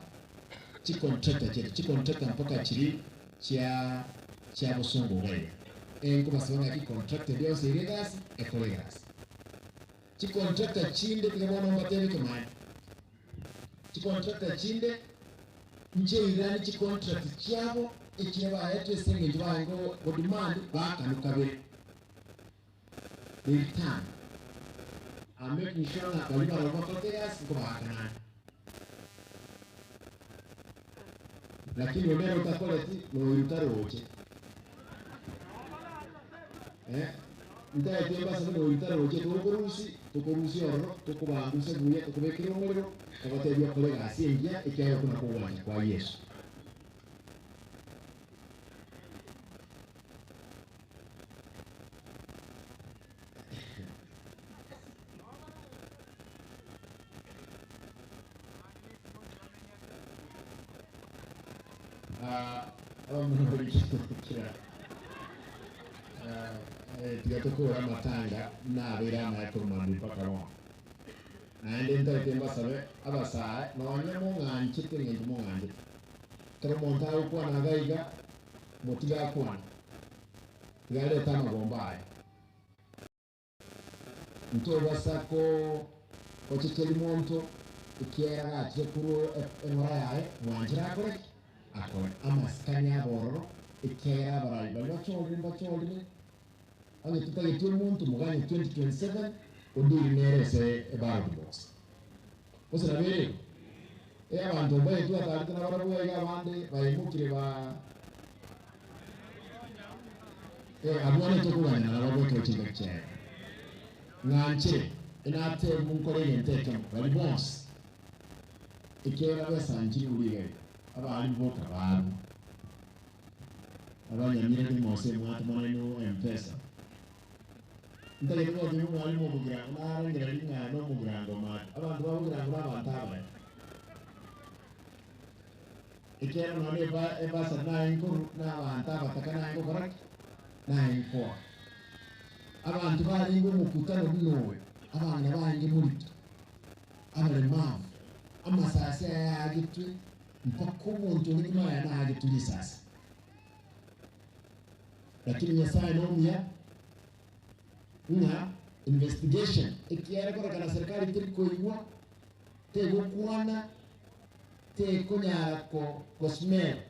chi contractor chiri chi contractor mpaka chiri cha cha busungu gayo enkuba ki contractor byose iregasi ekoregasi chi contractor chinde tikabona mbatebe kemani chi contractor chinde nje irani chi contract kyabo ekiraba yatwesenge njibango go demand bakanuka be they return. I'm making sure that bali baroma kotegasi ko bakanana lakini ondera utakoleti noyutaroche ntaetemba sasa noyutaroche tukurusi tukurusi orro tukubangusa buya tukubekera omuriro tubatebya kolega engia ekyayo kuna kuwanja kwa Yesu. Tigatukura matanga nabera nakurumambi mpaka bono naende ntaete mbasabe abasae nonye mong'anchete ng'encho mong'anchete kero omonto agokwana gaiga motigakwana tigareta amagomba aya ntobasa kochecheri monto ekiera gachire korwa eng'ora yaye mwanchera akoreki akore amasikani abororo ekiera abarai bari bachorire mbachorire onye tutagetie omonto muganye 2027 odiri nerese eballot box gose nabere abantu mbaye twatarite nabarabwega abande baimukire ba abone tukuganya nabo tochinga kyera ng'anchire enate munkore ngenteke bari bonse ekera besanjiri uriga abali boka babu abanyamire ni mose mwatu maneno M-Pesa ntagerwa ni mwalimu omugirango narengera ring'ana omugirango matu abantu bamugirango n'abantu abaye ekera none ebasa naye nkuru n'abantu abataka naye nkokoraki naye nkoa abantu baringa omukutano gunowe abana bange murito abalemavu amasasi ayagitwe mpaka omuntu olimaya nagitwe lisasi lakini Nyasaye nomya nga investigation ekiara korekana serikali terikoigwa tegokwana tekonyara kosmera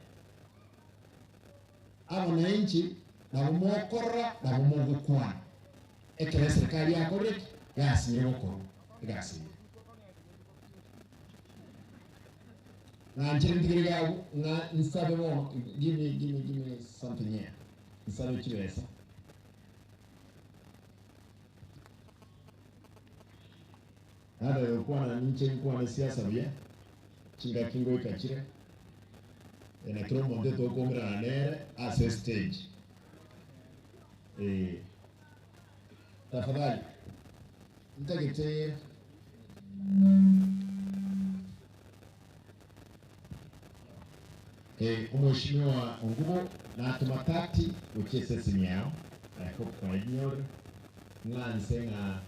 abananchi nabo mokorora nabo mogokwana ekero serikali yakoreki yasire gokorwa egasire ng'anchire ntigere gabu ng'a nsabe bono give me something here nsabe chibesa Nada yokwana ninche nkwana siasa buya chinga kingo ikachire ena kiro omonto tokomerana nere ase stage tafadhali ntagete Omweshimiwa Ongubo natuma 30 gochia esimu yao. I hope kwainyore ng'anse ng'a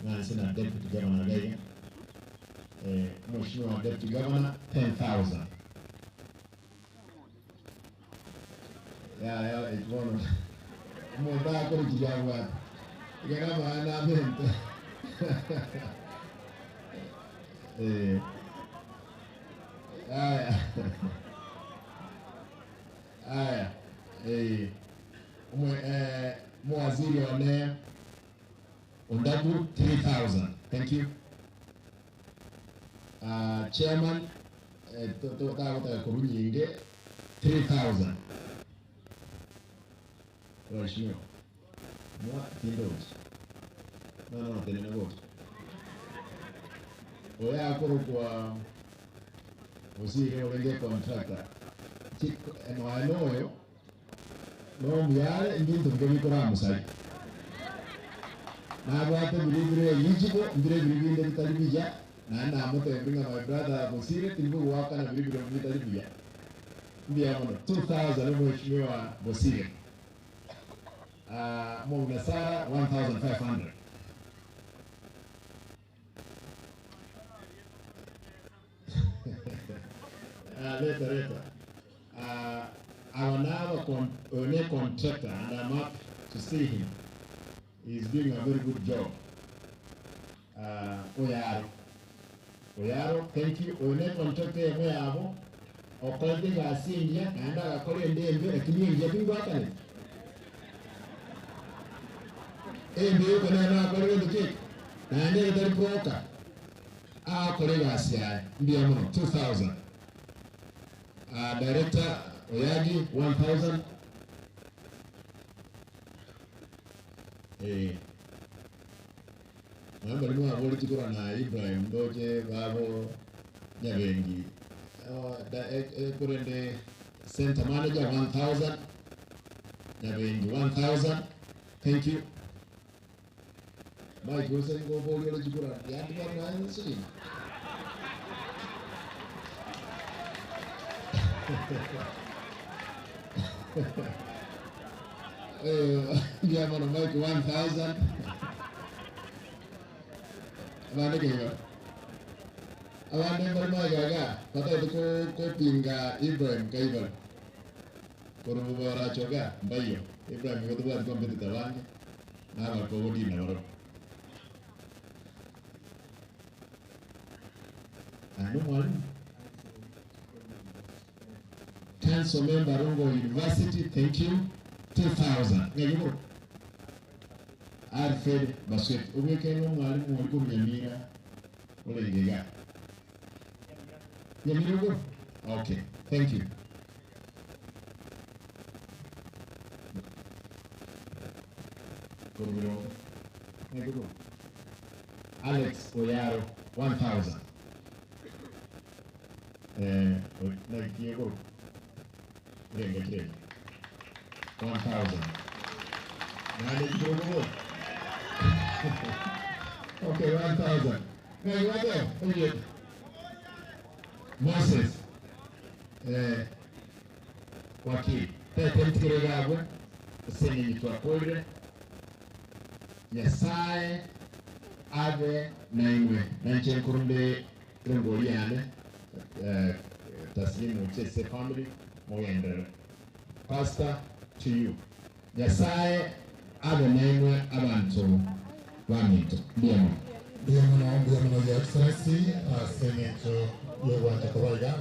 ng'anse na deputy governor gaiga. Mheshimiwa deputy governor 10,000. Ya ya ikono. Omonto akore kiriabwate. Igana abana abente. Aya. Aya. Mwaziri one Ondabu 3,000. Thank you. Chairman tagotaka korunyinge 3,000. Waheshimiwa. Mwa tindochi. No no tenena gocho. Oya akorokwa osire orenge contractor. Chiko eno oyo no muyare ibintu bike bikora musai. Nabwate biri bire yichiko mbire biri binde bitari bija na namutembinga my brother Bosire tiribu waka na biri bire bitari bija. Mbia mono 2000 mheshimiwa Bosire. Mwana Sara 1500. Leta leta. Our now contractor, and I'm up to see him. He's doing a very good job. Oyaro. Oyaro, thank you. One contractor yabo. Okolde gasinja, naenda gakore ndembe, lakini nje bingwakane. Embe yuko na na akore ndike. Naende gari broker. Akore gasia, ndiye muno 2000. Director Oyagi 1000. Mwamba ni mwaboli chikura na Ibrahim Ndoje babo Nyabengi. Kurende center manager 1000. Nyabengi 1000. Thank you. Mike wose ngo boli ole chikura. Yandi bana nsi. Yeah, man, Mike 1000. Abande kega. Abande barma gaga. Pata ko ko pinga Ibrahim Kaibal. Koro bora choga mbayo. Ibrahim ko tuwa competitor wange. Na ba ko wodi na baro. Anu mwalimu. Council member Rongo University, thank you. 2000. Ngayuko. Alfred Baswet. Ubweke no mwalimu waliko Nyamira. Ole ngega. Nyamira ugo? Okay, thank you. Korobiro. Ngayuko. Alex Oyaro, 1000. Ngayuko. Renga kirenge. 1000. Nane kidogo. Okay, 1000. Now you are there. Okay. Moses. Wakili. Tete mtikere Senye nitwakoire. Nyasaye ave na imwe. Na nche nkurunde rengoli yane. Taslimu Chese family. Moyendere. Pastor, to you. Nyasaye abe naimwe abantu baminto. Ndiyo. Ndiyo muno, ndiyo muno, Your Excellency, Senator Yowanja Kawaiga.